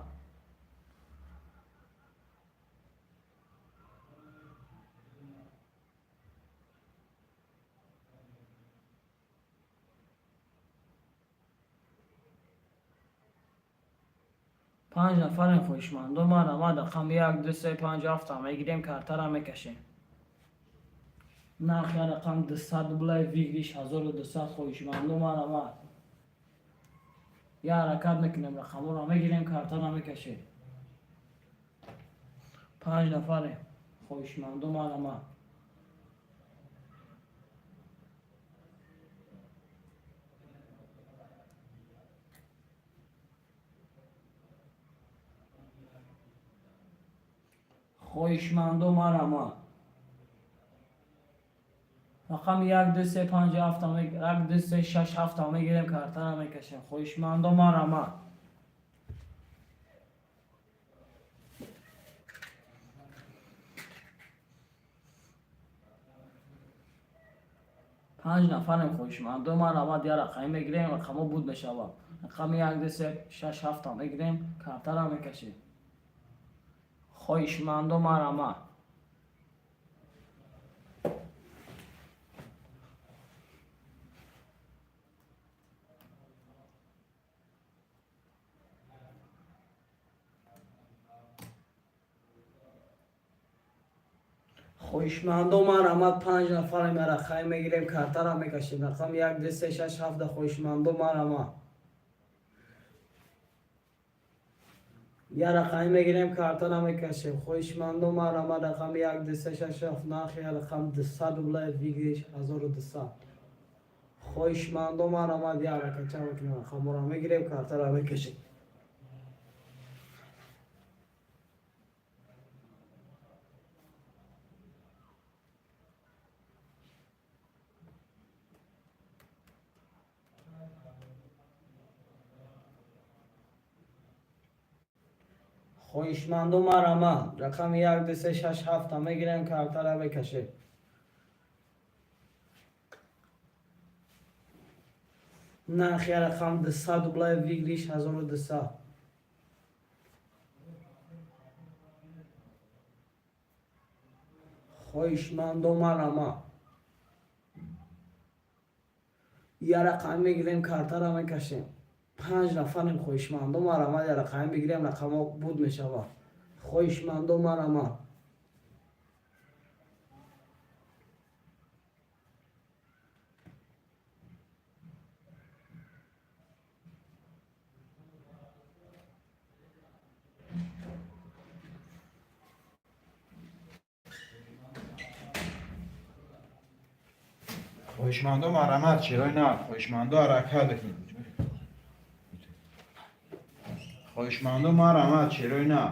Панҷ нафарем. Хоҳишмандо, марҳамат, рақами 1, 2, 3, 5, 7 мегирем, картара мекашем. Нархи рақам 200 рублай, выигрыш 1200. Хоҳишмандо, марҳамат, я ҳаракат мекунем, рақамҳоро мегирем, картара мекашем. Панҷ нафарем. Хоҳишмандо, марҳамат. Хоҳишмандо, марҳамат, рақами 1, 2, 3, 5, 7, 1, 2, 3, 6, 7 мегирем, картара мекашем. Хоҳишмандо, марҳамат. Панҷ нафарем. Хоҳишмандо, марҳамат, я рақаме мегирем, рақамҳо буд мешавад. Рақами 1, 2, 3, 6, 7 мегирем, картара мекашем. Хоҳишмандо, марҳамат. Хоҳишмандо, марҳамат, панҷ нафарем, рақами мегирем, картара мекашем. Рақами як, ду, се, шаш, ҳафта. Хоҳишмандо, марҳамат, я рақами мегирем, картара мекашем. Хоҳишмандо, марҳамат, рақами як, ду, се, шаш, ҳафт. Нархи рақам 200 рубла, выигрыш 1200. Хоҳишмандо, марҳамат, як ракача мекунем, рақаморо мегирем, картара мекашем. Хоҳишманду, марҳамат, рақами як, ду, се, шаш, ҳафта мегирем, картара мекашем. Нархи рақам 200 рубла, выигрыш 1200. Хоҳишмандо, марҳамат, я рақам мегирем, картара мекашем. Панҷ нафарем. Хоҳишмандо, марҳамат, я рақами бигирем, рақамҳо буд мешавад. Хоҳишмандо, марҳамат. Хоҳишмандо, марҳамат, шерои нар. Хоҳишмандо, ҳаракат бикунед. Хоҳишмандо, марҳамат, шерои нар.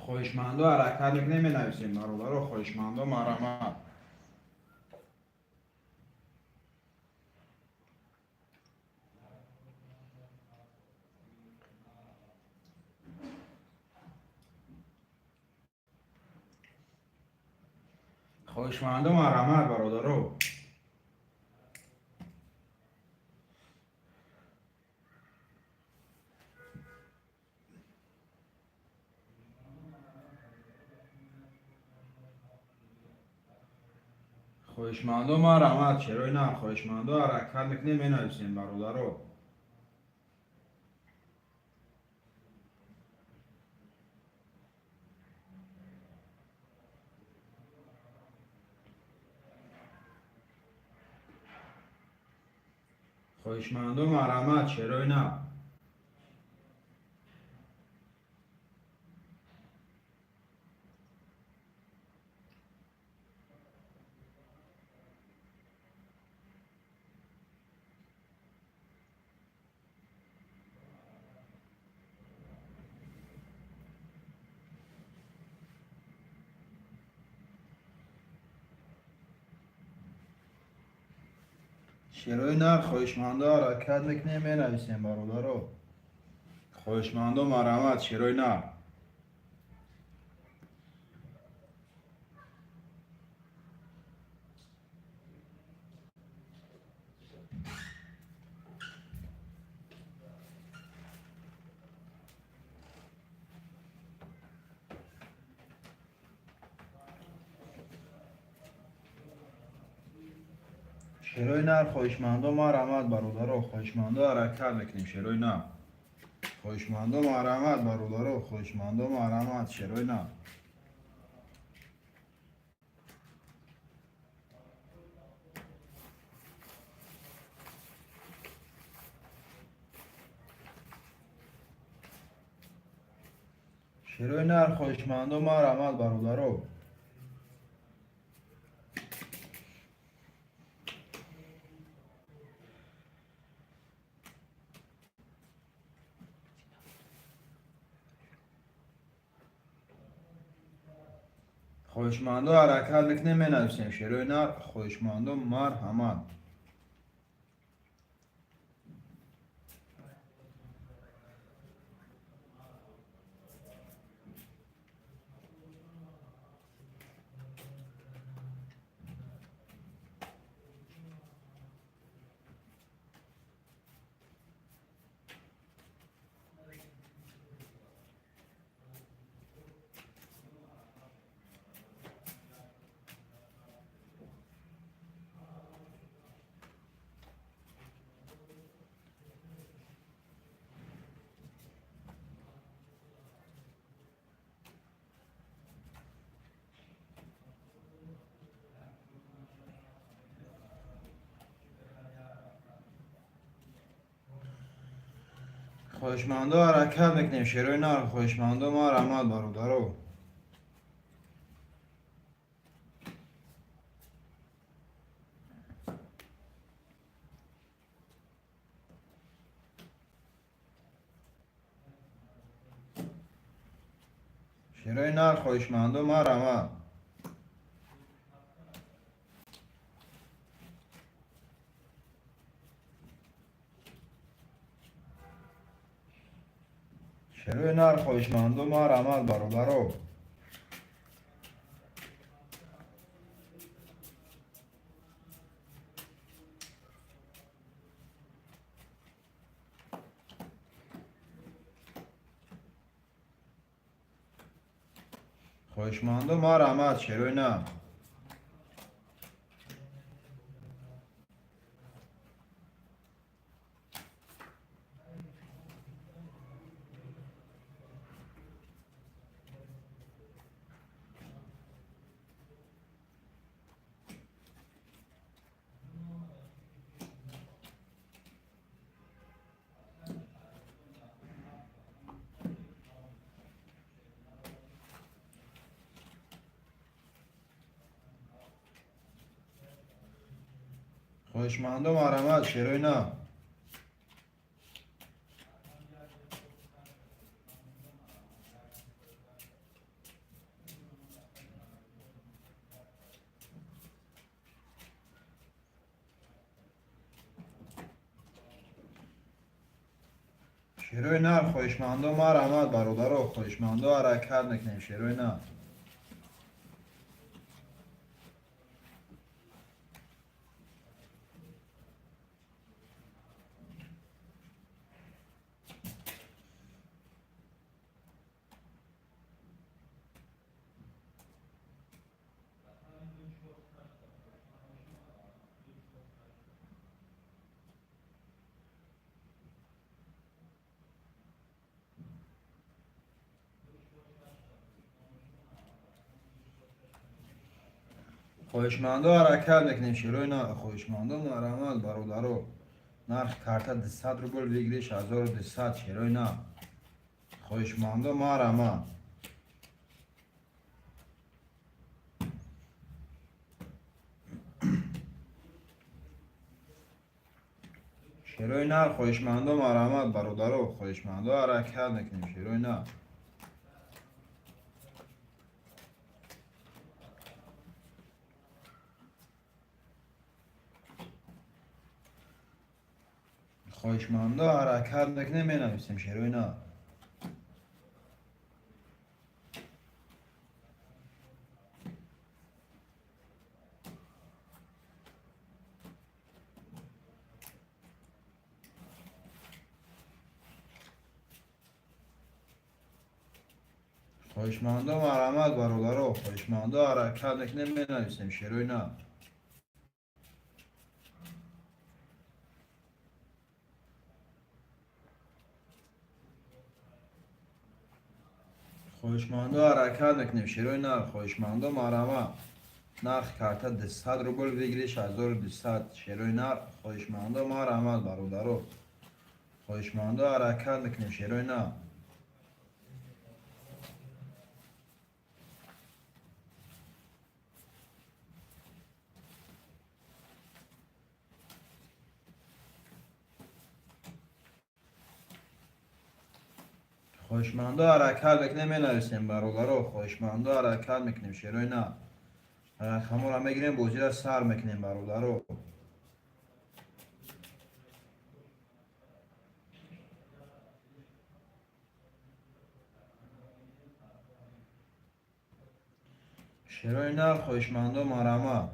Хоҳишмандо, ҳаракат мекунем, менависем, бародаро. Хоҳишмандо, марҳамат. Хоҳишмандо, марҳамат, бародаро. Хоҳишмандо, марҳамат, шерои нар. Хоҳишмандо, ҳаракат мекунем, менависем, бародаро. Хоҳишмандо, марҳамат, шерои нар. Шерои нар. Хоҳишмандо, ҳаракат мекунем, менависем, бародаро. Хоҳишмандо, марҳамат, шерои нар. Шерои нар. Хоҳишмандо, марҳамат, бародаро. Хоҳишмандо, ҳаракат мекунем, шерои нар. Хоҳишмандо, марҳамат, бародаро. Хоҳишмандо, марҳамат, шерои нар. Шерои нар. Хоҳишмандо, марҳамат, бародаро. Хоҳишмандо, ҳаракат мекунем, менависем, шерои нар. Хоҳишмандо, марҳамат. Хоҳишмандо, ҳаракат мекунем, шерои нар. Хоҳишмандо, марҳамат, бародаро. Шерои нар, хоҳишмандо, марҳамат. Шерои нар, хоҳишмандо, марҳамат, бародаро. Хоҳишмандо, марҳамат, шерои нар. Хоҳишмандо, марҳамат, шерои нар. Шерои нар, хоҳишмандо, марҳамат, бародаро. Хоҳишмандо, ҳаракат мекунем, шерои нар. Хоҳишмандо, ҳаракат мекунем, шерои нар. Хоҳишмандо, марҳамат, бародаро. Нархи карта 200 рубл, выигрыш 1200, шерои нар. Хоҳишмандо, марҳамат. Шерои нар, хоҳишмандо, марҳамат, бародаро. Хоҳишмандо, ҳаракат мекунем, шерои нар. Хоҳишмандо, ҳаракат мекунем, менависем, шерои нар. Хоҳишмандо, марҳамат, бародаро. Хоҳишмандо, ҳаракат мекунем, менависем, шерои нар. Хоҳишмандо, ҳаракат мекунем, шерои нар. Хоҳишмандо, марҳамат. Нархи карта 200 рубл, выигрыш 1200, шерои нар. Хоҳишмандо, марҳамат, бародаро. Хоҳишмандо, ҳаракат мекунем, шерои нар. Хоҳишмандо, ҳаракат мекунем, менависем, бародаро. Хоҳишмандо, ҳаракат мекунем, шерои нар. Рақамҳоро мегирем, бозиро сар мекунем, бародаро. Шерои нар, хоҳишмандо, марҳамат.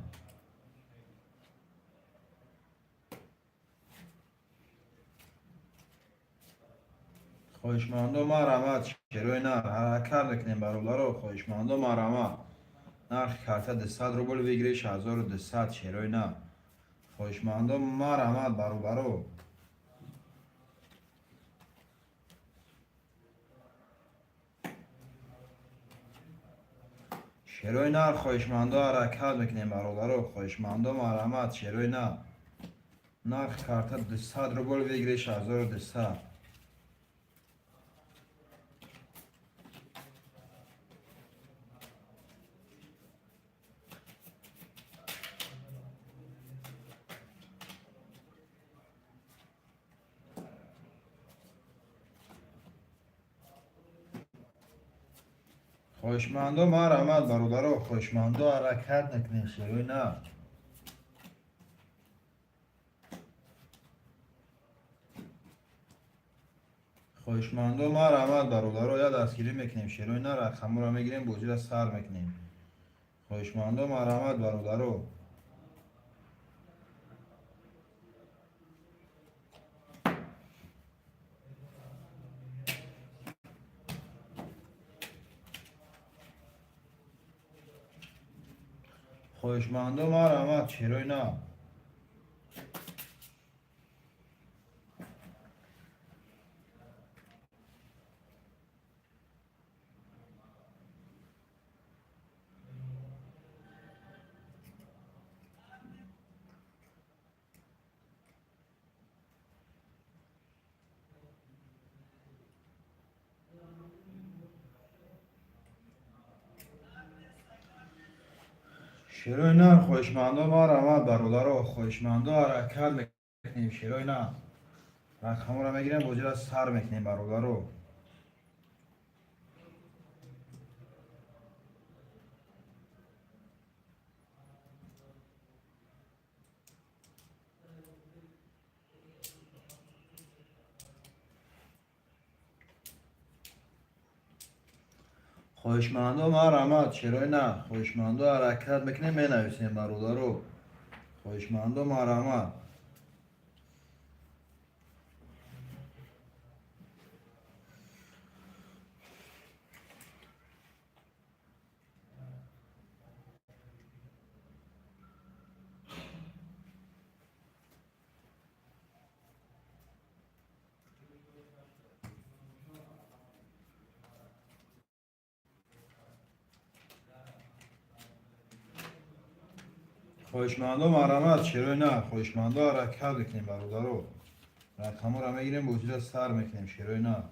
Хоҳишмандо, марҳамат, шерои нар. Ҳаракат мекунем, бародаро. Хоҳишмандо, марҳамат. Нархи карта 200 рубл, выигрыш 1200, шерои нар. Хоҳишмандо, марҳамат, бародаро. Шерои нар, хоҳишмандо, ҳаракат мекунем, бародаро. Хоҳишмандо, марҳамат, шерои нар. Нархи карта 200 рубл, выигрыш 1200. Хоҳишмандо, марҳамат, бародаро, хоҳишмандо, ҳаракат мекунем, шерои нар. Хоҳишмандо, марҳамат, бародаро, я дастгирӣ мекунем, шерои нар, рақаморо мегирем, бозиро сар мекунем. Хоҳишмандо, марҳамат, бародаро. Хоҳишмандо, марҳамат, шерои нар. Шерои нар, хоҳишмандо, марҳамат, бародаро, хоҳишмандо, ҳаракат мекунем, шерои нар. Рақаморо мегирем, бозиро сар мекунем, бародаро. Хоҳишмандо, марҳамат, шерои нар. Хоҳишмандо, ҳаракат мекунем, менависем, бародаро. Хоҳишмандо, марҳамат. Хоҳишмандо, марҳамат, шерои нар. Хоҳишмандо, ҳаракат мекунем, бародаро. Рақаморо мегирем, бозиро сар мекунем, шерои нар.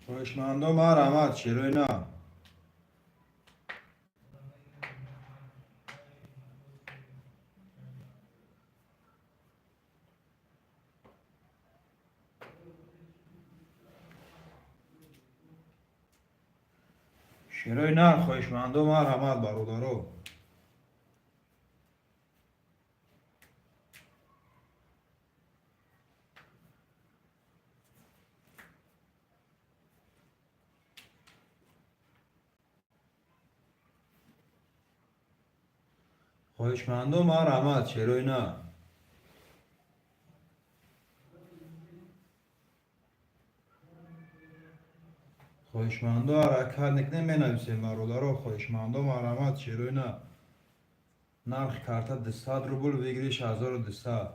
Хоҳишмандо, марҳамат, шерои нар. Шерои нар, хоҳишмандо, марҳамат, бародаро. Хоҳишмандо, марҳамат, шерои нар. Хоҳишмандо, ҳаракат мекунем, менависем, бародаро. Хоҳишмандо, марҳамат, шерои нар. Нархи карта 200 рубл, выигрыш 1200.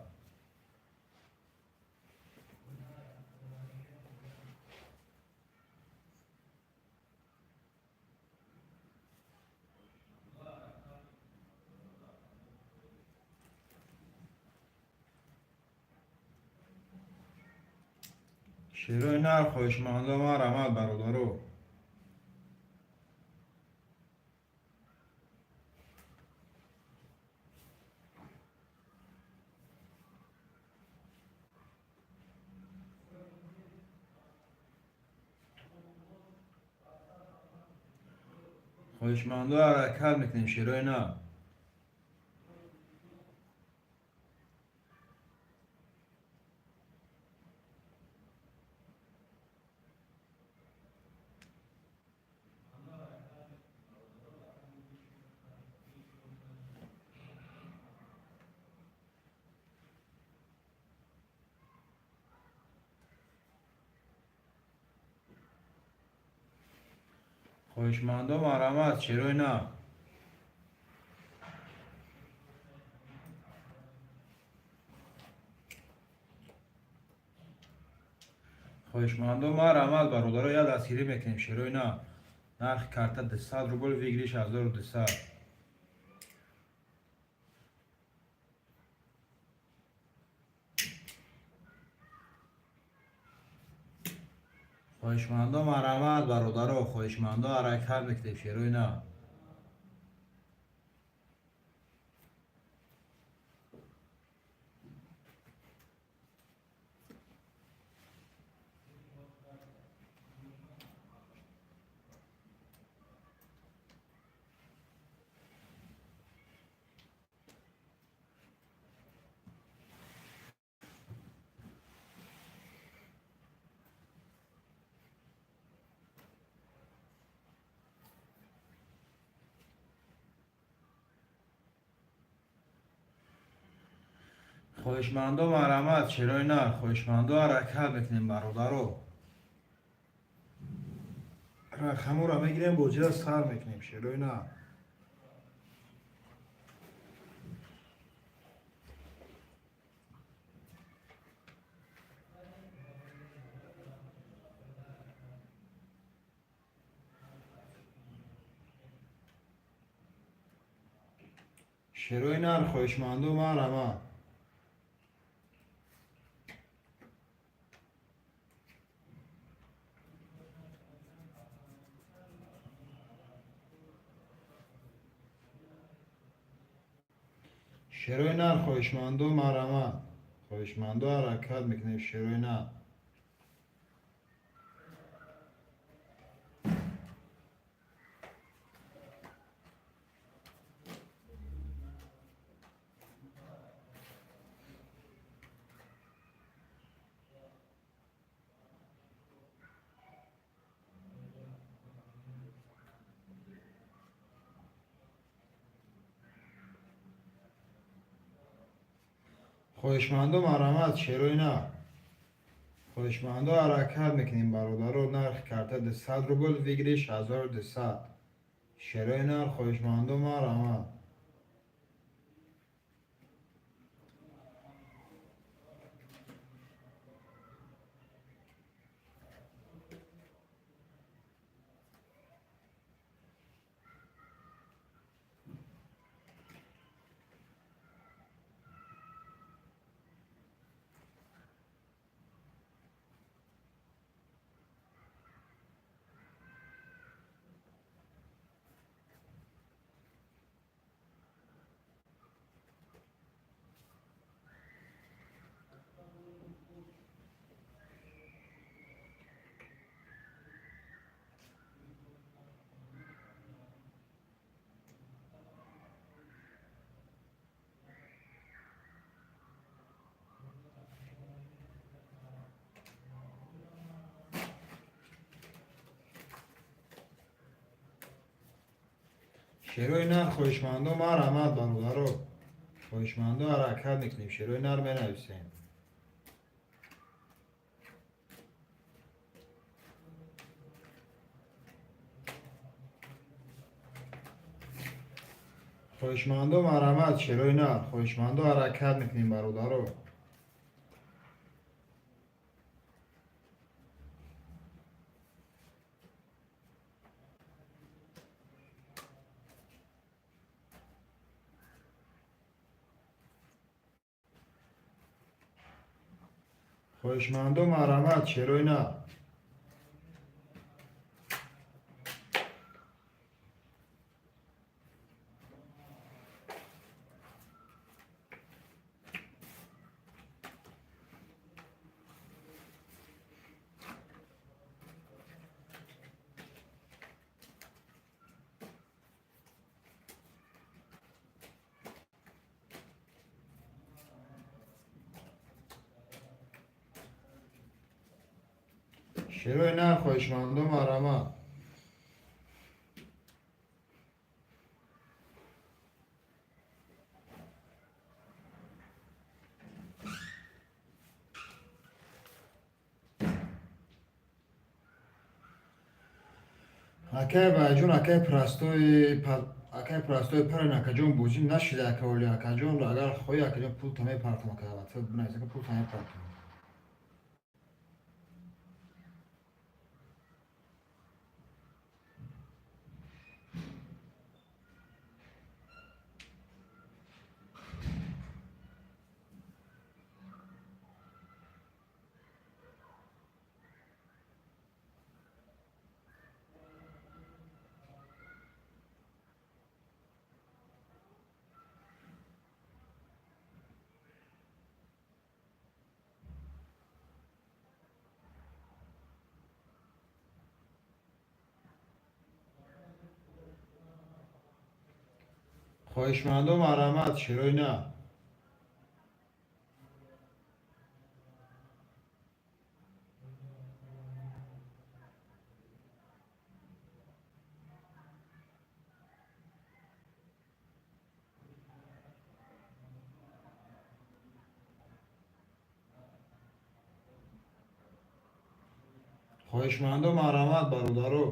Шерои нар, хоҳишмандо, марҳамат, бародаро. Хоҳишмандо, ҳаракат мекунем, шерои нар. Хоҳишмандо, марҳамат, шерои нар. Хоҳишмандо, марҳамат, бародаро, я дастгирӣ мекунем, шерои нар. Нархи карта 200 рубл, выигрыш 1200. Хоҳишмандо, марҳамат, бародаро, хоҳишмандо, ҳаракат мекунем, шерои нар. Хоҳишмандо, марҳамат, шерои нар. Хоҳишмандо, ҳаракат мекунем, бародаро. Рақаморо мегирем, бозира сар мекунем, шерои нар. Шерои нар, хоҳишмандо, марҳамат. Шерои нар, хоҳишмандо, марҳамат. Хоҳишмандо, ҳаракат мекунем, шерои нар. Хоҳишмандо, марҳамат, шерои нар. Хоҳишмандо, ҳаракат мекунем, бародаро. Нархи карта 200 рубл, выигрыш 1200. Шерои нар, хоҳишмандо, марҳамат. Шерои нар, хоҳишмандо, марҳамат, бародаро. Хоҳишмандо, ҳаракат мекунем, шерои нар менависем. Хоҳишмандо, марҳамат, шерои нар. Хоҳишмандо, ҳаракат мекунем, бародаро. Хоҳишмандо, марҳамат, шерои нар. Шерои нар, хоҳишмандо, марҳамат. Акай Байҷон, акай простой, акай простой парен, акаҷон, бозӣ нашида, ака оли, акаҷон, агар хоҳӣ, акаҷон, пулта мепартам, ака, бинавис, ака, пулта мепартам. Хоҳишмандо, марҳамат, шерои на. Хоҳишмандо, марҳамат, бародаро.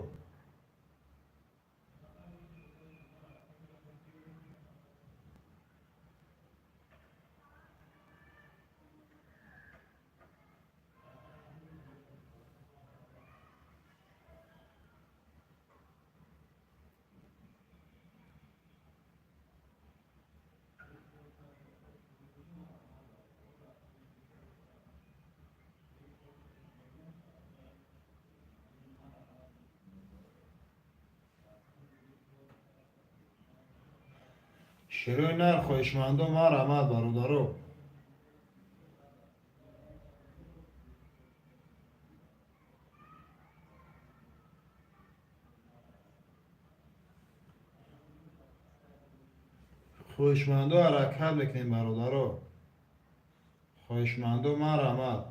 Шерои нар, хоҳишмандо, марҳамат, бародаро. Хоҳишмандо, ҳаракат мекунем, бародаро. Хоҳишмандо, марҳамат.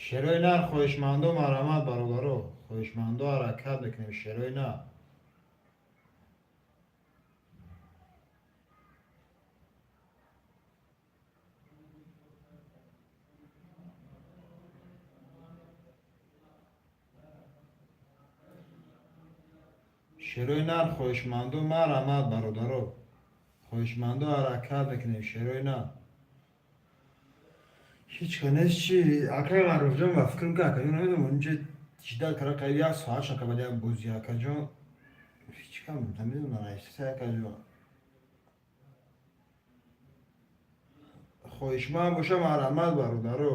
Шерои нар, хоҳишмандо, марҳамат, бародаро. Хоҳишмандо, ҳаракат мекунем, шерои нар. Шерои нар, хоҳишмандо, марҳамат, бародаро. Хоҳишмандо, ҳаракат мекунем, шерои нар. Ҳеҷ ка нест чи, акай Маъруфҷон, ба фикрам ки акаҷон, намедонам, онҷа ждать кара қариб як соат шака баъд як бози, акаҷон, ҳеҷ кам намедонам, наиста, акаҷон. Хоҳишманд боша, марҳамат, бародаро.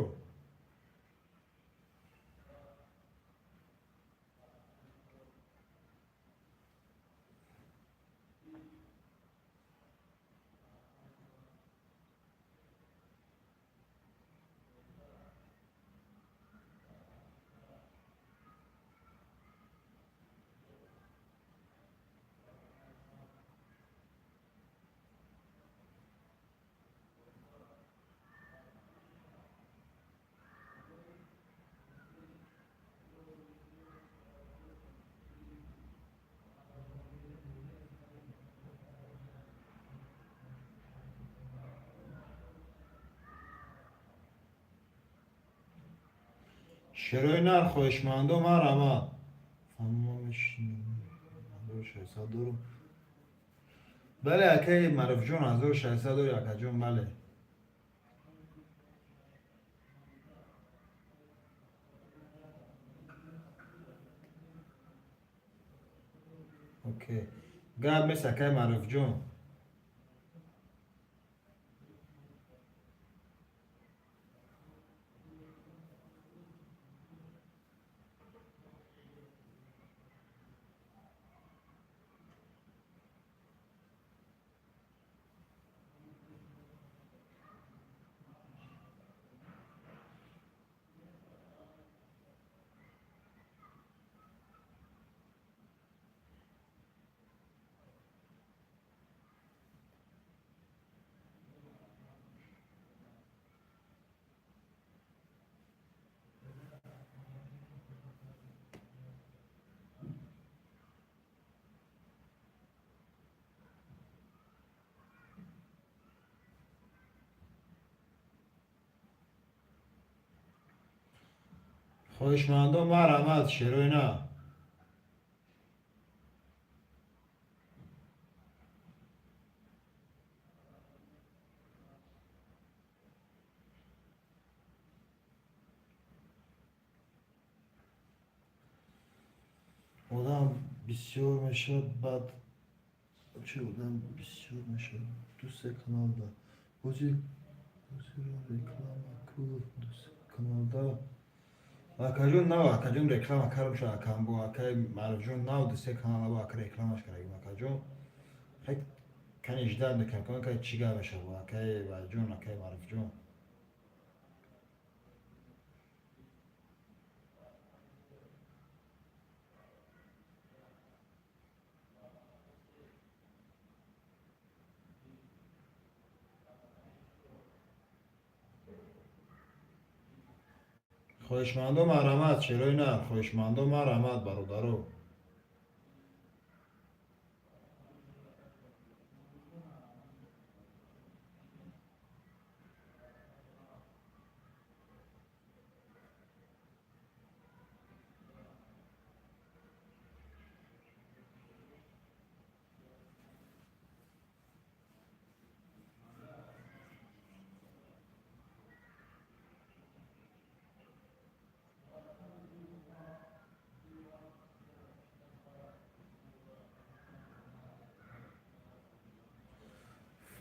Шерои нар, хоҳишмандо, марҳамат. 1600 дорум. Бале, акаи Маъруфҷон, 1600 дори, акаҷон, бале. Окей, гап нест, акаи Маъруфҷон. Хоҳишмандо, марҳамат, шерои нар. Одам бисёр мешавад, баъд чи одам бисёр мешавад, ду се каналда бози бозиро реклама ку, ду се каналда. Акаҷон, нав, акаҷон, реклама кардам ша, акам, бо акаи Маъруфҷон нав ду се канала бо ака рекламаш кардагим, акаҷон. Хай, кани ждать мекунам, кани кай чӣ гап мешавад бо акаи Ваҷон, акаи Маъруфҷон. Хоҳишмандо, марҳамат, шерои нар. Хоҳишмандо, марҳамат, бародаро.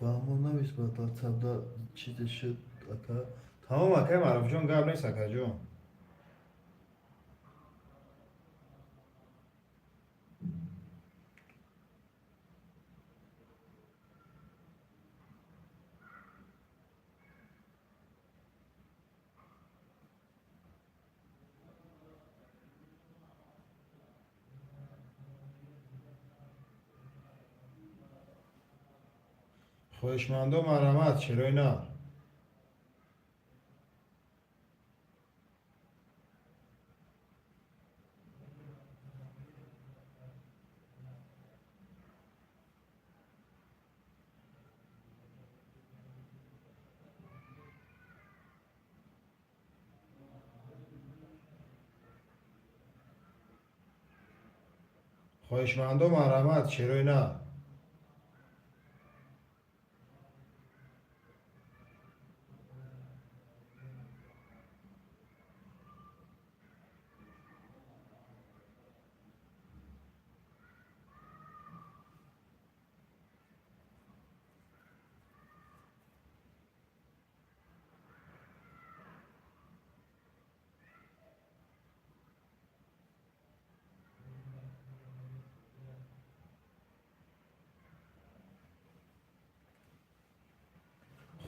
Фаҳмо, навис ба ватсапда чизе шуд, ака. Тамом, акаи Маъруфҷон, гап нест, акаҷон. Хоҳишмандо, марҳамат, шерои нар. Хоҳишмандо, марҳамат, шерои нар.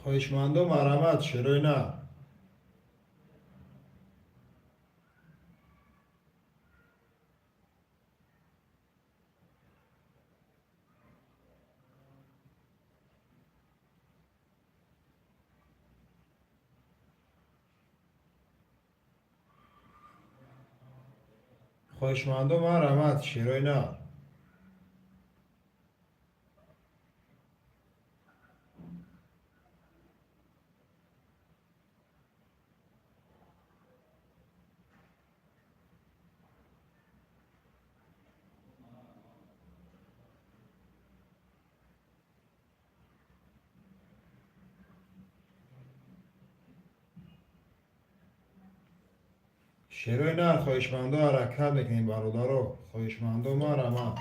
Хоҳишмандо, марҳамат, шерои нар. Хоҳишмандо, марҳамат, шерои нар. Шерои нар, хоҳишмандо, ҳаракат мекунем, бародаро. Хоҳишмандо, марҳамат.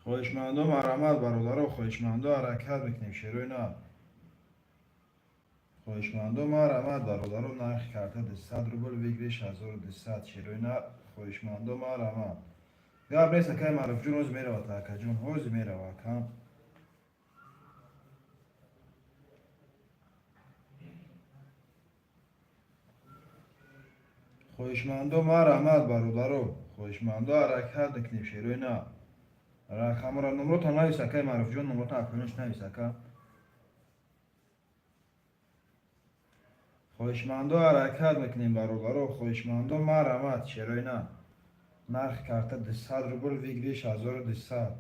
Хоҳишмандо, марҳамат, бародаро. Хоҳишмандо, ҳаракат мекунем, шерои нар. Хоҳишмандо, марҳамат, бародаро. Нархи карта 200 рубл, выигрыш 1200. Шерои нар, хоҳишмандо, марҳамат. Гап нест, акаи Маъруфҷон, ҳозир меравад, акаҷон, ҳозир мерава, акам. Хоҳишмандо, марҳамат, бародаро. Хоҳишмандо, ҳаракат мекунем, шерои нар. Рақамро, номрото навис, акаи Маъруфҷон, номрото аконош навис, ака. Хоҳишмандо, ҳаракат мекунем, бародаро, хоҳишмандо, марҳамат, шерои на. Нархи карта 200 рубл, выигрыш 1200.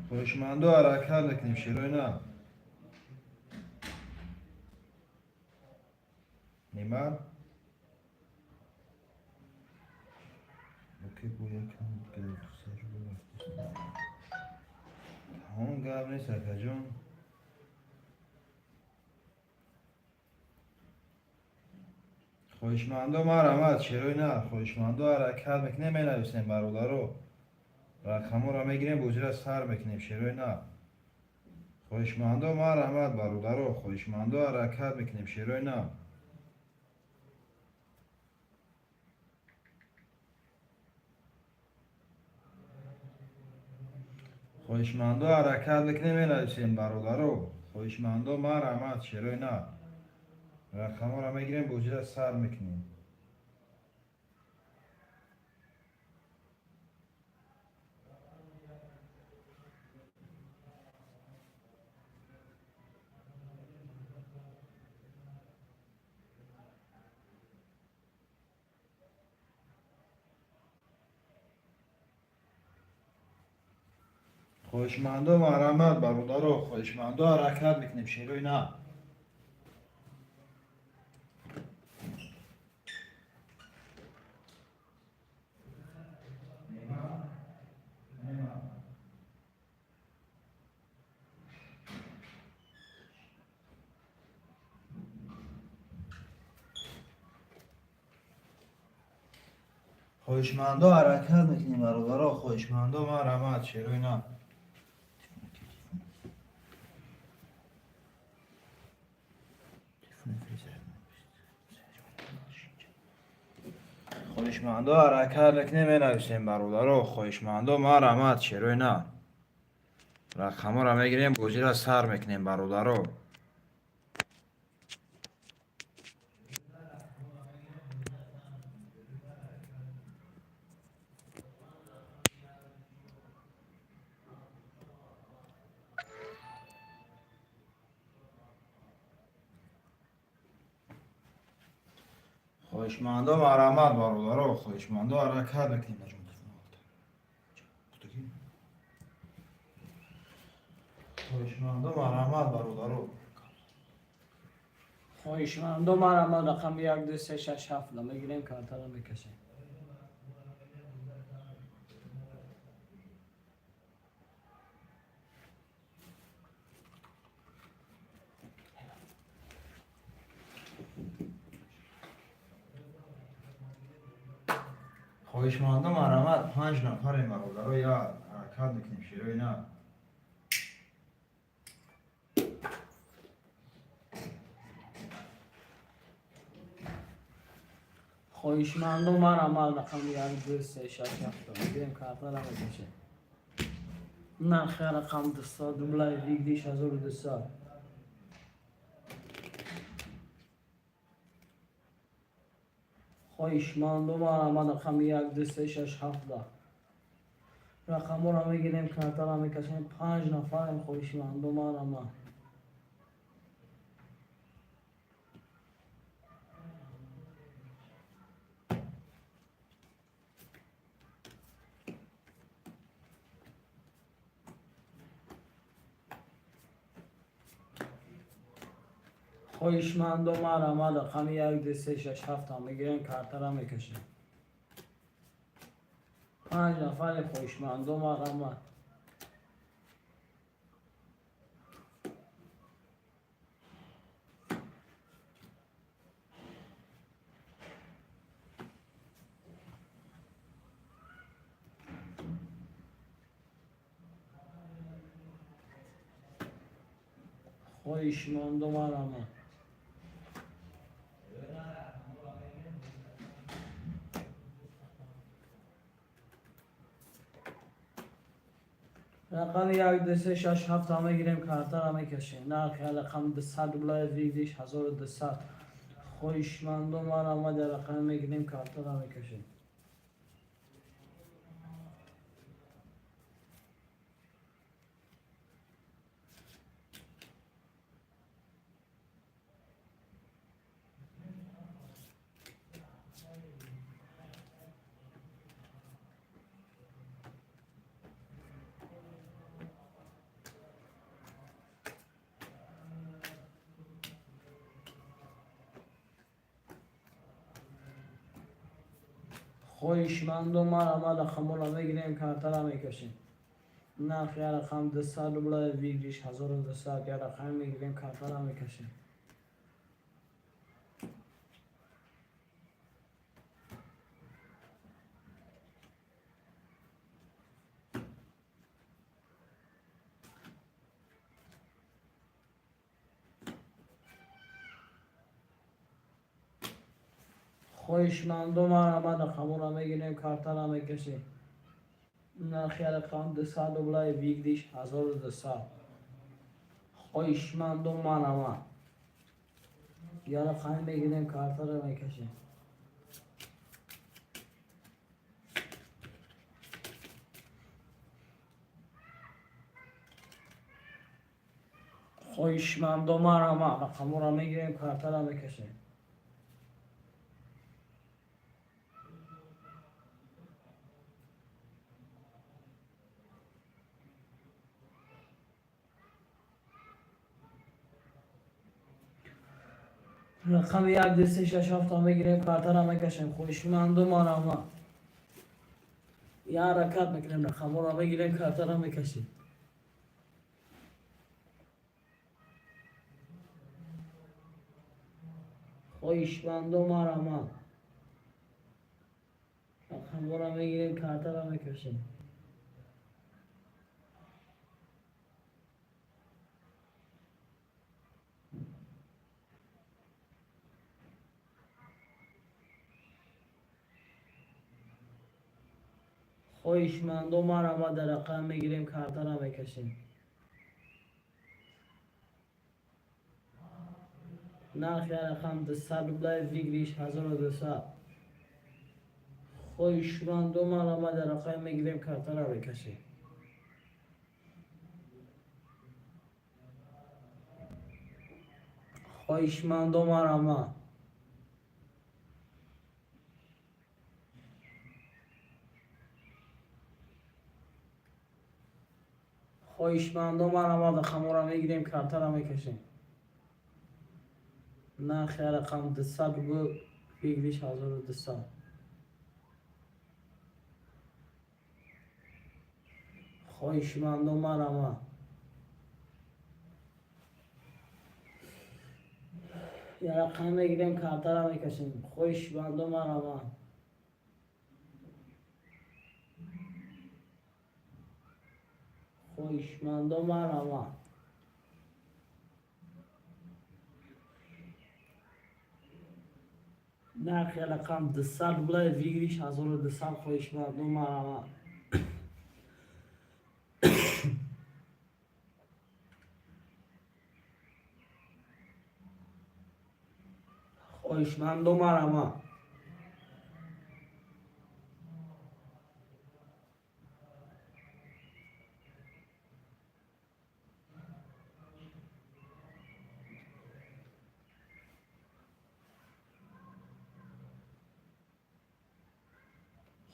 Хоҳишмандо, ҳаракат мекунем, шерои на. Нимат? Окей, бо якам 200 рубл рафтест. Тамом, гап нест, акаҷон. Хоҳишмандо, марҳамат, шерои на. Хоҳишмандо, ҳаракат мекунем, менависем, бародаро. Рақамҳоро мегирем, бозиро сар мекунем, шерои на. Хоҳишмандо, марҳамат, бародаро, хоҳишмандо, ҳаракат мекунем, шерои на. Хоҳишмандо, ҳаракат мекунем, менависем, бародаро. Хоҳишмандо, марҳамат, шерои на. Рақамҳоро мегирем, бозиро сар мекунем. Хоҳишмандо, марҳамат, бародаро, хоҳишмандо, ҳаракат мекунем, шерои на. Хоҳишмандо, ҳаракат мекунем, бародаро, хоҳишмандо, марҳамат, шерои на. Хоҳишмандо, ҳаракат мекунем, менависем, бародаро, хоҳишмандо, марҳамат, шерои на. Рақамҳоро мегирем, бозиро сар мекунем, бародаро. Хоҳишмандо, марҳамат, бародаро, хоҳишмандо, ҳаракат мекунем. Хоҳишмандо, марҳамат, бародаро. Хоҳишмандо, марҳамат, рақами 1, 2, 3, 6, 7 мегирем, картаро мекашем. Хоҳишмандо, марҳамат, 5 нафарем, бародаро, я ҳаракат мекунем, шерои на. Хоҳишмандо, марҳамат, рақами 1, 2, 3, 6, 7 мегирем, картаро мекашем. Нархи рақам 200 рублай, выигрыш 1200. Хоҳишмандо, марҳамат, рақами 1, 2, 3, 6, 7 рақамҳоро мегирем, картаро мекашем. 5 нафарем, хоҳишмандо, марҳамат. Хоҳишмандо, марҳамат, рақами 1, 2, 3, 6, 7 мегирем, картаро мекашем. 5 нафаре, хоҳишмандо, марҳамат. Хоҳишмандо, марҳамат. Рақами 1, 2, 3, 6, 7 мегирем, картаро мекашем. Нархи рақам 200 рублай, выигрыш 1200. Хоҳишмандо, марҳамат, рақами мегирем, картаро мекашем. Хоҳишмандо, марҳамат, рақамҳоро мегирем, картара мекашем. Нарх як рақам 200 рубла, выигрыш 1200. Як рақам мегирем, картара мекашем. Хоҳишмандо, марҳамат, рақамҳоро мегирем, картара мекашем. Нархи рақам 200 рублай, выигрыш 1200. Хоҳишмандо, марҳамат, як рақам мегирем, картара мекашем. Хоҳишмандо, марҳамат, рақамҳоро мегирем, картара мекашем. Рақами як, ду, се, шаш, ҳафта мегирем, картара мекашем. Хоҳишманду, марҳамат, як ҳаракат мекунем, рақамҳоро мегирем, картара мекашем. Хоҳишмандо, марҳамат, рақамҳоро мегирем, картара мекашем. Хоҳишмандо, марҳамат, дар рақам мегирем, картара мекашем. Нархи рақам 200 рублай, выигрыш 1200. Хоҳишмандо, марҳамат, дар рақам мегирем, картара мекашем. Хоҳишмандо, марҳамат. Хоҳишмандо, марҳамат, рақамҳоро мегирем, картара мекашем. Нархи рақам 200 рубл, выигрыш 1200. Хоҳишмандо, марҳамат, як рақам мегирем, картара мекашем. Хоҳишмандо, марҳамат. Хоҳишмандо, марҳамат. Нархи рақам 200 рублай, выигрыш 1200. Хоҳишмандо, марҳамат. Хоҳишмандо, марҳамат.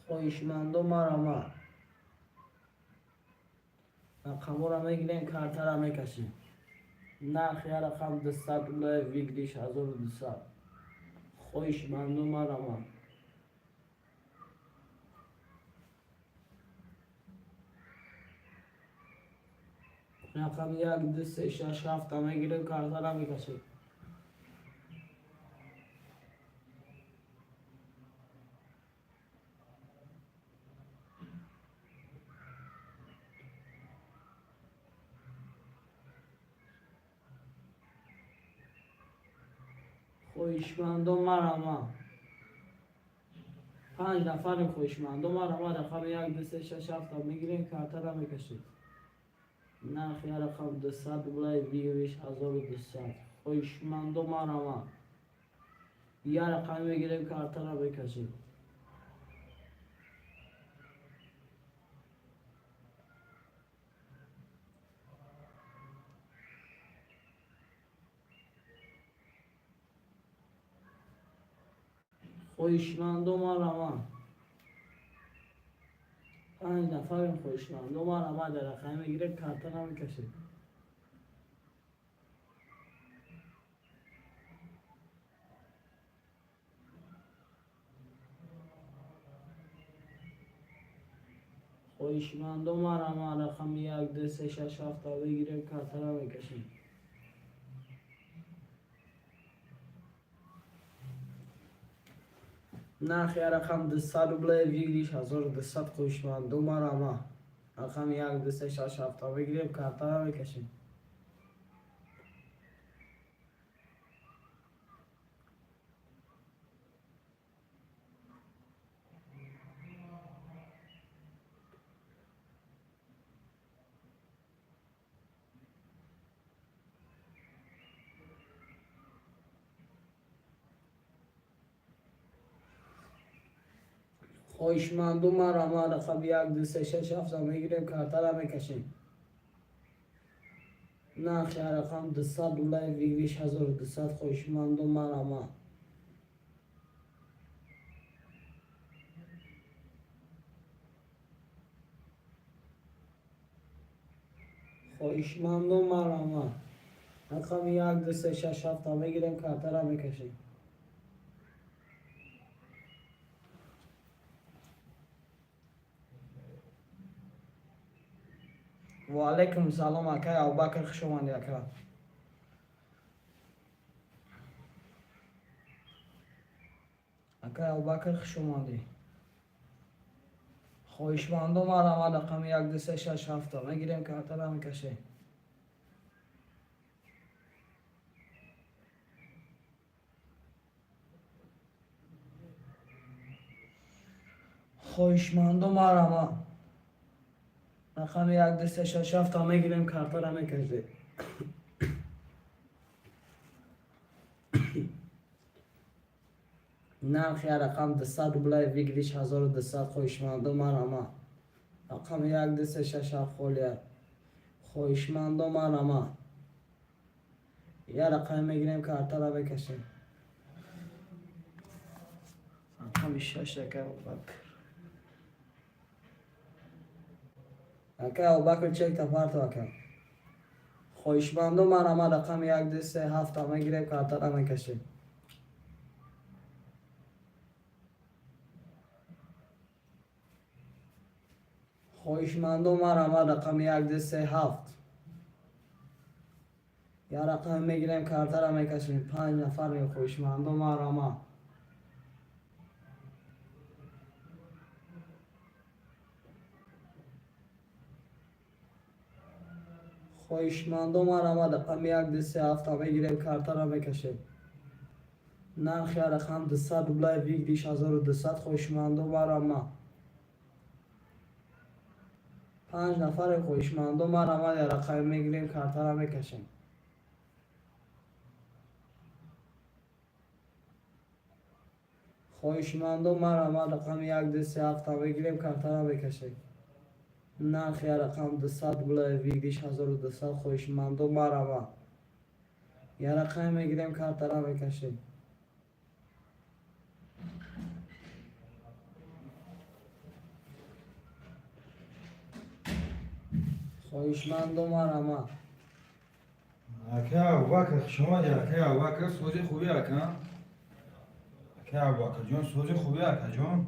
Хоҳишмандо, марҳамат, рақамҳоро мегирем, картара мекашем. Нархи рақам 200 рублай, выигрыш 1200. Хоҳишмандо, марҳамат. Рақами як, ду, се, шаш, ҳафта мегирем, картара мекашем. Хоҳишмандо, марҳамат. Панҷ нафарем. Хоҳишмандо, марҳамат, рақами як, ду, се, шаш, ҳафта мегирем, картара мекашем. Нархи рақам 200 рублай, выигрыш 1200. Хоҳишмандо, марҳамат, як рақам мегирем, картара мекашем. Хоҳишмандо, марҳамат. Панҷ нафарем. Хоҳишмандо, марҳамат, дар рақам мегирем, картара мекашем. Хоҳишмандо, марама, рақами як, ду, се, шаш, ҳафта бигирем, картара мекашем. Нархи рақам 200 рубле, выигрыш 1200. Хоҳишмандо, марама, рақами як, ду, се, шаш, ҳафта бигирем, картара мекашем. Хоҳишманду, марама, рақами як, ду, се, шаш, ҳафта мегирем, картара мекашем. Нархи рақам 200 рубле, выигрыш 1200. Хоҳишманду, марама. Хоҳишманду, марама, рақами як, ду, се, шаш, ҳафта мегирем, картара мекашем. Ва алайкум салом, акай Абубакр, хуш омадӣ, ака. Акай Абубакр, хуш омадӣ. Хоҳишмандо, марама, рақами як, ду, се, шаш, ҳафта мегирем, картара мекашем. Хоҳишмандо, марама, рақами як, ду, се, шаш, ҳафта мегирем, картара мекашем. Нархи рақам 200 рубле, выигрыш 1200. Хоҳишмандо, марама, рақами як, ду, се, шаш, ҳафт холия. Хоҳишмандо, марама, я рақаме мегирем, картара мекашем. Рақами шаш, ака Абубакр. Ака Абубакр, чекта парто, ака. Хоҳишмандо, марама, рақами як, ду, се, ҳафта мегирем, картара мекашем. Хоҳишмандо, марама, рақами як, ду, се, ҳафт, я рақаме мегирем, картара мекашем. Панҷ нафар. Хоҳишмандо, марама. Хоҳишмандо, марама, рақами як, ду, се, ҳафта мегирем, картара мекашем. Нархи рақам 200 рубле, выигрыш 1200. Хоҳишмандо, марама. Панҷ нафаре. Хоҳишмандо, марама, я рақаме мегирем, картара мекашем. Хоҳишмандо, марама, рақами як, ду, се, ҳафта мегирем, картара мекашем. Нархи рақам 200 рубле, выигрыш 1200. Хоҳишмандо, марама, я рақаме мегирем, картара мекашем. Хоҳишмандо, марама. Ака Абубакр, хуш омадӣ, акай Абубакр, сози хубӣ, ака? Акай Абубакрҷон, сози хубӣ, акаҷон?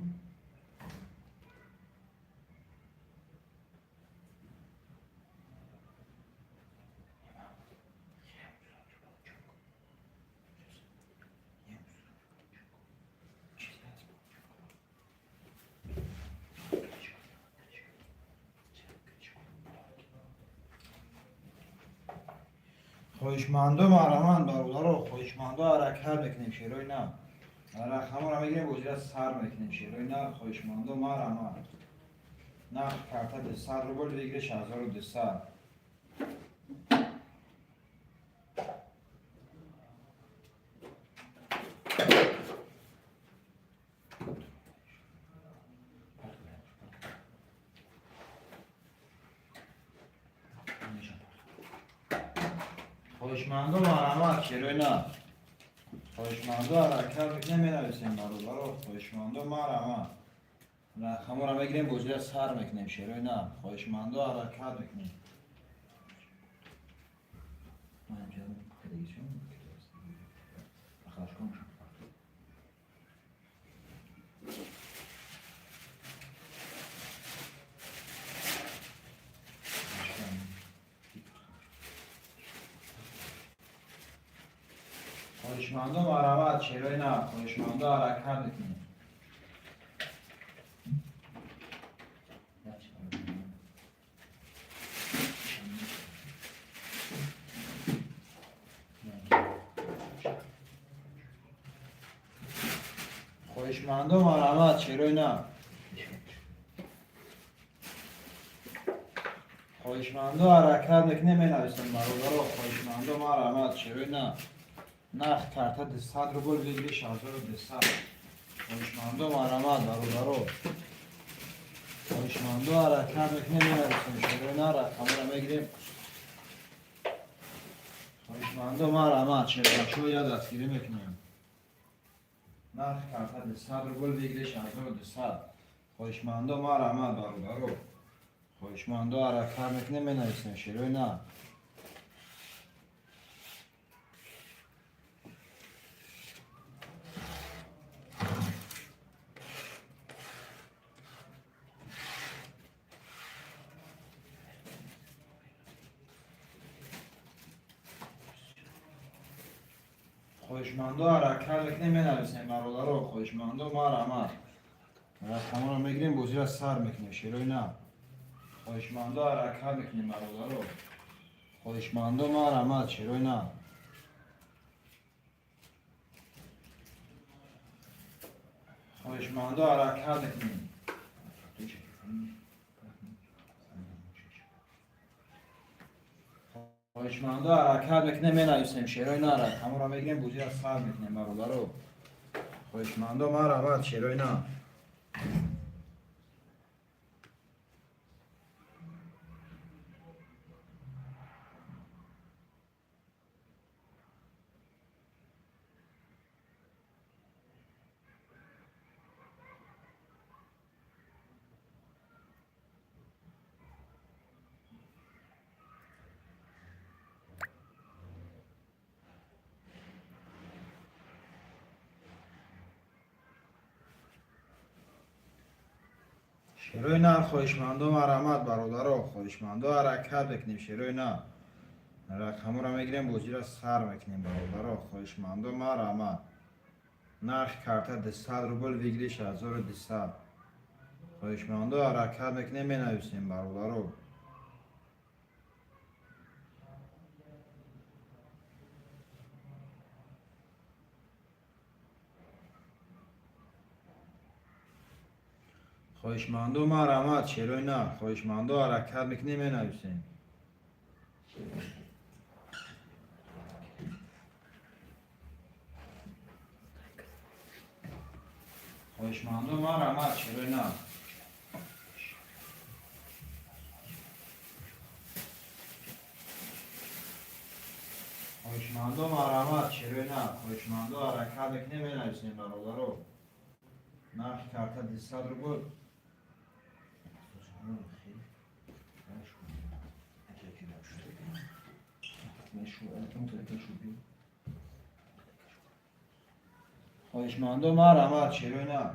Хоҳишмандо, марҳамат, бародаро, хоҳишмандо, ҳаракат мекунем, шерои нав. Рақаморо мегирем, бозира сар мекунем, шерои нав. Хоҳишмандо, марҳамат. Нарх карта 200 рубл, выигрыш 1200. Хоҳишмандо, марҳамат, шерои нав. Хоҳишмандо, ҳаракат мекунем, менависем, бародаро. Хоҳишмандо, марҳамат. Рақаморо мегирем, бозира сар мекунем, шерои нав. Хоҳишмандо, ҳаракат мекунем. Хоҳишмандо, марҳамат, шерои нав. Хоҳишмандо, ҳаракат мекунем. Хоҳишмандо, марҳамат, шерои нав. Хоҳишмандо, ҳаракат мекунем, менависем, бародаро. Хоҳишмандо, марҳамат, шерои нав. Нарх карта 200 рубл, выигрыш 1200. Хоҳишмандо, марҳамат, бародаро. Хоҳишмандо, ҳаракат мекунем, менависем, шерои нав, рақамро мегирем. Хоҳишмандо, марҳамат, шербачаҳо, я дастгирӣ мекунем. Нарх карта 200 рубл, выигрыш 1200. Хоҳишмандо, марҳамат, бародаро. Хоҳишмандо, ҳаракат мекунем, менависем, шерои нав. Хоҳишмандо, ҳаракат мекунем, менависем, бародаро. Хоҳишмандо, марҳамат, рақаморо мегирем, бозиро сар мекунем, шерои нав. Хоҳишмандо, ҳаракат мекунем, бародаро. Хоҳишмандо, марҳамат, шерои нав. Хоҳишмандо, ҳаракат мекунем. Хоҳишмандо, ҳаракат мекунем, менависем, шерои нав, рақаморо мегирем, бозиро сар мекунем, бародаро. Хоҳишмандо, марҳамат, шерои нав. Шерои нав, хоҳишмандо, марҳамат, бародаро. Хоҳишмандо, ҳаракат мекунем, шерои нав. Рақаморо мегирем, бозиро сар мекунем, бародаро. Хоҳишмандо, марҳамат. Нарх карта 200 рубл, выигрыш 1200. Хоҳишмандо, ҳаракат мекунем, менависем, бародаро. Хоҳишмандо, марҳамат, шерои нав. Хоҳишмандо, ҳаракат мекунем, менависем. Хоҳишмандо, марҳамат, шерои нав. Хоҳишмандо, марҳамат, шерои нав. Хоҳишмандо, ҳаракат мекунем, менависем, бародаро. Нарх карта 200 рубл. Хоҳишмандо, марҳамат, шерои нав.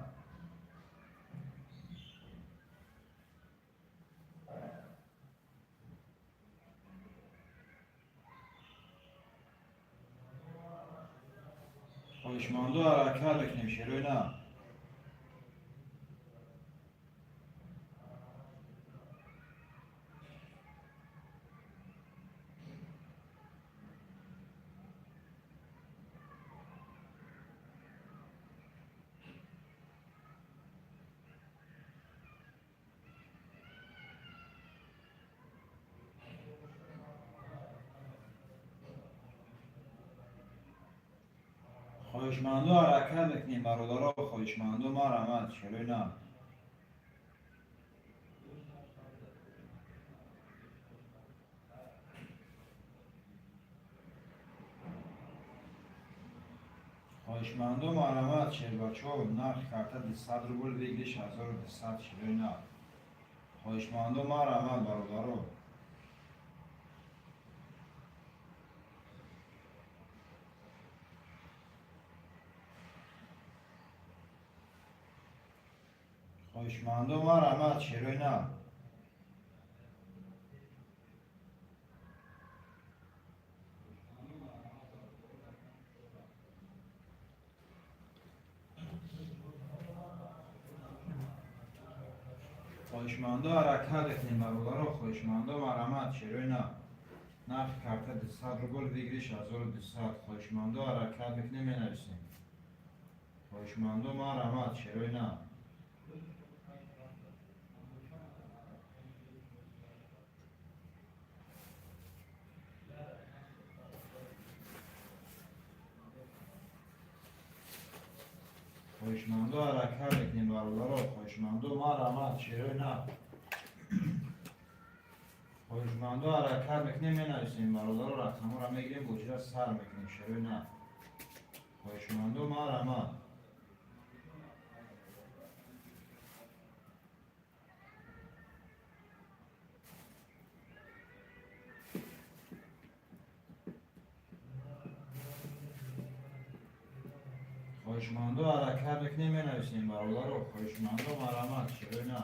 Хоҳишмандо, ҳаракат мекунем, шерои нав. Хоҳишмандо, ҳаракат мекунем, бародаро. Хоҳишмандо, марҳамат, шерои нав. Хоҳишмандо, марҳамат, шербачаҳо. Нарх карта 200 рубл, выигрыш 1200, шерои нав. Хоҳишмандо, марҳамат, бародаро. Хоҳишмандо, марҳамат, шерои нав. Хоҳишмандо, ҳаракат мекунем, бародаро. Хоҳишмандо, марҳамат, шерои на. Нархи карта 200 рубл, выигрыш 1200. Хоҳишмандо, ҳаракат мекунем, менависем. Хоҳишмандо, марҳамат, шерои на. Хоҳишмандо, ҳаракат мекунем, бародаро. Хоҳишмандо, марҳамат, шерои на. Хоҳишмандо, ҳаракат мекунем, менависем, бародаро. Рақамҳоро мегирем, бозира сар мекунем, шерои на. Хоҳишмандо, марҳамат. Хоҳишмандо, ҳаракат мекунем, менависем, бародаро. Хоҳишмандо, марҳамат, шерои на.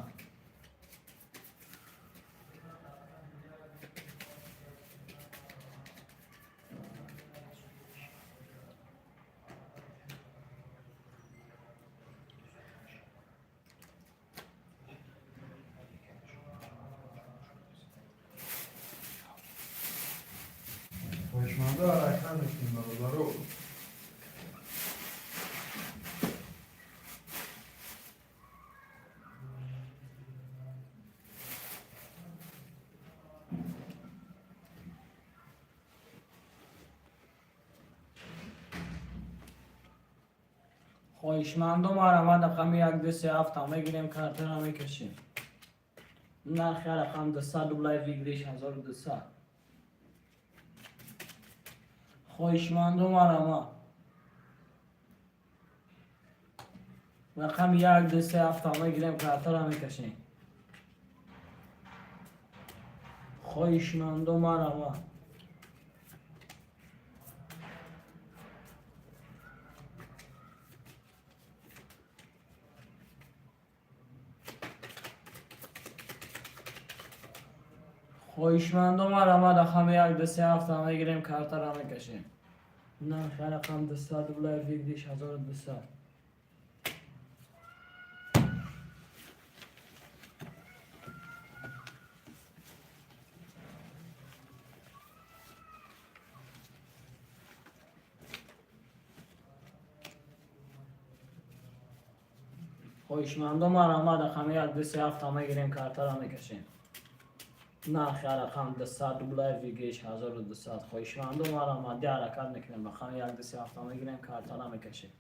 Хоҳишмандо, ҳаракат мекунем, бародаро. Хоҳишмандо, марҳамат, рақами 1, 2, 3, 7 мегирем, картара мекашем. Нархи рақам 200 рублай, выигрыш 1200. Хоҳишмандо, марҳамат, рақами 1, 2, 3, 7 мегирем, картара мекашем. Хоҳишмандо, марҳамат. Хоҳишмандо, марҳамат, рақами 1, 2, 3, 7 мегирем, картара мекашем. Нархи рақам 200 рублай, выигрыш 1200. Хоҳишмандо, марҳамат, рақами 1, 2, 3, 7 мегирем, картара мекашем. Нархи рақам 200 рублай, выигрыш 1200. Хоҳишмандо, марҳамат, ди ҳаракат мекунем, рақами 1, 2, 3, 7 мегирем, картара мекашем.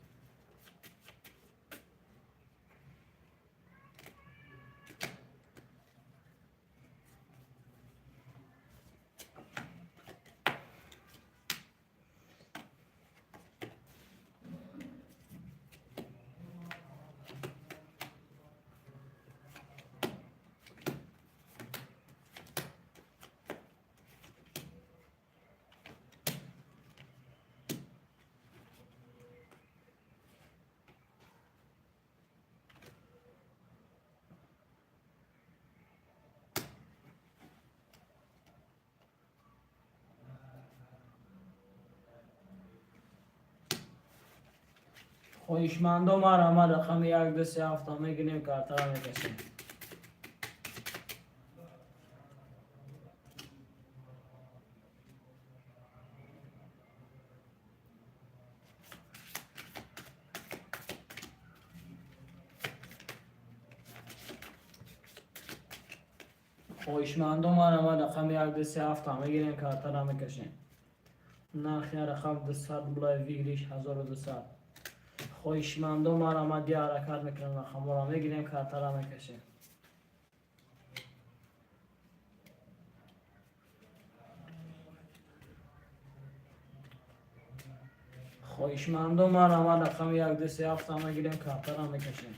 Хоҳишмандо, марҳамат, рақами 1, 2, 3, 7 мегирем, картара мекашем. Хоҳишмандо, марҳамат, рақами 1, 2, 3, 7 мегирем, картара мекашем. Нархи рақам 200 рублай, выигрыш 1200. Хоҳишмандо, марҳамат, ди ҳаракат мекунем, рақамҳоро мегирем, картара мекашем. Хоҳишмандо, марҳамат, рақами 1, 2, 3, 7 мегирем, картара мекашем.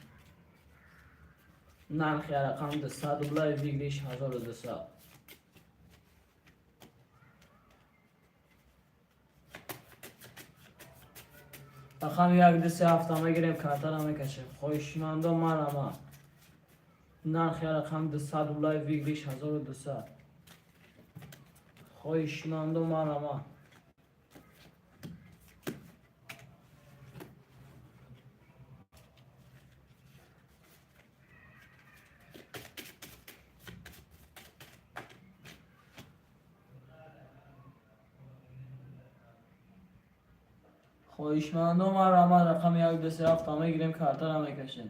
Нархи рақам 200 рублай, выигрыш 1200. Рақами 1, 2, 3, 7 мегирем, картара мекашем. Хоҳишмандо, марҳамат, нархи рақам 200 рублай, выигрыш 1200. Хоҳишмандо, марҳамат. Хоҳишмандо, марҳамат, рақами 1, 2, 3, 7 мегирем, картара мекашем.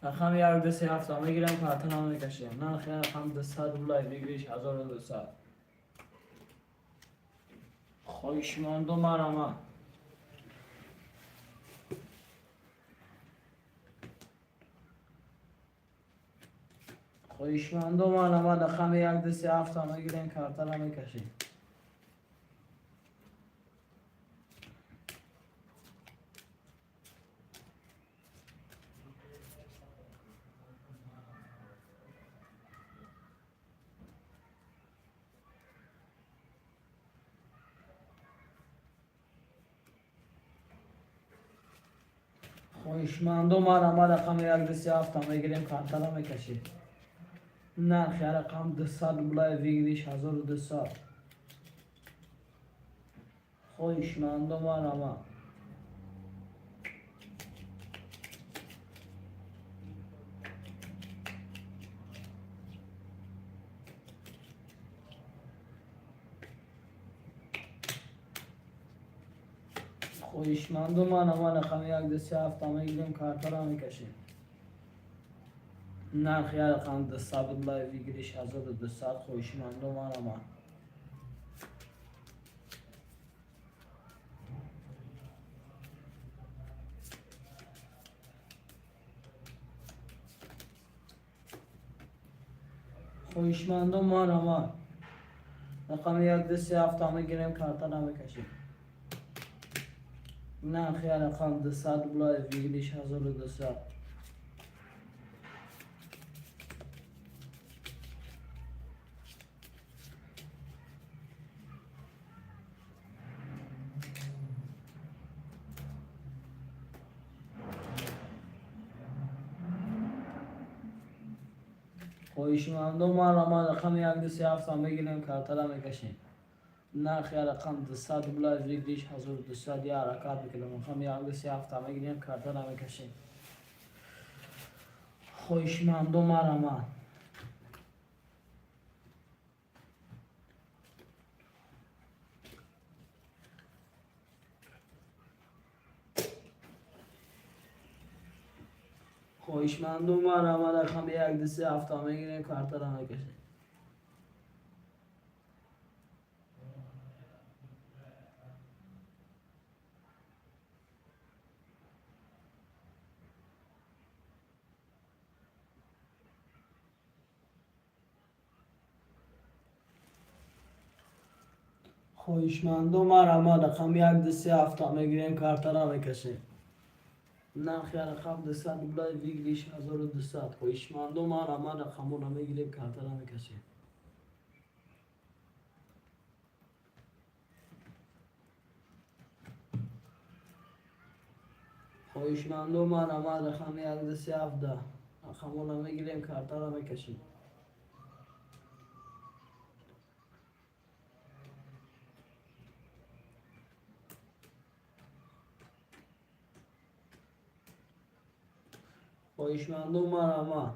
Рақами 1, 2, 3, 7 мегирем, картара мекашем. Нархи рақам 200 рублай, выигрыш 1200. Хоҳишмандо, марҳамат. Хоҳишмандо, марҳамат, рақами 1, 2, 3, 7 мегирем, картара мекашем. Хоҳишмандо, марҳамат, рақами 1, 2, 3, 7 мегирем, картара мекашем. Нархи рақам 200 рублай, выигрыш 1200. Хоҳишмандо, марҳамат. Хоҳишмандо, марҳамат, рақами 1, 2, 3, 7 мегирем, картара мекашем. Нархи рақам 200 рублай, выигрыш 1200. Хоҳишмандо, марҳамат. Хоҳишмандо, марҳамат, рақами 1, 2, 3, 7 мегирем, картара мекашем. Нархи рақам 200 рублай, выигрыш 1200. Хоҳишмандо, марҳамат, рақами 1, 2, 3, 7 мегирем, картара мекашем. Нархи рақам 200 рублай, выигрыш 1200. Я ҳаракат мекунем, рақами 1, 2, 3, 7 мегирем, картара мекашем. Хоҳишмандо, марҳамат. Хоҳишмандо, марҳамат, рақами 1, 2, 3, 7 мегирем, картара мекашем. Хоҳишмандо, марҳамат, рақами 1, 2, 3, 7 мегирем, картара мекашем. Нархи рақам 200 рублай, выигрыш 1200. Хоҳишмандо, марҳамат, рақаморо мегирем, картара мекашем. Хоҳишмандо, марҳамат, рақами 1, 2, 3, 7 рақаморо мегирем, картара мекашем. Хоҳишмандо, марҳамат,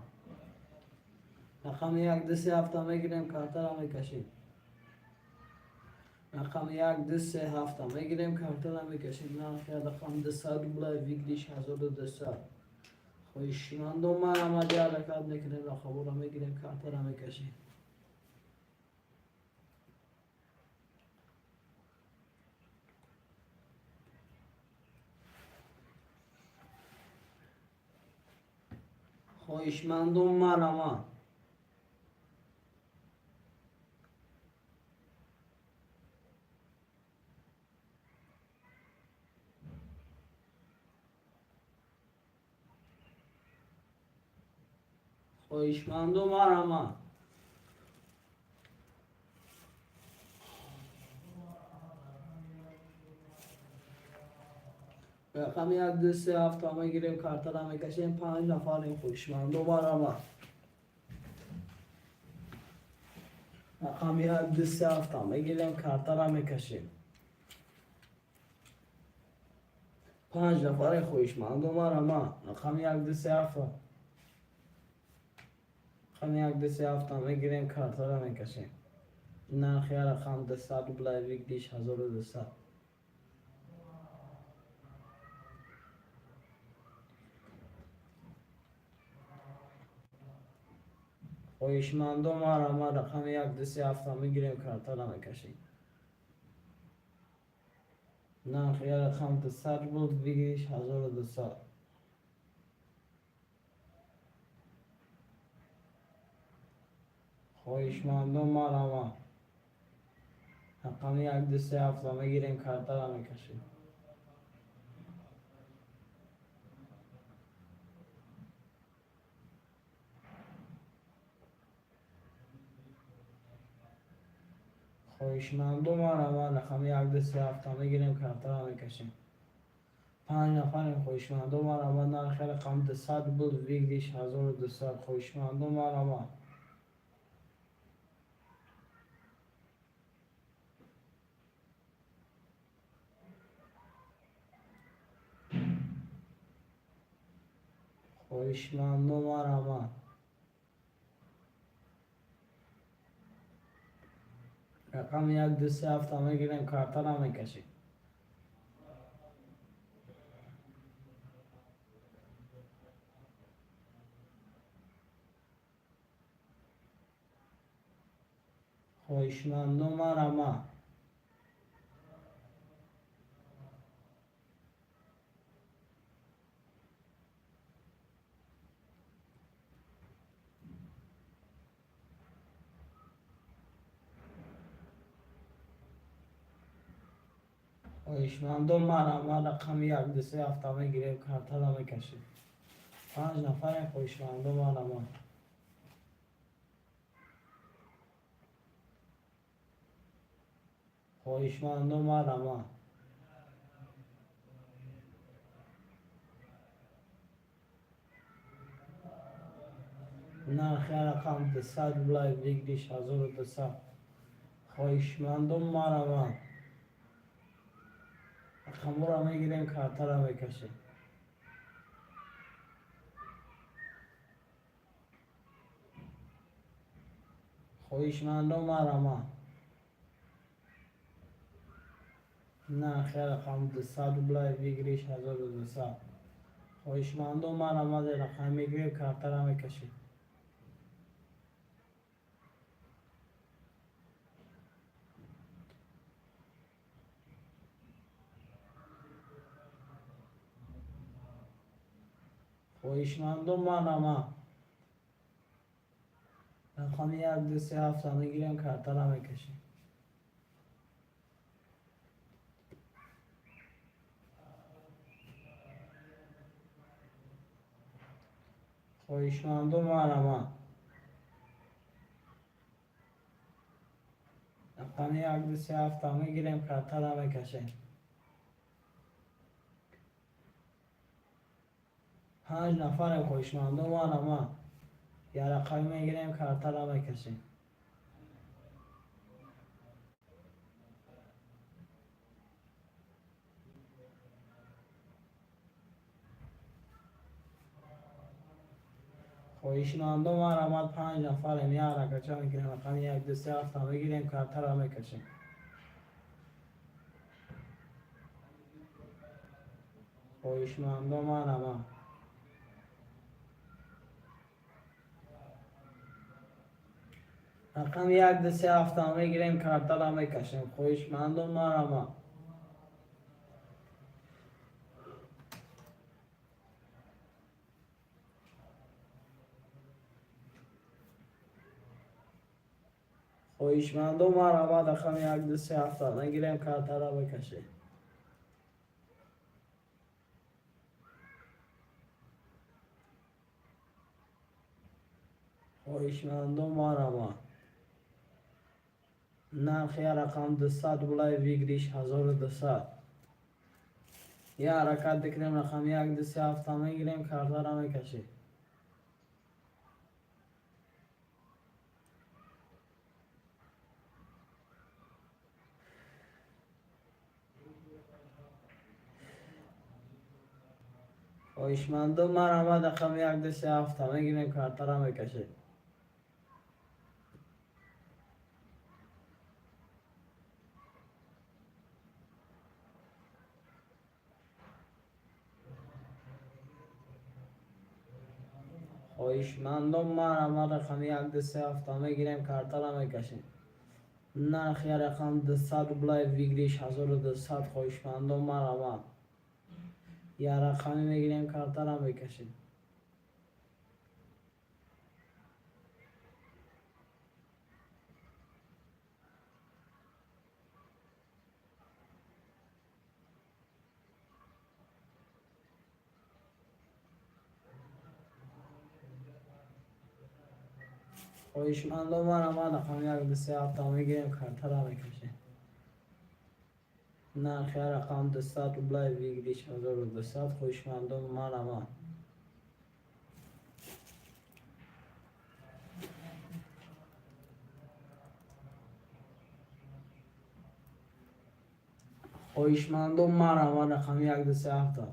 рақами 1, 2, 3, 7 мегирем, картара мекашем. Рақами 1, 2, 3, 7 мегирем, картара мекашем. Нархи рақам 200 рублай, выигрыш 1200. Хоҳишмандо, марҳамат, я ҳаракат мекунем, рақаморо мегирем, картара мекашем. Хоҳишмандо, марҳамат. Хоҳишмандо, марҳамат. Рақами 1, 2, 3, 7 мегирем, картара мекашем. Панҷ нафарем, хоҳишмандо, марҳамат. Рақами 1, 2, 3, 7 мегирем, картара мекашем. Панҷ нафаре, хоҳишмандо, марҳамат. Рақами 1, 2, 3, 7, рақами 1, 2, 3, 7 мегирем, картара мекашем. Нархи рақам 200 рубла, выигрыш 1200. Хоҳишмандо, марҳамат, рақами як, ду, се, ҳафта мегирем, картара мекашем. Нархи рақам 200 рубл, выигрыш 1200. Хоҳишмандо, марҳамат, рақами як, ду, се, ҳафта мегирем, картара мекашем. Хоҳишмандо, марҳамат, рақами як, ду, се, ҳафта мегирем, картара мекашем. Панҷ нафарем. Хоҳишмандо, марҳамат, нархи рақам 200 рубл, выигрыш 1200. Хоҳишмандо, марҳамат. Хоҳишмандо, марҳамат, рақами як, ду, се, ҳафта мегирем, картара мекашем. Хоҳишмандо, марҳамат, хоҳишмандо, марҳамат, рақами як, ду, се, ҳафта мегирем, картара мекашем. Панҷ нафарем. Хоҳишмандо, марҳамат. Хоҳишмандо, марҳамат, нархи рақам 200 рубла, выигрыш 1200. Хоҳишмандо, марҳамат, рақамҳоро мегирем, картара мекашем. Хоҳишмандо, марҳамат, нархи рақам 200 рубла, выигрыш 1200. Хоҳишмандо, марҳамат, рақам мегирем, картара мекашем. Хоҳишмандо, марҳамат, рақами як, ду, се, ҳафта мегирем, картара мекашем. Хоҳишмандо, марҳамат, рақами як, ду, се, ҳафта мегирем, картара мекашем. Панҷ нафарем. Хоҳишмандо, марҳамат, як рақами мегирем, картара мекашем. Хоҳишмандо, марҳамат, панҷ нафарем, як ракача мегирем, рақами як, ду, се, ҳафта мегирем, картара мекашем. Хоҳишмандо, марҳамат, рақами як, ду, се, ҳафта мегирем, картара мекашем. Хоҳишмандо, марҳамат. Хоҳишмандо, марҳамат, рақами як, ду, се, ҳафта мегирем, картара мекашем. Хоҳишмандо, марҳамат, нархи рақам 200 рублай, выигрыш 1200. Я ҳаракат мекунем, рақами як, ду, се, ҳафта мегирем, картара мекашем. Хоҳишмандо, марҳамат, рақами як, ду, се, ҳафта мегирем, картара мекашем. Хоҳишмандон, марҳамат, рақами 1, 2, 3, 7 мегирем, картара мекашем. Нархи рақам 200 рублай, выигрыш 1200. Хоҳишмандон, марҳамат, як рақамӣ мегирем, картара мекашем. Хоҳишмандон, марҳамат, рақами 1, 2, 3, 7 мегирем, картара мекашем. Нархи рақам 200 рублай, выигрыш 1200. Хоҳишмандон, марҳамат. Хоҳишмандон, марҳамат, рақами 1, 2, 3, 7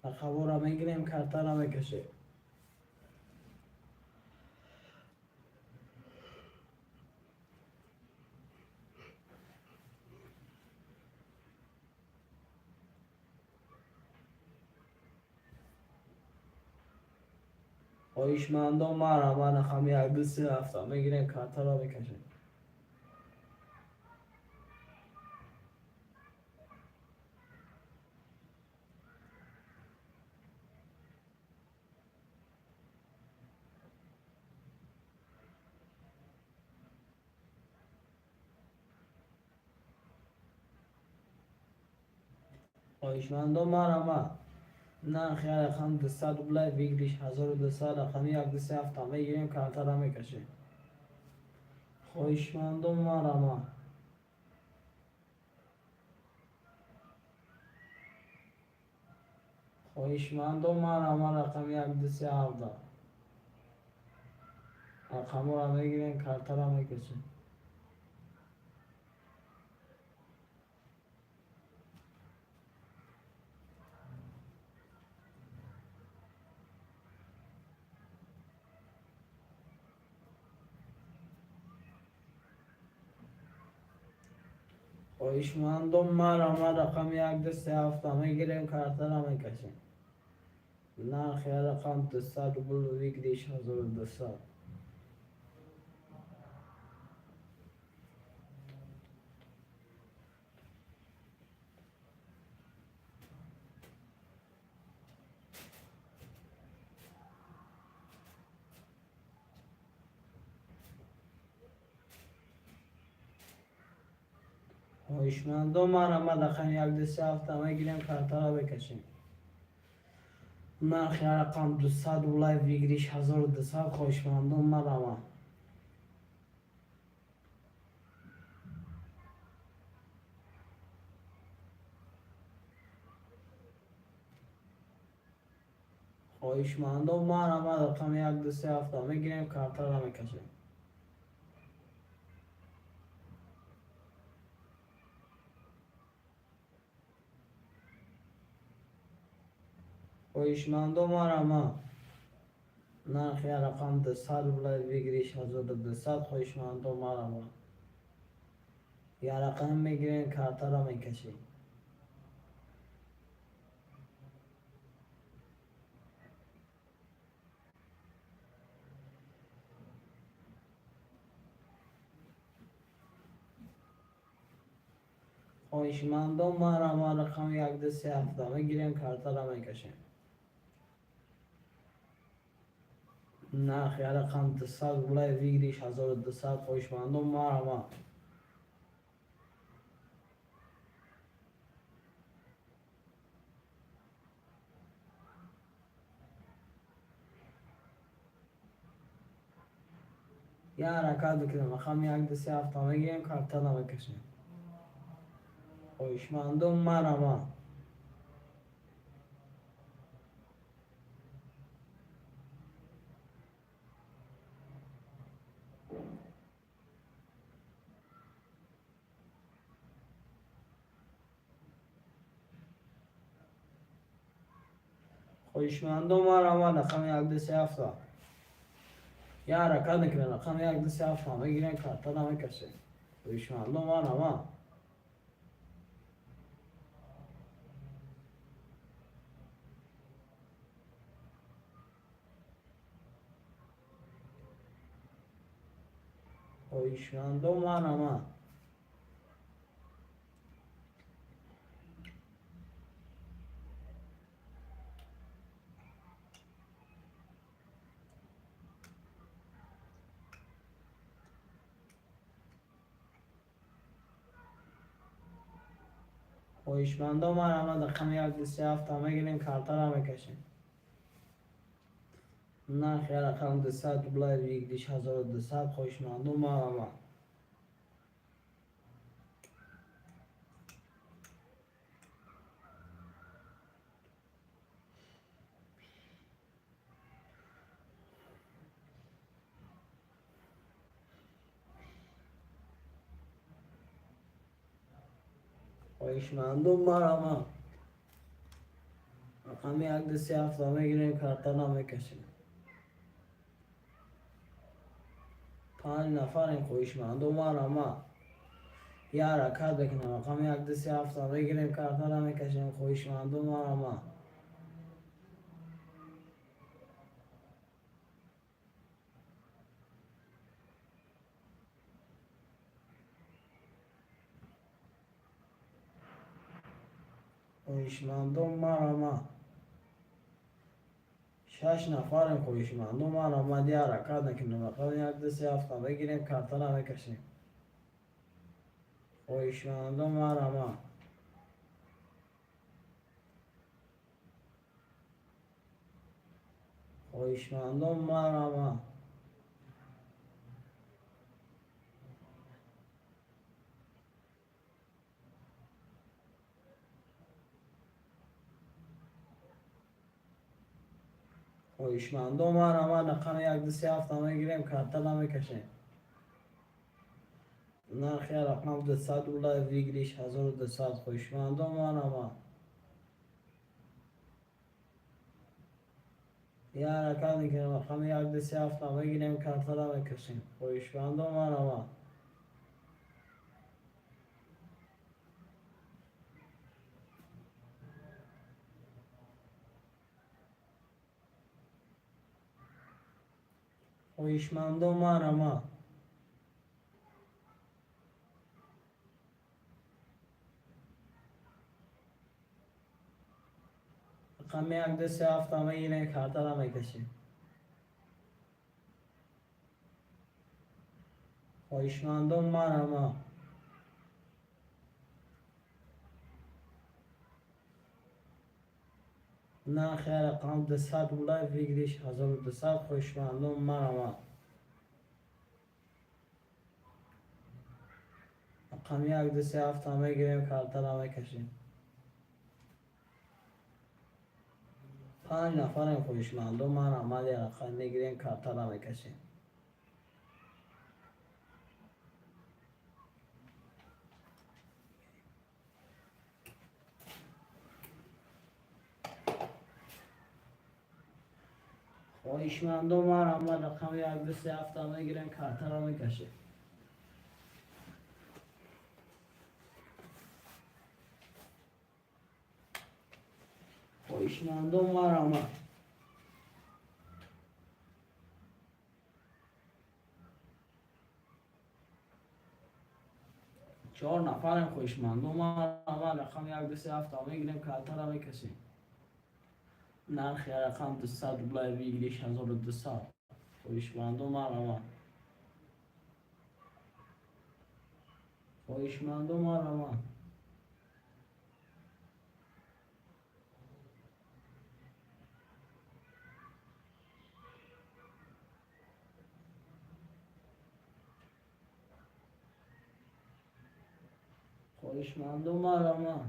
рақамҳоро мегирем, картара мекашем. Хоҳишмандон, марҳамат, рақами 1, 2, 3, 7 мегирем, картаро мекашем. Хоҳишмандон, марҳамат, нархи рақам 200 рублай, выигрыш 1200. Рақами 1, 2, 3, 7 мегирем, картара мекашем. Хоҳишмандон, марҳамат. Хоҳишмандон, марҳамат, рақами 1, 2, 3, 7 рақамҳоро мегирем, картара мекашем. Хоҳишмандон, марҳамат, рақами 1, 2, 3, 7 мегирем, картара мекашем. Нархи рақам 200 рубл, выигрыш 1200. Хоҳишмандон, марҳамат, рақами 1, 2, 3, 7 мегирем, картара мекашем. Нархи рақам 200 рублай, выигрыш 1200. Хоҳишмандон, марҳамат. Хоҳишмандон, марҳамат, рақами 1, 2, 3, 7 мегирем, картара мекашем. Хоҳишмандон, марҳамат, нархи рақам 200 рублай, выигрыш 1200. Хоҳишмандон, марҳамат, як рақам мегирем, картара мекашем. Хоҳишмандон, марҳамат, рақами 1, 2, 3, 7 мегирем, картара мекашем. Нархи рақам 200 рублай, выигрыш 1200. Хоҳишмандон, марҳамат. Як ҳаракат бикунем, рақами 1, 2, 3, 7 мегирем, картара мекашем. Хоҳишмандон, марҳамат. Хоҳишмандон, марҳамат, рақами 1, 2, 3, 7 як ҳаракат мекунем, рақами 1, 2, 3, 7 мегирем, картара мекашем. Хоҳишмандон, марҳамат. Хоҳишмандо, марҳамат. Хоҳишмандо, марҳамат, рақами 1 2 3 7 мегирем, картара мекашем. Нархи рақам 200 рублай, выигрыш 1200. Хоҳишмандо, марҳамат. Хоҳишмандо, марҳамат, рақами 1 2 3 7 мегирем, картара мекашем. Панҷ нафарем. Хоҳишмандо, марҳамат, як ҳаракат мекунем. Рақами 1 2 3 7 мегирем, картара мекашем. Хоҳишмандо, марҳамат. Хоҳишмандо, марҳамат. Шаш нафарем. Хоҳишмандо, марҳамат, як ҳаракат мекунем. Рақами 1 2 3 7 мегирем, картара мекашем. Хоҳишмандо, марҳамат. Хоҳишмандо, марҳамат. Хоҳишмандо, марҳамат, рақами 1 2 3 7 мегирем, картара мекашем. Нархи рақам 200 рублай, выигрыш 1200. Хоҳишмандо, марҳамат, як ҳаракат мекунем. Рақами 1 2 3 7 мегирем, картара мекашем. Хоҳишмандо, марҳамат. Хоҳишмандо, марҳамат. Рақами 1 2 3 7 мегирем, картара мекашем. Хоҳишмандо, марҳамат. Нархи рақам 200 рублай, выигрыш 1200. Хоҳишмандо, марҳамат. Рақами 1 2 3 7 мегирем, картара мекашем. Панҷ нафарем. Хоҳишмандо, марҳамат, як рақам мегирем, картара мекашем. Хоҳишмандо, марҳамат, рақами 1 2 3 7 мегирем, картара мекашем. Хоҳишмандо, марҳамат. Чор нафарем. Хоҳишмандо, марҳамат, рақами 1 2 3 7 мегирем, картара мекашем. Нархи рақам 200 рублай, выигрыш 1200. Хоҳишмандо, марҳамат. Хоҳишмандо, марҳамат. Хоҳишмандо, марҳамат.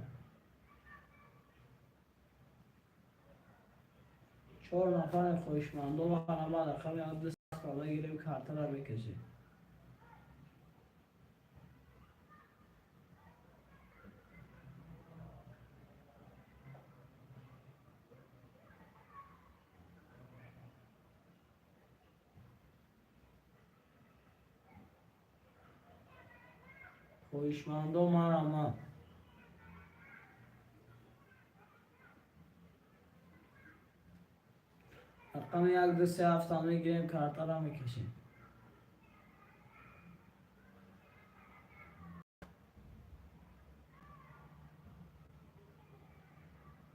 Чор нафарем. Хоҳишмандо, марҳамат, рақами 1 2 7 мегирем, картара мекашем. Хоҳишмандо, марҳамат. Рақами 1 2 3 7 мегирем, картара мекашем.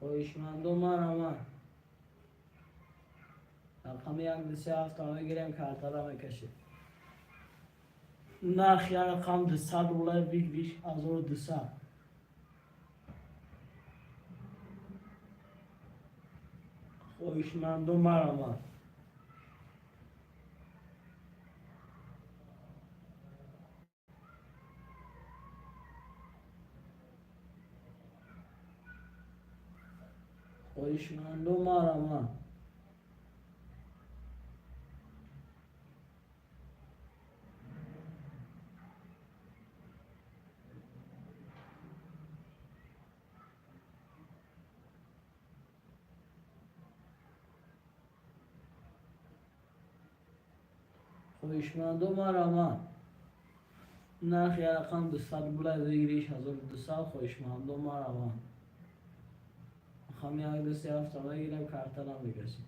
Хоҳишмандо, марҳамат. Рақами 1, 2, 3, 7 мегирем, картара мекашем. Нарх як рақам 200 рублай, выигрыш 1200. Хоҳишмандо, марҳамат. Хоҳишмандо, марҳамат. Хоҳишмандо, марҳамат. Нарх як рақам 200 рублай, выигрыш 1200. Хоҳишмандо, марҳамат. Рақами 1, 2, 3, 7 мегирем, картара мекашем.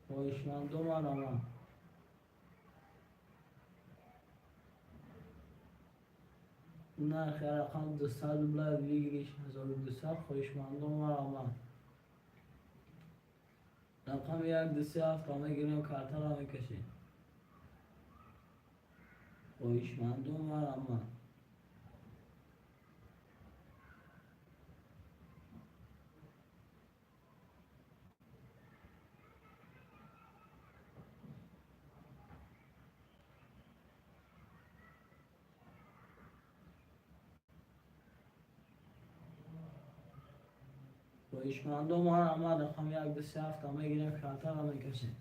Хоҳишмандо, марҳамат. Нарх як рақам 200 рублай, выигрыш 1200. Хоҳишмандо, марҳамат. Рақами 1, 2, 3, 7 мегирем, картара мекашем. Хоҳишмандо, марҳамат. Хоҳишмандо, марҳамат. Рақами 1, 2, 3, 7 мегирем, картара мекашем.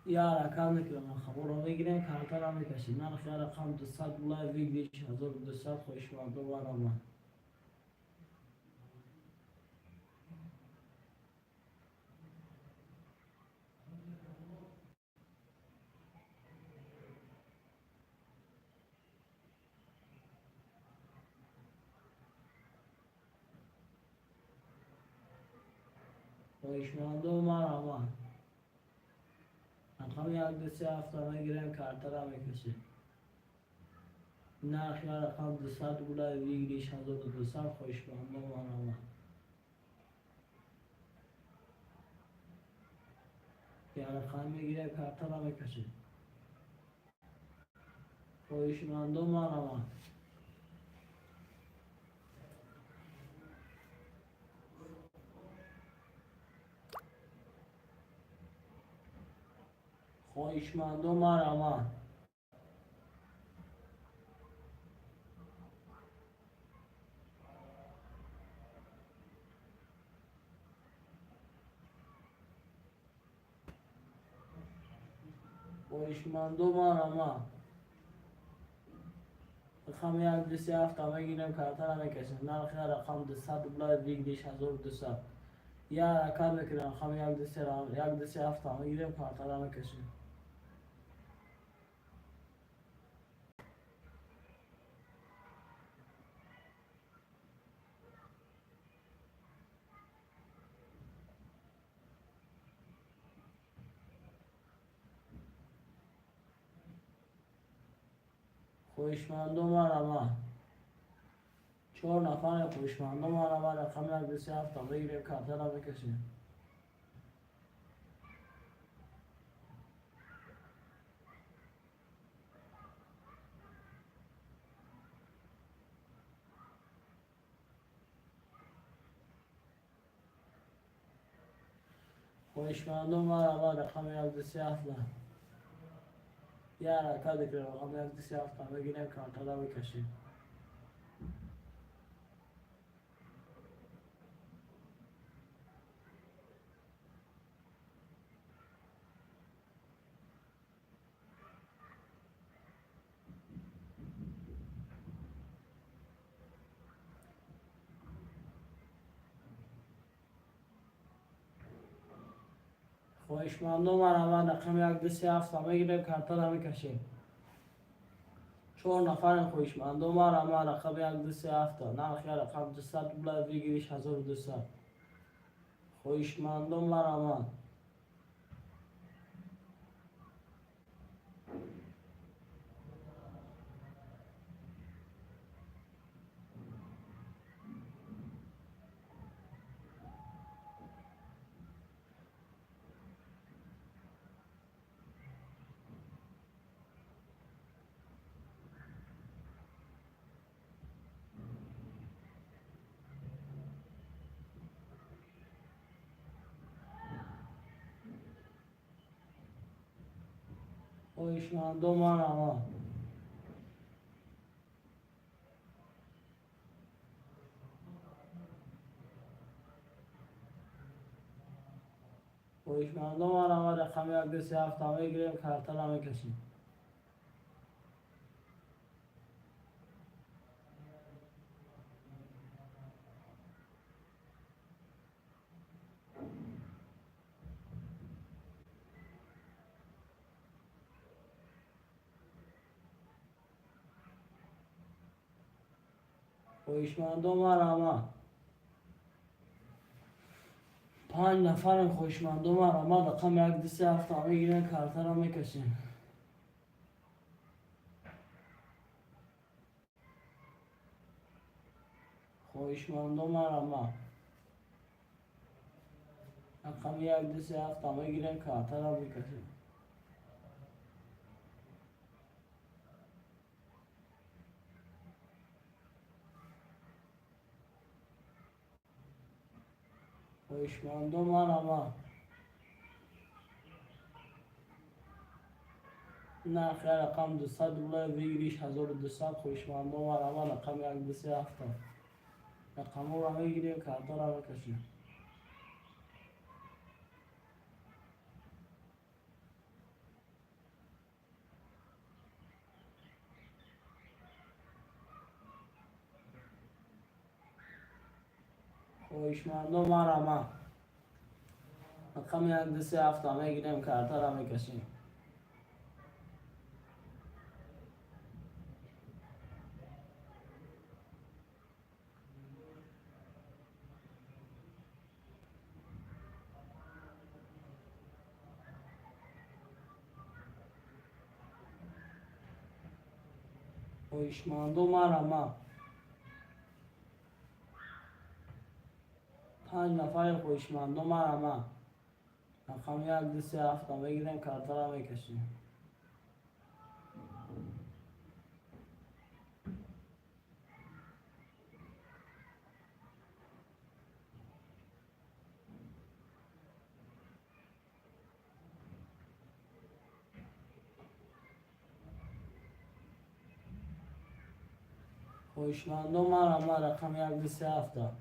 Я ҳаракат мекунем, рақамҳоро мегирем, картара мекашем. Нарх як рақам 200 рублай, выигрыш 1200. Хоҳишмандо, марҳамат. Хоҳишмандо, марҳамат. Рақами 1, 2, 3, 7 мегирем, картара мекашем. Нарх як рақам 200 рублай, выигрыш 1200. Хоҳишмандо, марҳамат. Як рақам мегирем, картара мекашем. Хоҳишмандо, марҳамат. Хоҳишмандо, марҳамат. Хоҳишмандо, марҳамат. Рақами 1, 2, 3, 7 мегирем, картара мекашем. Нарх як рақам 200 рублай, выигрыш 1200. Я ҳаракат мекунем, рақами 1, 2, 3, 1, 2, 3, 7 мегирем, картара мекашем. Хоҳишмандо, марҳамат. Чор нафаре. Хоҳишмандо, марҳамат. Рақами 1, 2, 3, 7 мегирем, картара мекашем. Хоҳишмандо, марҳамат. Рақами 1, 2, 3, 7 я ҳаракат мекунем, рақами 1, 2, 3, 7 мегирем, картара мекашем. Хоҳишмандо, марҳамат. Рақами 1, 2, 3, 7 мегирем, картара мекашем. Чор нафарем хоҳишмандо марама рақами 1 2 3 7 нархи рақам 200 рубла выигрыш 1200. Хоҳишмандо марама. Хоҳишмандо марама. Хоҳишмандо марама рақами 1 2 3 7 мегирем, картара мекашем. Хоҳишмандо марама. 5 нафарем хоҳишмандо марама рақами 1 2 3 7 мегирем, картара мекашем. Хоҳишмандо марама. Рақами 1 2 3 7 мегирем, картара мекашем. Хоҳишмандо марама. Нархи рақам 200 рубла выигрыш 1200. Хоҳишмандо марама рақами 1 2 3 7. Рақамҳоро мегирем, картара мекашем. Хоҳишмандо марама. Рақами 1 2 3 7 мегирем, картара мекашем. Хоҳишмандо марама. 5 нафари хоҳишмандо марама. Рақами 1 2 3 7 мегирем, картара мекашем. Хоҳишмандо марама рақами 1 2 3 7.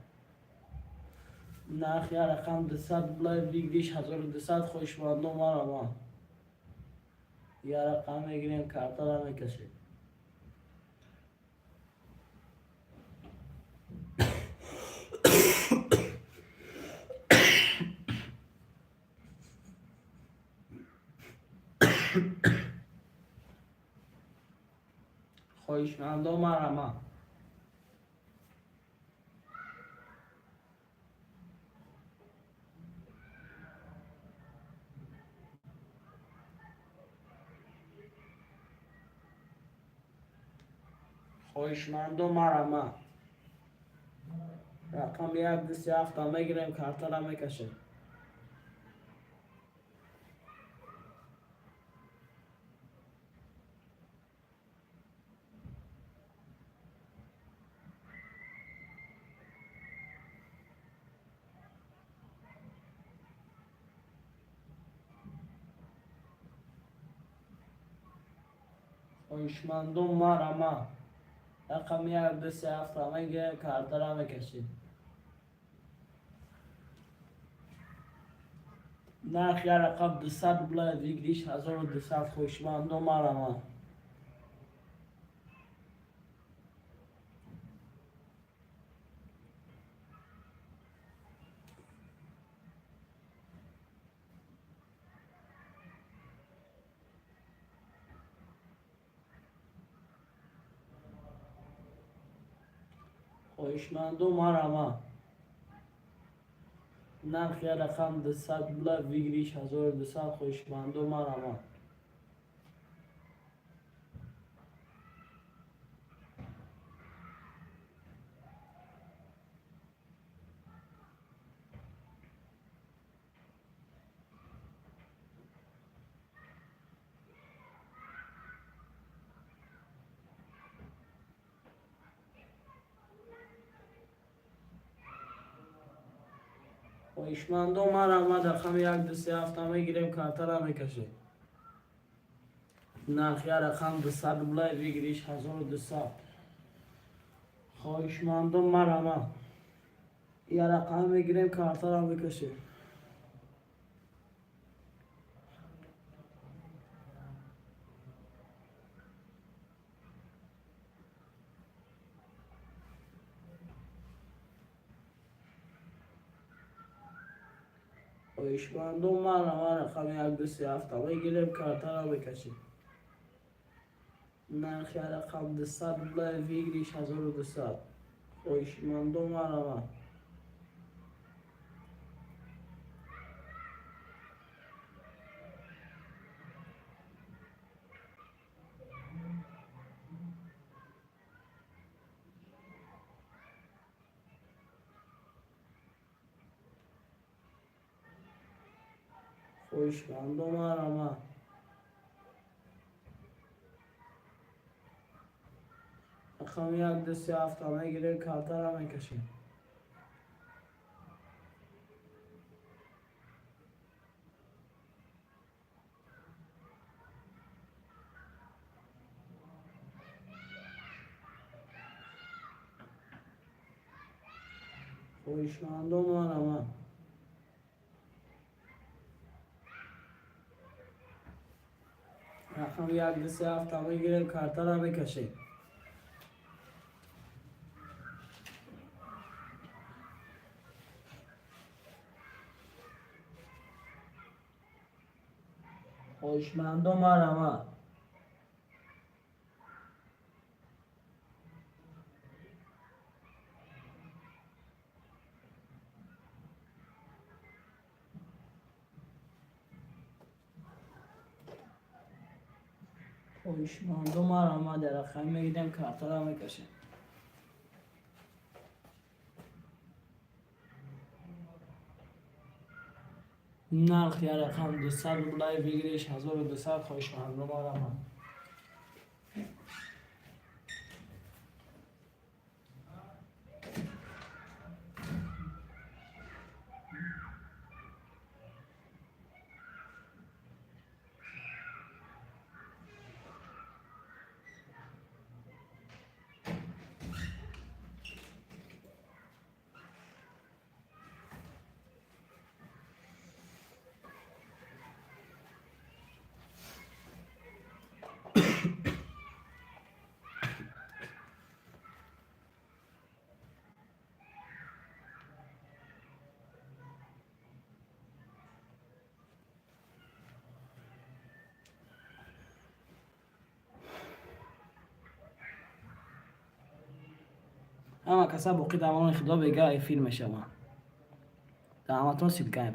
Нархи рақам 200 рубла выигрыш 1200. Хоҳишмандо марама. Я рақам мегирем, картара мекашем. Хоҳишмандо марама. Хоҳишмандо марама. Рақами 1 2 3 7 мегирем, картара мекашем. Хоҳишмандо марама. Рақами 1 2 3 7 мегирем, картара мекашем. Нархи рақам 200 рубла выигрыш 1200. Хоҳишмандо марама. Хоҳишмандо, марҳамат. Нархи рақам 200 рубла, выигрыш 1200. Хоҳишмандо, марҳамат. Хоҳишмандо, марҳамат. Рақами як, ду, се, ҳафта мегирем, картара мекашем. Нархи рақам 200 рубла, выигрыш 1200. Хоҳишмандо, марҳамат. Я рақам мегирем, картара мекашем. Хоҳишмандо, марҳамат. Рақами як, ду, се, ҳафта мегирем, картара мекашем. Нархи рақам 200 рубла, выигрыш 1200. Хоҳишмандо, марҳамат. Хоҳишмандо, марҳамат. Рақами як, ду, се, ҳафта мегирем, картара мекашем. Хоҳишмандо, марҳамат. Рақами як, ду, се, ҳафта мегирем, картара мекашем. Хоҳишмандо, марҳамат. Хоҳишмандо, марҳамат. Дар рақами мегирем, картара мекашем. Нарх я рақам 200 рублай, выигрыш 1200. Хоҳишмандо, марҳамат. Ҳама каса боқӣ дар амони Худо, бега эфир мешаванд. Даҳматон силкаем.